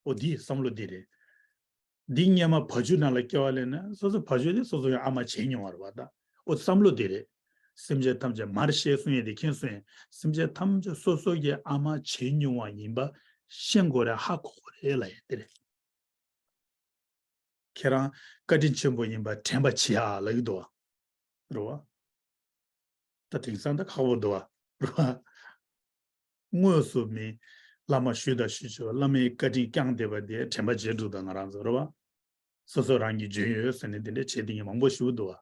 འོ་འདིའི་བསམ་བློ་འདི་རེད། འདི་སྔོན་མ་བ་ཕྱུགས་ནང་ལ་སྐྱེ་བ་ལེན་ན་སོ་སོ་བ་ཕྱུགས་དེ་སོ་སོ་ཡང་ཨ་མ་བྱས་མྱོང་བ་རེད་བ་ད། འོ་བསམ་བློ་འདི་རེད། སེམས་ཅན་ཐམས་ཅད་མར་ཤེས་གསུང་ཡས་དེ་མཁྱེན་སོང་ཡས། སེམས་ཅན་ཐམས་ཅད་སོ་སོ་གི་ཨ་མ་བྱས་མྱོང་བ་ཡིན་པ་ཤེས་དགོས་རེད། ཧ་གོ་དགོས་རེད་ལབ་ཡས་དེ་རེད། ཁྱེད་རང་བཀའ་དྲིན་ཆེན་པོ་ཡིན་པ་དྲན་པ་བྱེད་ཨ་ལབ་ཀྱི་འདུག་བ། རེད་བ། ད་དེང་སང་ད་ཁག་པོ་འདུག་བ། རེད་བ། དངོས་སུ་མི་བླ་མ་ཞུས་དང་ཞུས་ཆོག་བླ་མའི་བཀའ་དྲིན་བསྐྱངས་བསྡད་པ་དེ་དྲན་པ་བརྗེད་འགྲོ་ད་ང་རང་ཚོ་རེད་བ། སོ་སོ་རང་གི་འཇོན་ཡོད་ཟེར་ནས་དེ་འདྲ་བྱེད་དེ་ངས་མང་པོ་ཞུ་འདུག་བ།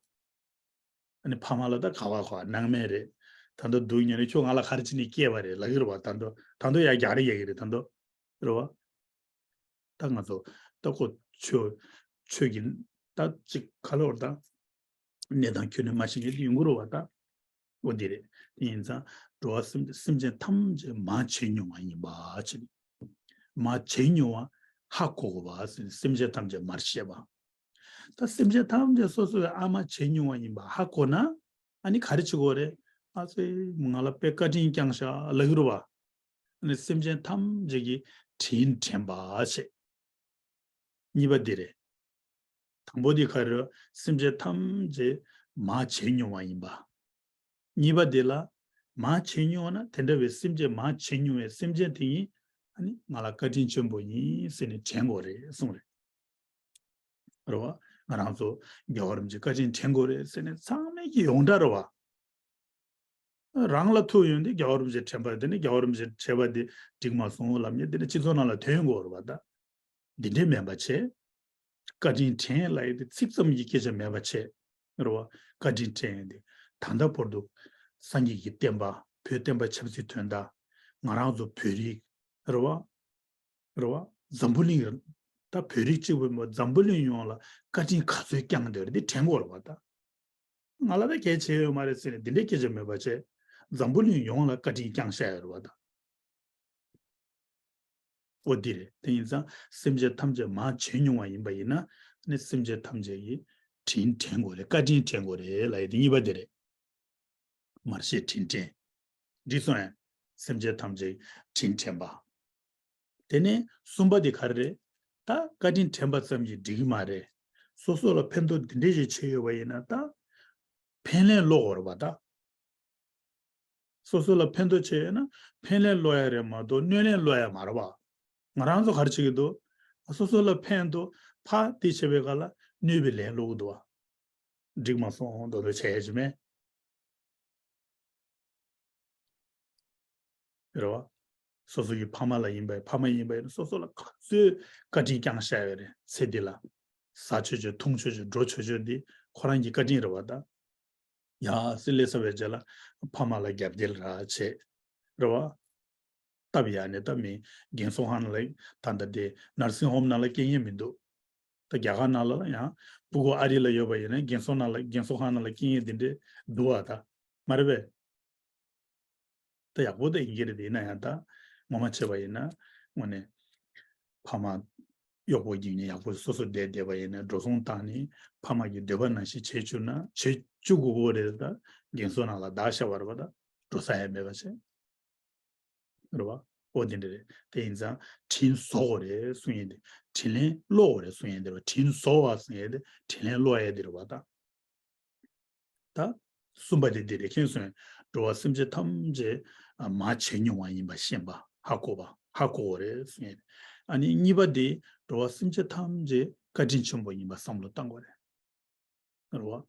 ཨ་ནི་ཕ་མ་ལ་ད་ག་བ་གོ་སྣང་མེད་རེད། ད་དུང་སྡུག་ཉོན་ནས་ཁྱོད་ང་ལ་ག་རེ་བྱས་ནས་སྐྱེས་པ་རེད་ལབ་ཀྱི་རེད་བ། ད་དུང་ད་དུང་ཡ་རྒྱག་རེས་རྒྱག་གི་རེད། ད་དུང་རེད་བ། ད་ང་ཚོ་ད་ཁོ་ཆོས་ཆོས་ཀྱི་ད་ཅིག་ག་ལ་བར་ད་གནས་སྟངས་ཁྱོན་ནས་མ་ཤེས་མཁན་དེ་ཡོང་གི་རེད་བ། ད་འོ་དེ་རེད། དེ་ཡིན་ཙང་འགྲོ་བ་སེམས་སེམས་ཅན་ཐམས་ཅད་མར་བྱས་མྱོང་བ་ཡིན་པ་ཅིག་མར་བྱས་མྱོང་བ་ཧ་གོ་དགོས་པ། སེམས་ཅན་ཐམས་ཅད་མར་ཤེས་པ། ད་སེམས་ཅན་ཐམས་ཅད་སོ་སོའི་ཨ་མ་བྱས་མྱོང་བ་ཡིན་པ་ཧ་གོ་ན། ཨ་ནི་ག་རེ་བྱེད་དགོས་རེད། ཨ་ཙི་ང་ལ་དཔེ་བཀའ་དྲིན་བསྐྱངས་ཤག་ལབ་ཀྱི་རེད་བ། ཨ་ནི་སེམས་ཅན་ཐམས་ཅད་ཀྱི་དྲིན་དྲན་པ་བྱེད། གཉིས་པ་འདི་རེད། དང་པོ་འདི་ག་རེ་རེད། སེམས་ཅན་ཐམས་ཅད་མར་བྱས་མྱོང་བ་ཡིན་པ། གཉིས་པ་འདི་ལ་མར་བྱས་མྱོང་བ་ན་དེ་འདྲ་བའི་སེམས་ཅན་མར་བྱས་མྱོང་བའི་སེམས་ཅན་དེ་ཉིད་ཨ་ནི་ང་ལ་བཀའ་དྲིན་ཆེན་པོ་ཡིན་ཟེར་ནས་དྲན་དགོས་རེད་གསུངས་རེད། རེད་བ། ང་རང་ཚོ་རྒྱལ་བ་རིན་པོ་ཆེ་བཀའ་དྲིན་དྲན་དགོས་རེད་ཟེར་ནས་ཚང་མས་ཀྱི་ཡོངས་གྲགས་རེད་བ། རང་ལ་ཐུག་ཡོང་དུས་རྒྱལ་བ་རིན་པོ་ཆེ་དྲན་པ་དེ་ནི་རྒྱལ་བ་རིན་པོ་ཆེ་བྱས་པ་དེ་འགྲིག་མ་སོང་ལབ་མཁན་དེ་ནི་སྤྱི་ཚོགས་ནང་ལ་ཐོན་དགོས་རེད་བ་ད། འདི་འདྲའི་མེད་པ་བྱས། བཀའ་དྲིན་དྲན་ལབ་ཡས་དེ་ཚིག་ཙམ་གྱི་སྐད་ཆ་མེད་པ་བྱས། རེད་བ། བཀའ་དྲིན་དྲན་ཡས་དེ་ད་ལྟ་བར་དུ་སངས་རྒྱས་ཀྱི་བསྟན་པ་བོད་བསྟན་པ་ཆབ་སྲིད་དོན་དག་ང་རང་ཚོ་བོད་རིགས་རེད་བ། རེད་བ། འཛམ་བུ་གླིང་ད་བོད་རིགས་གཅིག་པུ་མ་འཛམ་བུ་གླིང་ཡོངས་ལ་བཀའ་དྲིན་ག་ཚོད་བསྐྱངས་འདུག་རེད་དེ་དྲན་དགོས་རེད་བ་ད། ང་ལ་ད་གལ་ཆེ་ཡོད་མ་རེད་ཟེར་ནས་འདི་འདྲའི་སྐད་ཆ་མེད་པ་བྱས། འཛམ་བུ་གླིང་ཡོངས་ལ་བཀའ་དྲིན་བསྐྱངས་བཞག་ཡོད་རེད་བ་ད། འོ་འདི་རེད། དེ་ཡིན་ཙང་སེམས་ཅན་ཐམས་ཅད་མར་བྱས་མྱོང་བ་ཡིན་པ་ཡིན་ན་ནི་སེམས་ཅན་ཐམས་ཅད་ཀྱི་དྲིན་དྲན་དགོས་རེད། བཀའ་དྲིན་དྲན་དགོས་རེད་ལབ་ཡས་དེ་གཉིས་པ་དེ་རེད། མར་ཤེས་དྲིན་དྲན། འགྲིག་སོང་ངས། སེམས་ཅན་ཐམས་ཅད་དྲིན་དྲན་པ། དེ་ནས་གསུམ་པ་དེ་ག་རེ་རེད། ད་བཀའ་དྲིན་དྲན་པ་ཙམ་གྱིས་འགྲིག་གི་མ་རེད། སོ་སོ་ལ་ཕན་ཐོགས་འདི་འདྲས་ཞིག་བྱས་ཡོད་པ་ཡིན་ན་ད། ཕན་ལན་སློག་དགོས་རེད་པ་ད། སོ་སོ་ལ་ཕན་ཐོགས་བྱས་ཡོད་ན་ཕན་ལན་སློག་ཡ་རེད་མ་གཏོགས་གནོད་ལན་སློག་ཡ་མ་རེད་པ། ང་རང་ཚོ་ག་རེ་བྱེད་ཀྱི་འདུག་སོ་སོ་ལ་ཕན་ཐོགས་ཕར་དེ་བྱས་པའི་སྐབས་ལ་གནོད་པའི་ལན་སློག་གི་འདུག་བ། འགྲིག་མ་སོང་མདོག་མདོག་བྱས་ཡ་ཅིག་མེད། རེད་བ། སོ་སོ་ཡི་ཕ་མ་ལ་ཡིན་པའི་ཕ་མ་ཡིན་པའི་སོ་སོ་ལ་ག་ཚོད་བཀའ་དྲིན་བསྐྱངས་བཞག་ཡོད་རེད་ཚེ་འདི་ལ། ཟ་ཆོག་ཆོག་འཐུང་ཆོག་ཆོག་འགྲོ་ཆོག་ཆོག་འདི་ཁོ་རང་གི་བཀའ་དྲིན་རེད་བ་ད། ཡ་སི་ལེ་ས་བའི་རྗེས་ལ་ཕ་མ་ལ་རྒྱབ་འདེད་ར་བྱེད། རེད་བ། སྟབས་ཡག་ནས་ད་མི་རྒན་གསོ་ཁང་ནང་ལ་ད་ལྟ་དེ་ནར་སིང་ཧོམ་ནང་ལ་སྐྱེལ་མཁན་མི་འདུག་ད་རྒྱ་གར་ནང་ལ་ཡང་སྤུ་གུ་ཨ་རི་ལ་ཡོད་པ་ཡིན་ན་རྒན་གསོ་ནང་ལ་རྒན་གསོ་ཁང་ནང་ལ་སྐྱེལ་མཁན་དེ་འདྲས་འདུག་བ་ད། མ་རེད་པས། ད་ཡག་པོ་ད་ཡིན་གྱི་རེད་དེ་ཡིན་ན་ཡང་ད་ངོ་མ་བྱས་པ་ཡིན་ན་དངོས་གནས་ཕ་མ་གཡོག་པོ་རྒྱུག་ནས་ཡག་པོ་སོ་སོ་བསྡད་བསྡད་པ་ཡིན་ན་འགྲོ་སོང་བཏང་ནས་ཕ་མ་གི་འདོད་པ་ནང་བཞིན་བྱེད་བཅུག་ན་བྱེད་བཅུག་དགོས་ཀྱི་རེད། ད་རྒན་གསོ་ནང་ལ་བདག་བཞག་པ་རེད་པ་ད་འགྲོ་ས་ཡང་མེད་པ་བྱས། རེད་བ། ཨོ་དེ་འདྲ་རེད། དེ་ཡིན་ཙང་དྲིན་གཟོ་དགོས་རེད་གསུང་ཡས་དེ། དྲིན་ལན་སློག་དགོས་རེད་གསུང་ཡས་དེ་རེད་བ། དྲིན་གཟོ་བ་གསུང་ཡས་དེ་དྲིན་ལན་སློག་ཡས་དེ་རེད་བ་ད། ད་གསུམ་པ་དེ་འདི་རེད་མཁྱེན་སོང་། འགྲོ་བ་སེམས་ཅན་ཐམས་ཅད་མར་བྱས་མྱོང་བ་ཡིན་པ་ཤེས་པ་ཧ་གོ་བ་ཧ་གོ་དགོས་རེད་གསུང་ཡས་དེ། ཨ་ནི་གཉིས་པ་དེ་འགྲོ་བ་སེམས་ཅན་ཐམས་ཅད་བཀའ་དྲིན་ཆེན་པོ་ཡིན་པ་བསམ་བློ་བཏང་དགོས་རེད། རེད་བ།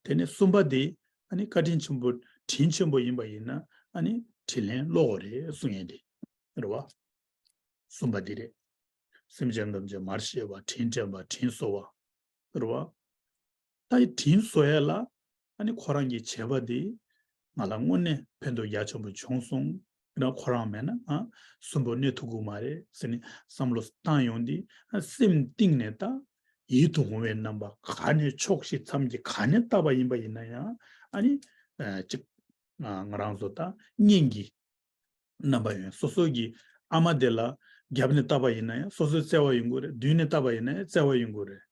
དེ་ནས་གསུམ་པ་དེ་ཨ་ནི་བཀའ་དྲིན་ཆེན་པོ་དྲིན་ཆེན་པོ་ཡིན་པ་ཡིན་ན་ཨ་ནི་དྲིན་ལན་སློག་དགོས་རེད་གསུང་ཡས་དེ། རེད་བ། གསུམ་པ་དེ་རེད། སེམས་ཅན་ཐམས་ཅད་མར་ཤེས་པ་དྲིན་དྲན་པ་དྲིན་གཟོ་བ། རེད་བ། ད་དྲིན་གཟོ་ཡས་ལ་ཨ་ནི་ཁོ་རང་གི་བྱས་པ་དེ་ང་ལ་དངོས་གནས་ཕན་ཐོགས་རྒྱ་ཆེན་པོ་བྱུང་སོང་། ཡིན་ན་ཁོ་རང་མེད་ན་ང་གསོན་པོ་གནས་ཐུབ་ཀྱི་མ་རེད་ཟེར་ནས་བསམ་བློ་བཏང་ཡོང་དུས་ཨ་སེམས་གཏིང་ནས་ད་ཡིད་དུ་འོང་བའི་རྣམ་པ་ག་ནས་ཕྱོགས་བཞི་མཚམས་ཀྱི་ག་ནས་བལྟས་པ་ཡིན་པ་ཡིན་ན་ཡང་ཨ་ནི་ཨ་ཅིག་ང་རང་ཚོ་ད་གཉེན་གྱི་རྣམ་པ་ཡོད། སོ་སོ་གི་ཨ་མ་དེ་ལ་རྒྱབ་ནས་བལྟས་པ་ཡིན་ན་ཡང་སོ་སོའི་བརྩེ་བ་ཡོང་གི་རེད། མདུན་ནས་བལྟས་པ་ཡིན་ན་ཡང་བརྩེ་བ་ཡོང་གི་རེད།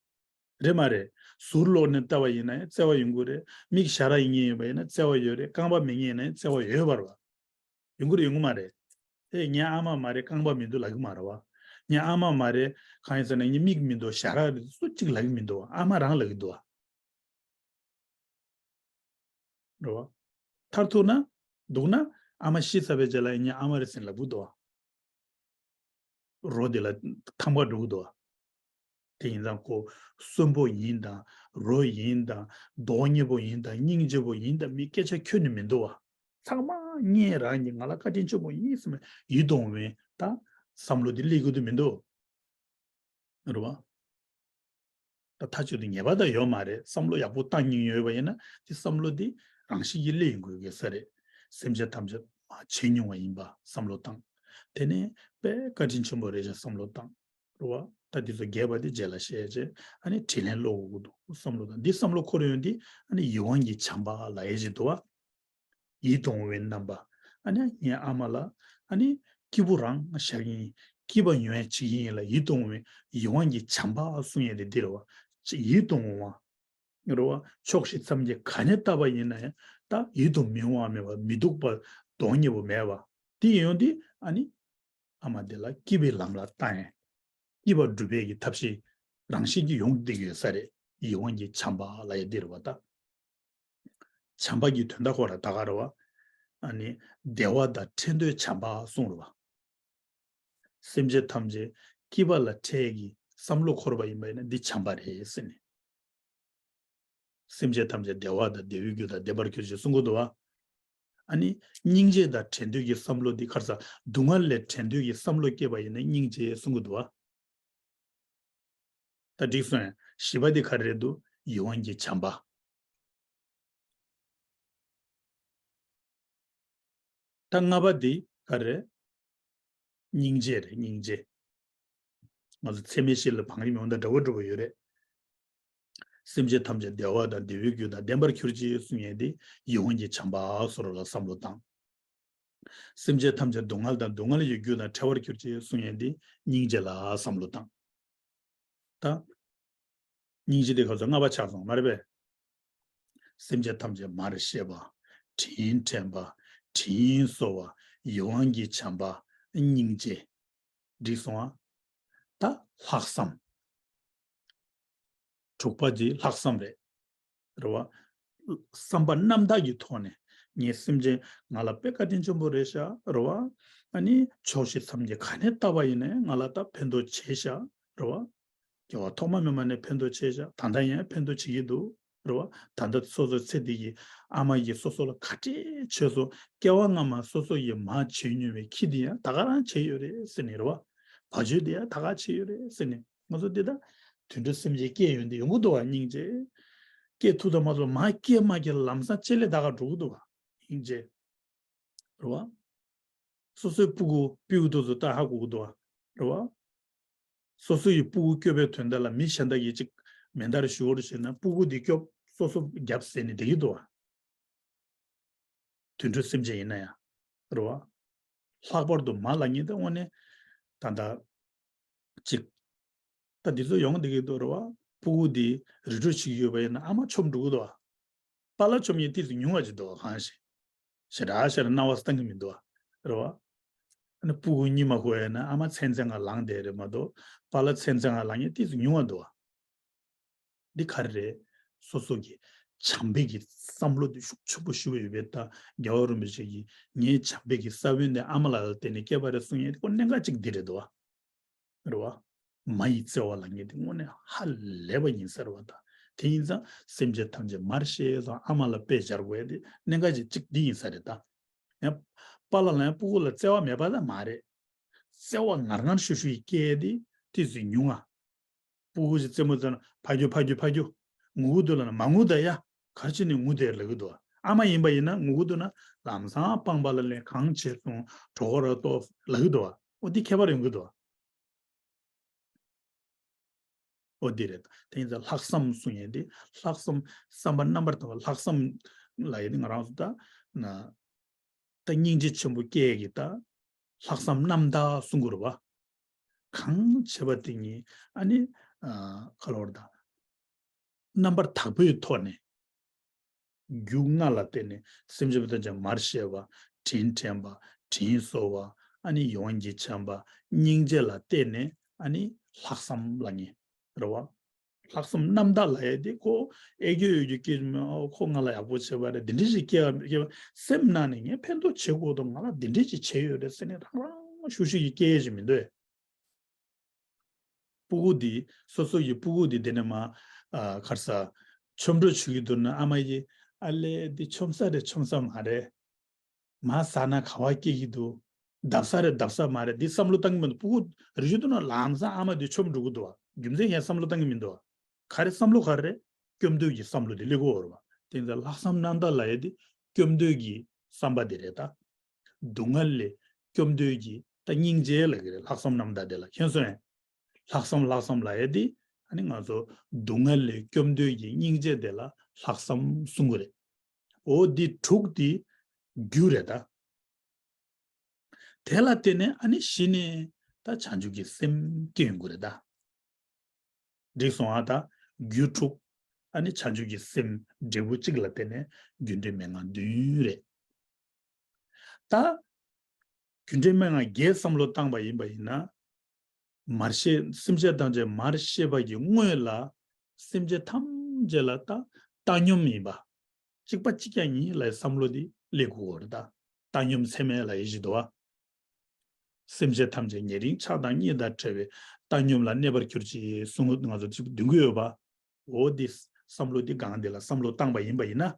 རེད་མ་རེད། ཟུར་ལོག་ནས་བལྟས་པ་ཡིན་ན་ཡང་བརྩེ་བ་ཡོང་གི་རེད། མིག་ཞར་ཡིན་ངེས་ཡོད་པ་ཡིན་ན་བརྩེ་བ་ཡོད་རེད། རྐང་པ་མི་ངེས་ན་ཡང་བརྩེ་བ་ཡོད་པ་རེད་བ། ཡོང་གི་རེད་ཡོང་གི་མ་རེད། ཨེ་ངའི་ཨ་མ་མ་རེད་རྐང་པ་མི་འདུག་ལབ་གི་མ་རེད་བ། ངའི་ཨ་མ་མ་རེད་གང་ཡིན་ཟེར་ན་ངའི་མིག་མི་འདུག་ཞར་རེད་སུ་གཅིག་ལབ་གི་མི་འདུག་ཨ་མ་རང་ལབ་གི་འདུག་བ། རེད་བ། མཐར་ཐུག་ན་འདུག་ན་ཨ་མ་ཤི་ཚར་བའི་རྗེས་ལ་ངའི་ཨ་མ་རེད་ཟེར་ལབ་གི་འདུག་བ། རོ་དེ་ལ་ཐང་པ་འགྲོ་གི་འདུག་བ། དེ་ཡིན་ཙང་ཁོ་གསོན་པོ་ཡིན་དང་རོ་ཡིན་དང་མདོག་ཉེས་པོ་ཡིན་དང་སྙིང་རྗེ་པོ་ཡིན་དང་མི་སྐད་ཆ་ཁྱོན་ནས་མི་འདུག་བ། ཚང་མ་ངས་རང་གིས་ང་ལ་བཀའ་དྲིན་ཆེན་པོ་ཡིན་ཟེར་ནས་ཡིད་དུ་འོང་བའི་ད་བསམ་བློ་དེ་སླེབས་དགོས་དུ་མི་འདུག་རེད་བ། ད་ཐག་ཆོད་དུ་ངེས་པར་དུ་ཡོད་མ་རེད། བསམ་བློ་ཡག་པོ་བཏང་སྙིང་ཡོད་པ་ཡིན་ན་དེ་བསམ་བློ་དེ་རང་བཞིན་གྱིས་སླེབས་ཡོང་དགོས་ཀྱི་ས་རེད། སེམས་ཅན་ཐམས་ཅད་མ་བྱས་མྱོང་བ་ཡིན་པ་བསམ་བློ་བཏང་། དེ་ནས་དཔེ་བཀའ་དྲིན་ཆེན་པོ་རེད་ཤག་བསམ་བློ་བཏང་། རེད་བ། ད་འདི་ཚོ་རྒྱས་པ་དེ་རྗེས་ལ་བཤད་རྗེས་ཨ་ནི་དྲིན་ལན་ལོག་དགོས་འདུག་བསམ་བློ་དང་འདི་བསམ་བློ་འཁོར་ཡོང་དུས་ཨ་ནི་ཡིད་དབང་གི་བྱམས་པ་ལབ་ཡས་ཅིག་འདུག་བ། ཡིད་དུ་འོང་བའི་རྣམ་པ། ཨ་ནི་ངའི་ཨ་མ་ལ་ཨ་ནི་སྐྱིད་པོ་རང་བཞག་གི་ཡིན། སྐྱིད་པ་ཡོང་ཡས་བྱེད་ཀྱི་ཡིན་ལ་ཡིད་དུ་འོང་བའི་ཡིད་དབང་གི་བྱམས་པ་གསུང་ཡས་དེ་འདི་རེད་བ། ཅི་ཡིད་དུ་འོང་བ། རེད་བ། ཕྱོགས་བཞི་མཚམས་བརྒྱད་ག་ནས་བལྟས་པ་ཡིན་ན་ཡང་ད་ཡིད་དུ་མི་འོང་བ་མེད་པ་མི་སྡུག་པ་གདོང་ཉེ་པོ་མེད་པ། དེ་ཡིན་ཡོང་དུས་ཨ་ནི་ཨ་མ་དེ་ལ་སྐྱིད་པའི་ལམ་ལ་བཏང་ཡས། སྐྱིད་པ་སྒྲུབ་པའི་གི་ཐབས་ཤེས་རང་བཞིན་གྱིས་ཡོང་བསྡད་ཀྱི་ཡོད་ས་རེད། ཡིད་དབང་གི་བྱམས་པ་ལབ་ཡས་འདི་རེད་བ་ད། བྱམས་པ་གི་དོན་དག་ཁོ་ར་ད་ག་རེད་བ། ཨ་ནི་བདེ་བ་དང་འཕྲད་འདོད་བྱམས་པ་གསུངས་རེད་བ། སེམས་ཅན་ཐམས་ཅད་སྐྱིད་པ་ལ་འཕྲད་ཀྱི་བསམ་བློ་འཁོར་བ་ཡིན་པ་ཡིན་ན་འདི་བྱམས་པ་རེད་ཟེར་ནས། སེམས་ཅན་ཐམས་ཅད་བདེ་བ་དང་བདེ་བའི་རྒྱུ་དང་ལྡན་པར་གྱུར་ཅིག་གསུང་གི་འདུག་བ། ཨ་ནི་སྙིང་རྗེ་དང་བྲལ་འདོད་ཀྱི་བསམ་བློ་འདི་ཁར་ས་སྡུག་བསྔལ་ལས་བྲལ་འདོད་ཀྱི་བསམ་བློ་སྐྱེས་པ་ཡིན་ན་སྙིང་རྗེ་གསུང་གི་འདུག་བ། ད་འགྲིག་སོང་ཡ། བཞི་པ་འདི་ག་རེ་རེད་འདུག་ཡིད་དབང་གི་བྱམས་པ། ད་ལྔ་པ་འདི་ག་རེ། སྙིང་རྗེ་རེད་སྙིང་རྗེ། ང་ཚོ་ཚད་མེད་བཞི་ལ་བང་རིམ་ཡོང་ད་འདྲ་བོ་འདྲ་བོ་ཡོད་རེད། སེམས་ཅན་ཐམས་ཅད་བདེ་བ་དང་བདེ་བའི་རྒྱུ་དང་ལྡན་པར་གྱུར་ཅིག་གསུང་ཡས་འདི་ཡིད་དབང་གི་བྱམས་པ་སོགས་ལ་བསམ་བློ་བཏང་། སེམས་ཅན་ཐམས་ཅད་སྡུག་བསྔལ་དང་སྡུག་བསྔལ་གྱི་རྒྱུ་དང་བྲལ་བར་གྱུར་ཅིག་གསུང་ཡས་འདི་སྙིང་རྗེ་ལ་བསམ་བློ་བཏང་། ད། སྙིང་རྗེ་དེ་ག་ཚོད་ལྔ་པ་ཆགས་སོང་མ་རེད་པས། སེམས་ཅན་ཐམས་ཅད་མར་ཤེས་པ། དྲིན་དྲན་པ། དྲིན་གཟོ་བ། ཡིད་དབང་གི་བྱམས་པ། སྙིང་རྗེ། འགྲིག་སོང་ཨ། ད་ལྷག་བསམ། དྲུག་པ་དེ་ལྷག་བསམ་རེད། རེད་བ། བསམ་པ་རྣམ་དག་གི་ཐོག་ནས་ངས་སེམས་ཅན་ང་ལ་དཔེ་བཀའ་དྲིན་ཆེན་པོ་རེད་ཤག་རེད་བ། ཨ་ནི་ཕྱོགས་བཞི་མཚམས་བརྒྱད་ག་ནས་བལྟས་པ་ཡིན་ནའི་ང་ལ་ད་ཕན་ཐོགས་བྱས་ཤག་རེད་བ། སྐྱེ་བ་ཐོག་མ་མེད་མ་ནས་ཕན་ཐོགས་བྱས་ཤག་ད་ལྟ་ཡང་ཕན་ཐོགས་བྱེད་ཀྱི་འདུག་རེད་བ། ད་ལྟ་སོ་སོའི་ཚེ་འདི་གི་ཨ་མ་ཡིས་སོ་སོ་ལ་ག་འདྲས་བྱས་སོང་། སྐྱེ་བ་སྔ་མ་སོ་སོ་ཡིས་མ་བྱས་མྱོང་བའི་ཁྱི་འདི་ཡང་ད་ག་རང་བྱས་ཡོད་རེད་ཟེར་ནས་རེད་བ། བ་ཅོལ་འདི་ཡང་ད་ག་བྱས་ཡོད་རེད་ཟེར་ནས་ང་ཚོ་འདི་ལྟར་དུད་འགྲོ་སེམས་ཅན་སྐྱེས་ཡོང་དུས་ཡོང་གི་འདུག་བ་སྙིང་རྗེ། སྐྱེས་ཐུབ་དང་མ་ཐུབ་མ་སྐྱེས་མ་སྐྱེས་ལམ་སང་ལྕེ་ལེ་ད་ག་འགྲོ་གི་འདུག་བ་སྙིང་རྗེ། རེད་བ། སོ་སོའི་སྤུ་གུ་སྤྲེའུ་དེ་ཚོ་ལྟ་ཧ་གོ་གི་འདུག་བ། རེད་བ། སོ་སོ་ཡི་སྤུ་གུ་སྐྱོབ་པའི་དོན་དག་ལ་མི་གཞན་དག་གིས་ཅིག་མེ་མདའ་རེ་གཞུ་བོར་བྱས་ན་སྤུ་གུ་འདི་སྐྱོབ་སོ་སོ་རྒྱབ་ཟེར་ནས་བསྡད་ཀྱི་འདུག་བ། དུད་འགྲོ་སེམས་ཅན་ཡིན་ན་ཡང་། རེད་བ། ལྷག་པར་དུ་མ་ལབ་མཁན་དེ་དངོས་གནས་ད་ལྟ་ཅིག་ད་འདི་ཚོ་ཡོང་བསྡད་ཀྱི་འདུག་རེད་བ། སྤུ་གུ་འདི་རི་ཁྲོད་ཅིག་ཡོད་པ་ཡིན་ན་ཨ་མ་ཆོམ་འགྲོ་གི་འདུག་བ། པཱ་ལགས་ཆོམ་ཡས་ཏོག་ཙམ་ཉུང་བ་ཅིག་འདུག་བ་གང་ཞིག་ཞེ་དྲག་ཞེ་དྲག་སྣང་བ་བཏང་གི་མི་འདུག་བ། རེད་བ། ཨ་ནི་སྤུ་གུ་གཉིད་མ་ཁུག་ཡས་ན་ཨ་མ་ཚན་ཚན་ང་ལངས་བསྡད་རེད་མ་གཏོགས་པཱ་ལགས་ཚན་ཚན་ང་ལངས་མཁན་ཏོག་ཙམ་ཉུང་བ་འདུག་བ། འདི་ག་རེ་རེད། སོ་སོ་གི་བྱམས་པའི་གི་བསམ་བློ་འདི་ཤུགས་ཆེན་པོ་ཞུ་བ་ཡོད་པས་ད་རྒྱལ་བ་རིན་པོ་ཆེ་གིས་ངའི་བྱམས་པའི་གི་ས་བོན་འདི་ཨ་མ་ལགས་ལ་བརྟེན་ནས་སྐྱེས་པ་རེད་གསུང་ཡས་འདི་ཁོ་གནད་འགག་ཅིག་འདི་རེད་འདུག་བ། རེད་བ། མ་ཡི་བརྩེ་བ་ལབ་མཁན་འདི་དངོས་གནས་ཧ་ལས་པ་ཡིན་ས་རེད་བ་ད། དེ་ཡིན་ཙང་སེམས་ཅན་ཐམས་ཅད་མར་ཤེས་སོང་ཨ་མ་ལ་དཔེ་སྦྱར་དགོས་ཡས་འདི་གནད་འགག་ཅིག་ཅིག་འདི་ཡིན་ས་རེད་ད། ཡང་། པཱ་ལགས་ལ་ཡང་སྤུ་གུ་ལ་བརྩེ་བ་མེད་པ་ད་མ་རེད། བརྩེ་བ་ངར་ངར་ཤུགས་ཤུགས་ཡིས་སྐྱེས་ཏེ་ཏོག་ཙམ་ཉུང་ང་། སྤུ་གུ་ཞིག་རྩེད་མོ་རྩེ་ན་ཕ་རྒྱུག་ཕ་རྒྱུག་ཕ་རྒྱུག་ངུ་གི་འདུག་ལབ་ན་མ་ངུ་ད་ཡ། ག་རེ་བྱས་ནས་ངུ་དེ་ལབ་ཀྱི་འདུག་ཨ་མ་ཡིན་པ་ཡིན་ན་ངུ་གི་འདུག་ན་ལམ་སང་སྤང་པ་ལ་ལན་གང་བྱས་སོང་གྲོད་ཁོག་ར་ལྟོགས་ལབ་ཀྱི་འདུག་ཨོ་འདི་ཁྱད་པར་ཡོང་གི་འདུག་ཨོ་འདི་རེད། དེ་ཡིན་ཙང་ལྷག་བསམ་གསུང་ཡས་འདི་ལྷག་བསམ་བསམ་པ་རྣམ་པར་དག་པ་ལྷག་བསམ་ལབ་ཡས་འདི་ང་རང་ཚོ་ད་ན། ད་སྙིང་རྗེ་ཆེན་པོ་སྐྱེ་གི་ད་ལྷག་བསམ་རྣམ་དག་གསུང་དགོས་རེད་བ། གང་བྱས་པ་དེ་ཉིད་ཨ་ནི་ཨ་ག་ལབ་རེད་ད། རྣམ་པར་དག་པོའི་ཐོག་ནས། རྒྱུ་ལྔ་ལ་བརྟེན་ནས་སེམས་ཅན་པོ་ཐམས་ཅད་མར་ཤེས་པ། དྲིན་དྲན་པ། དྲིན་གཟོ་བ། ཨ་ནི་ཡིད་དབང་གི་བྱམས་པ། སྙིང་རྗེ་ལ་བརྟེན་ནས་ཨ་ནི་ལྷག་བསམ་ལབ་མཁན་རེད་བ། ལྷག་བསམ་རྣམ་དག་ལབ་ཡས་དེ་ཁོ་ཨེ་གྱོད་ཨེ་གྱོད་སྐྱེ་མི་ཨོ་ཁོ་ང་ལ་ཡག་པོ་བྱས་པ་རེད་འདི་འདྲ་ཞིག་སྐྱེ་བ་སྐྱེ་བ་སེམས་ནང་ནས་ངས་ཕན་ཐོགས་བྱེད་དགོས་འདུག་ང་ལ་འདི་འདྲ་ཞིག་བྱས་ཡོད་རེད་ཟེར་ནས་རང་རང་ཤུགས་ཤུགས་ཀྱིས་སྐྱེ་ཡས་ཞིག་མི་འདུག་སྤུ་གུ་འདི་སོ་སོ་ཡི་སྤུ་གུ་འདི་དེ་ནས་མ་ཨ་ག་རེ་ཟ་ཆོམ་འགྲོ་བྱེད་ཀྱི་འདུག་ན་ཨ་མ་ཡིས་ཨ་ལས་འདི་ཆོམ་ས་རེད་ཆོམ་ས་མ་རེད། མ་ཟ་ན་ག་བ་སྐྱེ་གི་འདུག་བརྡབ་ས་རེད་བརྡབ་ས་མ་རེད་འདི་བསམ་བློ་བཏང་གི་མི་འདུག་སྤུ་གུ་རེ་ཞིག་འདུག་ན་ལམ་སང་ཨ་མ་འདི་ཆོམ་འགྲོ་གི་འདུག་བ། རྒྱུ་མཚན་ཡང་བསམ་བློ་བཏང་གི་མི་འདུག་བ། ག་རེ་བསམ་བློ་ག་རེ་རེད། སྐྱོབ་འདོད་ཀྱི་བསམ་བློ་དེ་སླེབས་ཀྱི་ཡོད་རེད་བ། དེ་ཚོ་ལྷག་བསམ་རྣམ་དག་ལབ་ཡས་དེ་སྐྱོབ་འདོད་ཀྱི་ བསམ་པ་དེ་རེད་ད། སྡུག་བསྔལ་ལས་སྐྱོབ་འདོད་ཀྱི་ད་སྙིང་རྗེ་ལབ་ཀྱི་རེད། ལྷག་བསམ་རྣམ་དག་དེ་ལ། མཁྱེན་སོང་ངས། ལྷག་བསམ་ལྷག་བསམ་ལབ་ཡ་དེ་ཨ་ནི་ང་ཚོ་སྡུག་བསྔལ་ལས་སྐྱོབ་འདོད་ཀྱི་སྙིང་རྗེ་དེ་ལ་ལྷག་བསམ་གསུང་གི་རེད། འོ་འདི་དྲུག་དེ་རྒྱུ་རེད་ད། དེ་ལ་བརྟེན་ནས་ཨ་ནི་གཞི་ནས་ད་བྱང་ཆུབ་ཀྱི་སེམས་སྐྱེ་ཡོང་གི་རེད་ད། འགྲིག་སོང་ཨ། ད་རྒྱུ་དྲུག་ཨ་ནི་བྱང་ཆུབ་ཀྱི་སེམས་འབྲས་བུ་གཅིག་ལ་བརྟེན་ནས་རྒྱུ་འབྲས་མན་ངག་བདུན་རེད། ད་རྒྱུ་འབྲས་མན་ངག་བརྒྱད་བསམ་བློ་བཏང་པ་ཡིན་པ་ཡིན་ན། མར་ཤེས། སེམས་ཅན་ཐམས་ཅད་མར་ཤེས་པ་གི་སྔོན་ལ་སེམས་ཅན་ཐམས་ཅད་ལ་ད་བཏང་སྙོམས་ཡིན་པ། གཅིག་པ་གཅིག་རྐྱང་ཡིན་ལབ་བསམ་བློ་འདི་སླེབས་དགོས་ཀྱི་རེད་ད། བཏང་སྙོམས་ཚད་མེད་ལབ་ཡ་ཞིག་འདུག་བ། སེམས་ཅན་ཐམས་ཅད་ཉེ་རིང་ཆགས་སྡང་གཉིས་དང་བྲལ་བའི་བཏང་སྙོམས་ལ་གནས་པར་གྱུར་ཅིག་གསུང་ང་ཚོ་ཅིག་འདོན་གྱི་ཡོད་པ། འོ་འདི་བསམ་བློ་འདི་སྒང་འདི་ལ་བསམ་བློ་བཏང་པ་ཡིན་པ་ཡིན་ན། ད་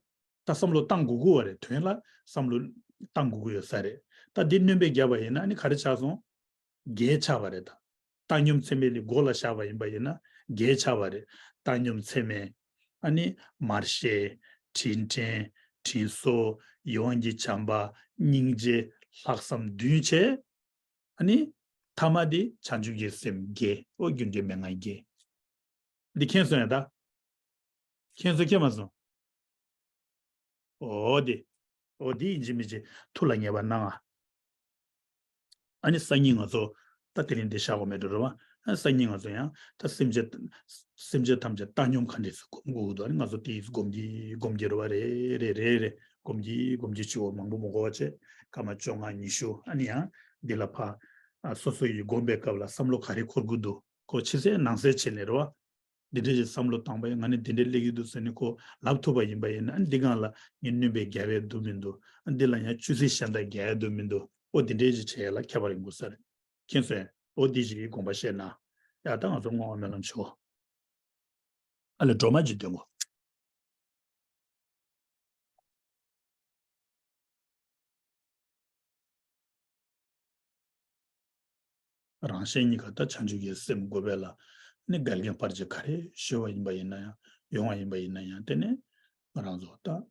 བསམ་བློ་བཏང་དགོས་ཀྱི་ཡོད་རེད། དོན་ལ་བསམ་བློ་བཏང་དགོས་ཀྱི་ཡོད་ས་རེད། ད་འདི་སྣོན་པ་བརྒྱབ་པ་ཡིན་ན་ཨ་ནི་ག་རེ་ཆགས་སོང་། བརྒྱད་ཆགས་པ་རེད་ད། བཏང་སྙོམས་ཚད་མེད་ལ་མགོ་ལ་བཞག་པ་ཡིན་པ་ཡིན་ན་བརྒྱད་ཆགས་པ་རེད། བཏང་སྙོམས་ཚད་མེད། ཨ་ནི་མར་ཤེས། དྲིན་དྲན། དྲིན་གཟོ། ཡིད་དབང་གི་བྱམས་པ། སྙིང་རྗེ། ལྷག་བསམ་བདུན་བྱས། ཨ་ནི་ཐ་མ་དེ་བྱང་ཆུབ་ཀྱི་སེམས་བརྒྱད། འོ་རྒྱུ་འབྲས་མན་ངག་བརྒྱད། འདི་མཁྱེན་སོང་ཡ་ད། མཁྱེན་སོང་མཁྱེན་མ་སོང་། འོ་དེ། འོ་དེ་ཡིན་གཅིག་མིན་གཅིག་ཐུགས་ལ་ངེས་པ་གནང་ཨ། ཨ་ནི་སང་ཉིན་ང་ཚོ་ད་དེ་རིང་འདི་བཞག་དགོས་མེད་འགྲོ་རེད་བ། ཨ་སང་ཉིན་ང་ཚོ་ཡང་ད་སེམས་ཅན་སེམས་ཅན་ཐམས་ཅད་བཏང་སྙོམས་ག་འདྲས་སེ་སྒོམ་དགོས་འདུག་ཨ་ནི་ང་ཚོ་དེ་སྒོམ་གྱི་སྒོམ་གྱི་རེད་བ། རེད་རེད་རེད་རེད། སྒོམ་གྱི་སྒོམ་གྱི་བྱེད་པོ་མང་པོ་མི་དགོས་པ་བྱས། སྐར་མ་བཅོ་ལྔ་ཉི་ཤུ་ཨ་ནི་ཡང་འདི་ལ་ཕ། ཨ་སོ་སོ་ཡི་སྒོམ་པའི་སྐབས་ལ་བསམ་བློ་ག་རེ་འཁོར་དགོས་འདུག་ཁོ་ཕྱི་གསལ་ནང་གསལ་བྱས་ནས་རེད་བ། འདི་འདྲ་ཞིག་བསམ་བློ་བཏང་པ་ཡིན། ང་ནི་འདི་འདྲ་སླེབས་ཀྱི་འདུག་ཟེར་ནས་ཁོ་ལབ་ཐུབ་པ་ཡིན་པ་ཡིན་ན་འདི་སྒང་ལ་ངས་སྣོན་པ་བརྒྱབ་པའི་འདུག་མི་འདུག་འདི་ལ་ཡང་བཅུད་ཚིག་གཞན་དག་རྒྱག་ཡ་འདུག་མི་འདུག་འོ་འདི་འདྲ་ཞིག་བྱེད་ཡ་ལ་ཁྱད་པར་ཡོང་གི་ས་རེད། མཁྱེན་སོང་། འོ་འདི་ཞིག་གི་དགོངས་པ་བཞེས་ན། ཡ་ད་ང་ཚོ་བསྔོ་བ་སྨོན་ལམ་བྱེད་འོ། ཨ་ལས་སྒྲོལ་མ་ཅིག་འདོན་གོ། རང་གཞན་གཉིས་ཀ་ད་བྱང་ཆུབ་ཀྱི་སེམས་དགོས་པས་ལ། ནི་འགལ་རྐྱེན་བར་ཆད་ག་རེ་ཞུ་བ་ཡིན་པ་ཡིན་ན་ཡང་ཡོང་བ་ཡིན་པ་ཡིན་ན་ཡང་དེ་ནི་ང་རང་ཚོ་ད་ཨུམ་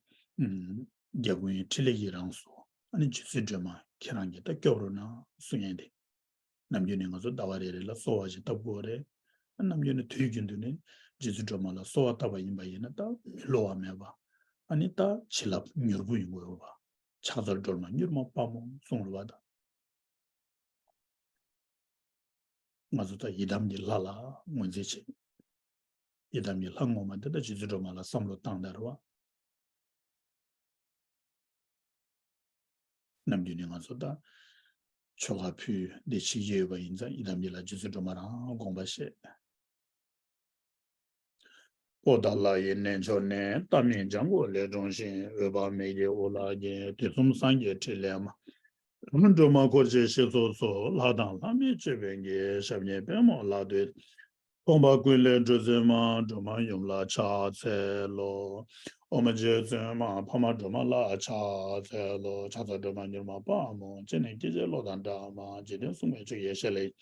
རྒྱལ་ཀུན་འཕྲིན་ལས་ཀྱི་རང་གཟུགས་ཨ་ནི་རྗེ་བཙུན་སྒྲོལ་མ་ཁྱེད་རང་གིས་ད་སྐྱོབ་རོགས་གནང་གསུང་ཡས་དེ། ནམ་རྒྱུན་ནས་ང་ཚོ་ཟླ་བ་རེ་རེ་ལ་གསོལ་བ་ཞིག་བཏབ་དགོས་པ་རེད། ནམ་རྒྱུན་ནས་དུས་རྒྱུན་དུ་ནི་རྗེ་བཙུན་སྒྲོལ་མ་ལ་གསོལ་བ་བཏབ་པ་ཡིན་པ་ཡིན་ན་ད་མི་གློ་བ་མེད་པ། ཨ་ནི་ད་བྱིན་རླབས་མྱུར་པོ་ཡོང་གི་ཡོད་པ། ཕྱག་འཚལ་སྒྲོལ་མ་མྱུར་མ་དཔའ་མོ་གསུང་རེད་པ་ད། ང་ཚོ་ད་ཡི་དམ་གྱི་ལྷ་ལ་ངོས་འཛིན་བྱེད། ཡི་དམ་གྱི་ལྷ་ངོ་མ་དེ་ད་རྗེ་བཙུན་སྒྲོལ་མ་ལ་བསམ་བློ་བཏང་དང་རེད་བ། ནམ་རྒྱུན་ནས་ང་ཚོ་ད་ཆོ་ག་ཕུལ་འདི་བྱེད་ཀྱི་ཡོད་པ་ཡིན་ཙང་ཡི་དམ་གྱི་ལྷ་རྗེ་བཙུན་སྒྲོལ་མ་རང་དགོངས་པ་བཞེས། པོ་ཏ་ལ་ཡི་གནས་མཆོག་ནས། ཏཱཾ་ཡི་ལྗང་གུ་ལས་འཁྲུངས་ཤིང་། འོད་དཔག་མེད་ཀྱི་དབུ་ལ་བརྒྱན། དུས་གསུམ་སངས་རྒྱས་ཕྲིན་ལས་མ། སྒྲོལ་མ་འཁོར་བཅས་ཞེས་སོགས་སུ། ལྷ་དང་ལྷ་མིན་སྤྱོད་པའི་དགེ། ཞབས་གཉིས་པད་མོ་ལ་འདུད། མཐོང་བ་ཀུན་ལས་སྒྲོལ་མཛད་མ། སྒྲོལ་མ་ཡུམ་ལ་ཕྱག་འཚལ་ལོ། ཨོཾ་རྗེ་བཙུན་མ་འཕགས་མ་སྒྲོལ་མ་ལ་ཕྱག་འཚལ་ལོ། ཕྱག་འཚལ་སྒྲོལ་མ་མྱུར་མ་དཔའ་མོ། སྤྱན་ནི་སྐད་ཅིག་གློག་དང་འདྲ་མ། འཇིག་རྟེན་གསུམ་མགོན་ཆུ་ཡི་ཞལ་ལས།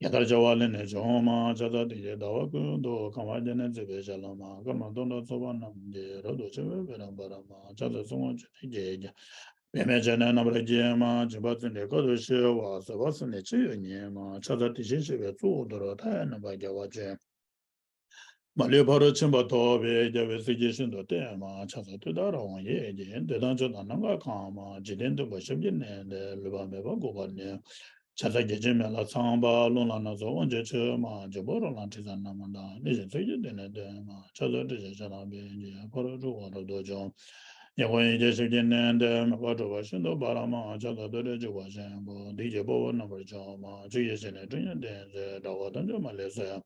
ཇི་ལྟར་བྱ་བ་ལས་ནི་བྱུང་མ། ཕྱག་འཚལ་བདེ་གཤེགས་ཟླ་བ་ཀུན་ཏུ། གང་བ་བརྒྱ་ནི་བརྩེགས་པའི་ཞལ་ལུ་མ། སྐར་མ་སྟོང་ཕྲག་ཚོགས་པ་རྣམས་ཀྱིས། རབ་ཏུ་ཕྱེ་བའི་བཻ་རོ་པ་ར་མ། ཕྱག་འཚལ་སྲིན་མོ་བཅུ་སྟོང་བརྒྱད་ཀྱིས། པདྨས་བརྒྱན་ནས་རྣམ་པར་བརྒྱན་མ། འཇིགས་པ་ཚུལ་འདི་དཀའ་ཐུབ་ཞི་བ། བཟོད་པ་ཚུལ་འདི་ཆེ་བའི་ཉི་མ། ཕྱག་འཚལ་དེ་བཞིན་གཤེགས་པའི་གཙུག་ཏོར། མཐའ་ཡས་རྣམ་པར་རྒྱལ་བ་ཅན། མ་ལུས་ཕ་རོལ་ཕྱིན་པ་ཐོབ་པའི། རྒྱལ་བའི་སྲས་ཀྱིས་ཤིན་ཏུ་བསྟེན་མ། ཕྱག་འཚལ་ཏུཏྟཱ་ར་ཧཱུྃ་ཡིད་བཞིན། འདོད་དང་ཕྱོགས་དང་ནམ་མཁའ་གང་མ། འཇིག་རྟེན་བདུན་པོ་ཞབས་ཀྱིས་མནན་ཏེ། ལུས་པ་མེད་པར་འགུགས་པར་ནུས། ཕྱག་འཚལ་བརྒྱ་བྱིན་མེ་ལྷ་ཚངས་པ། རླུང་ལྷ་སྣ་ཚོགས་དབང་ཕྱུག་མཆོད་མ། འཇམ་དཔལ་རོ་ལངས་དྲི་ཟ་རྣམས་དང་། གནས་བཞི་མཚོན་གྱིས་མདུན་ནས་བསྟོད་མ། ཕྱག་འཚལ་ཏྲཊ་ཅེས་བྱ་དང་པཎ་ཆེན། ཕ་རོལ་འཁྲུལ་འཁོར་རབ་ཏུ་འཇོམས། ཉེ་འཁོར་ཡི་གེ་ཞབས་ཀྱིས་མནན་ཏེ། མོས་པ་སྒྲུབ་པ་ཤིན་ཏུ་སྦ་ར་མ། ཕྱག་འཚལ་ཏུ་རེ་འཇིགས་པ་ཆེན་པོ། བདུད་ཀྱི་དཔའ་བོ་རྣམ་པར་འཇོམས་མ། ཆུ་ཡི་ཞལ་ནས་ཁྲོ་གཉེར་འདི་མཛད། དགྲ་བོ་ཐམས་ཅད་མ་ལུས་གསོད། ཕྱག་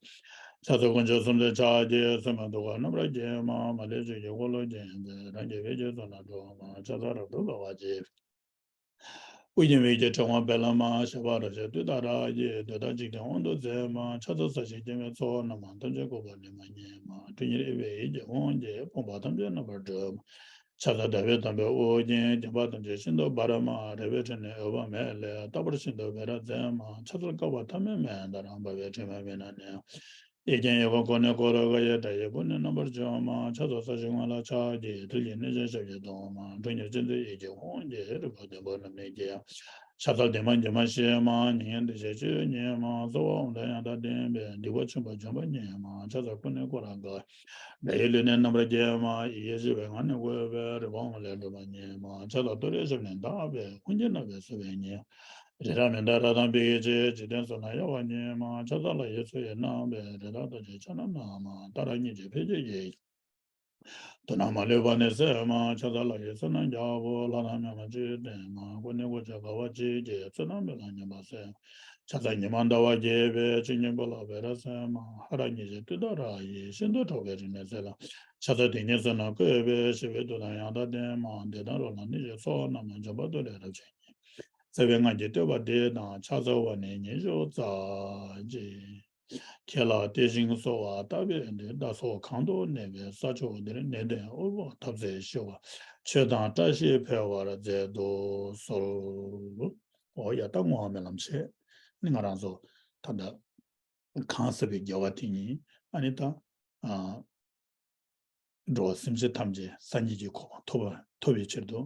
འཚལ་དཀོན་མཆོག་གསུམ་མཚོན་ཕྱག་རྒྱའི། མཚན་མོའི་གདུགས་དཀར་རྣམ་པར་བརྒྱན་མ། མ་ལུས་ཆོས་ཀྱི་འཁོར་ལོས་བརྒྱན་ཏེ། རང་རྒྱལ་བའི་རྒྱ་མཚོ་ན་འགྲོ་མ། ཕྱག་འཚལ་རབ་ཏུ་དགའ་བ་ཆེ། དབུ་རྒྱན་པའི་ཡི་གེས་ཕྲེང་བ་སྦས་ལ་མ། ཞབས་པད་རབ་བཞད་ཏུཏྟཱ་ར་ཡིས། འདོད་དང་འཇིག་རྟེན་དབང་དུ་མཛད་མ། ཕྱག་འཚལ་ས་གཞི་བརྒྱན་པའི་ཚོགས་རྣམས་མ། ཐམས་ཅད་འགུགས་པར་ནུས་མ་ཉིད་མ། ཁྲོ་གཉེར་གཡས་པའི་ཡི་གེ་དབང་གིས། ཕོངས་པ་ཐམས་ཅད་རྣམ་པར་སྒྲོལ་མ། ཕྱག་འཚལ་དམ་པའི་དམ་པའི་དབུ་རྒྱན། བརྒྱན་པ་ཐམས་ཅད་ཤིན་ཏུ་སྦ་ར་མ། རལ་པའི་ཕྲེང་ནི་འོད་དཔག་མེད་ལས། རྟག་པར་ཤིན་ཏུ་སྦེ་ར་མཛད་མ། ཕྱག་འཚལ་བསྐལ་པ་ཐ་མལ་མེ་ལྟར། འབར་བའི་དྲི་མ་མེད་ན་ནི། ཡིད་ཀྱང་ཡིད་ཀུན་ཀུན་ནས་བསྐོར་རབ་དགའ་ཡི་སྒྲ་ཡི་བུ་ནི་རྣམ་པར་འཇོམས་མ། ཕྱག་འཚལ་ས་གཞི་ངོས་ལ་ཕྱག་གི་མཐིལ་གྱིས་སྣེ་ཆེན་ཞབས་ཀྱིས་བརྡུང་མ། ཁྲོ་གཉེར་ཅན་མཛད་ཡིད་ཀྱི་ཧཱུྃ་གིས་རིག་པ་བདེན་པ་རྣམ་སྨིན་གྱིས། ཕྱག་འཚལ་བདེ་མ་བགྱི་མ་ཞི་མ། མྱ་ངན་འདའ་ཞིང་སྤྱོད་པ་ཉིད་མ། གསོལ་བ་འོ་དོད་ཡང་དག་ལྡན་པས། སྡིག་པ་ཆེན་པོ་འཇོམས་པ་ཉིད་མ། ཕྱག་འཚལ་ཀུན་ནས་བསྐོར་རབ་དགའ། དགྲ་ཡི་ལུས་ནི་རྣམ་པར་འགྱེད་མ། ཡེ་ཤེས་ཀྱི་ངང་ནས་བཀོད་པའི། རི་བོའི་ངོས་ལས་སྒྲུབ་པ་ཉིད་མ། ཕྱག་འཚལ་ཏུ་རེའི་ཞབས་ནི་བརྡབས་པས། ཧཱུྃ་གི་རྣ་བས་གསོལ་བ་ཉིད། རི་རབ་མི་འདའ་རབ་དང་བི་ཡི་རྗེ། འཇིག་རྟེན་གསུམ་ན་གཡོ་བ་ཉིད་མ། ཕྱག་འཚལ་ལྷ་ཡི་མཚོ་ཡི་རྣམ་པས། རི་དྭགས་རྡོ་རྗེ་ཕྱག་ན་བསྣམས་མ། ཏཱ་ར་གཉིས་ཀྱི་ཕུད་ཀྱིས་བརྒྱན། དུག་རྣམས་མ་ལུས་པ་ནི་སེལ་མ། ཕྱག་འཚལ་ལྷ་ཡི་མཚོ་རྣམས་རྒྱལ་པོ། ལྷ་དང་མི་མ་བཅས་བསྟེན་མ། ཀུན་ནས་བསྐོར་ཕྱིར་དགའ་བ་བརྗིད་ཀྱིས། བསོད་ནམས་མི་ལ་སྙོམས་པར་སེལ། ཕྱག་འཚལ་ཉི་མ་ཟླ་བ་རྒྱས་པའི། ཆོས་ཉིད་ཕུང་ལ་བི་ར་སེན་མ། ཧ་ར་གཉིས་ཀྱི་ཏུཏྟཱ་ར་ཡིས། ཤིན་ཏུ་ཁྲོ་བའི་རིམས་ནད་སེལ། ཕྱག་འཚལ་དེ་ཉིད་མཚོ་རྣམས་བཀོད་པའི། ཞི་བའི་མཐུ་དང་ཡང་དག་ལྡན་མ། བདེ་དང་རོ་ལངས་ནད་ཀྱི་ཚོགས་རྣམས། འཇོམས་པ་ཏུ་རེ་རབ་བྱེད་ཉིད། བརྩེ་བའི་ངང་གིས་བསྟོད་པ་འདི་དང་། ཕྱག་འཚལ་བ་ནི་ཉི་ཤུ་རྩ་གཅིག། ཁྱེད་ལ་བསྟོད་ཅིང་གསོལ་བ་བཏབ་པའི་འདིར། བདག་སོགས་གང་དུ་གནས་པའི་ས་ཕྱོགས་འདིར། ནད་དང་དབུལ་བ་འཐབ་རྩོད་ཞི་བ། ཆོས་དང་བཀྲ་ཤིས་འཕེལ་བར་མཛད་དུ་གསོལ། འོ་ཡ། ད་བསྔོ་བ་སྨོན་ལམ་བྱས་ནི་ང་རང་ཚོ་ད་ལྟ་གང་ཟག་པའི་དགེ་བ་དེ་ཉིད་ཨ་ནི་ད་ཨ། འགྲོ་བ་སེམས་ཅན་ཐམས་ཅད་སངས་རྒྱས་ཀྱི་གོ་འཕང་ཐོབ་པ་ཐོབ་པའི་ཕྱིར་དུ།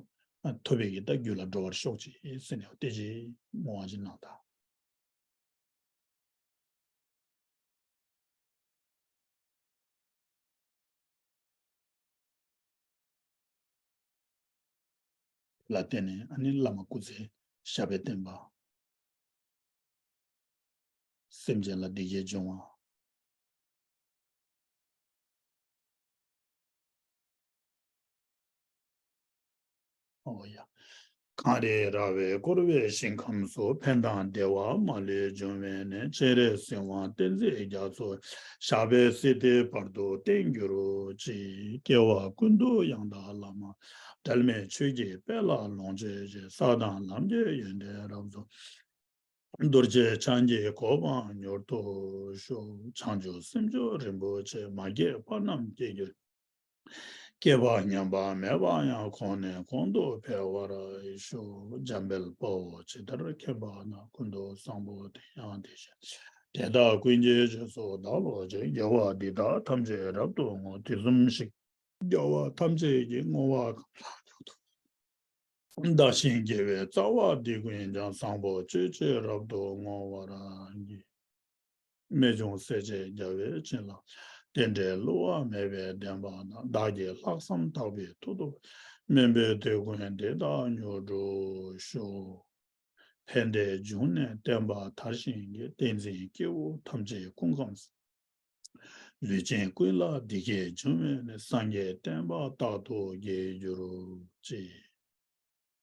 ཨ། ཐོབ་པའི་གི་ད་རྒྱུ་ལ་འགྲོ་བར་ཤོག་ཅིག་ཟེར་ནས་བསྟོད་ཅིག་བསྔོ་བ་ཅིག་གནང་དང་། ལ་བརྟེན་ནས་ཨ་ནི་བླ་མ་སྐུ་ཚེ་ཞབས་པད་བརྟན་པ། སེམས་ཅན་ལ་བདེ་སྐྱིད་འབྱུང་བ། ཨོ་ཡ། གངས་རི་ར་བས་བསྐོར་བའི་ཞིང་ཁམས་སུ། ཕན་དང་བདེ་བ་མ་ལུས་འབྱུང་བའི་གནས། སྤྱན་རས་གཟིགས་དབང་བསྟན་འཛིན་རྒྱ་མཚོ། ཞབས་པད་སྲིད་མཐའི་བར་དུ་བརྟན་གྱུར་ཅིག། སྐྱེ་བ་ཀུན་ཏུ་ཡང་དག་བླ་མ། འབྲལ་མེད་ཆོས་ཀྱི་དཔལ་ལ་ལོངས་སྤྱོད་ཅིང་། ས་དང་ལམ་གྱི་ཡོན་ཏན་རབ་རྫོགས། རྡོ་རྗེ་འཆང་གི་གོ་འཕང་མྱུར་ཐོབ་ཤོག། བྱང་ཆུབ་སེམས་མཆོག་རིན་པོ་ཆེ། མ་སྐྱེས་པ་རྣམས་སྐྱེ་གྱུར། སྐྱེས་པ་ཉམས་པ་མེད་པ་ཡང་། གོང་ནས་གོང་དུ་འཕེལ་བར་ཤོག། འཇམ་དཔལ་དཔའ་བོས་ཇི་ལྟར་མཁྱེན་པ་དང་། ཀུན་ཏུ་བཟང་པོ་དེ་ཡང་དེ་བཞིན་ཏེ། དེ་དག་ཀུན་གྱི་རྗེས་སུ་བདག་སློབ་ཅིང་། དགེ་བ་འདི་དག་ཐམས་ཅད་རབ་ཏུ་བསྔོ། དུས་གསུམ་གཤེགས་རྒྱལ་བ་ཐམས་ཅད་ཀྱིས། བསྔོ་བ་གང་ལ་བསྔོ་བ་དག་ཤིང་རྒྱལ་བའི་རྩ་བ་འདི་ཀུན་ཀྱང་། བཟང་པོ་སྤྱོད་ཕྱིར་རབ་ཏུ་བསྔོ་བར་བགྱི། རྨད་བྱུང་སྲས་བཅས་རྒྱལ་བའི་བྱིན་རླབས། རྟེན་འབྲེལ་བསླུ་བ་མེད་པའི་བདེན་པ་དང་། བདག་གིས་ལྷག་བསམ་དག་པའི་མཐུ་སྟོབས། སྨོན་པའི་དུས་ཀུན་འདི་དག་མྱུར་འགྲུབ་ཤོག། ཕན་བདེའི་འབྱུང་གནས་བསྟན་པ་དར་ཞིང་རྒྱས། བསྟན་འཛིན་སྐྱེས་བུ་ཐམས་ཅད་སྐུ་ཁམས་ལུས་ཅན་ཀུན་ལ་བདེ་སྐྱིད་འབྱུང་བའི་གནས། སངས་རྒྱས་བསྟན་པ་རྟག་ཏུ་རྒྱས་གྱུར་ཅིག།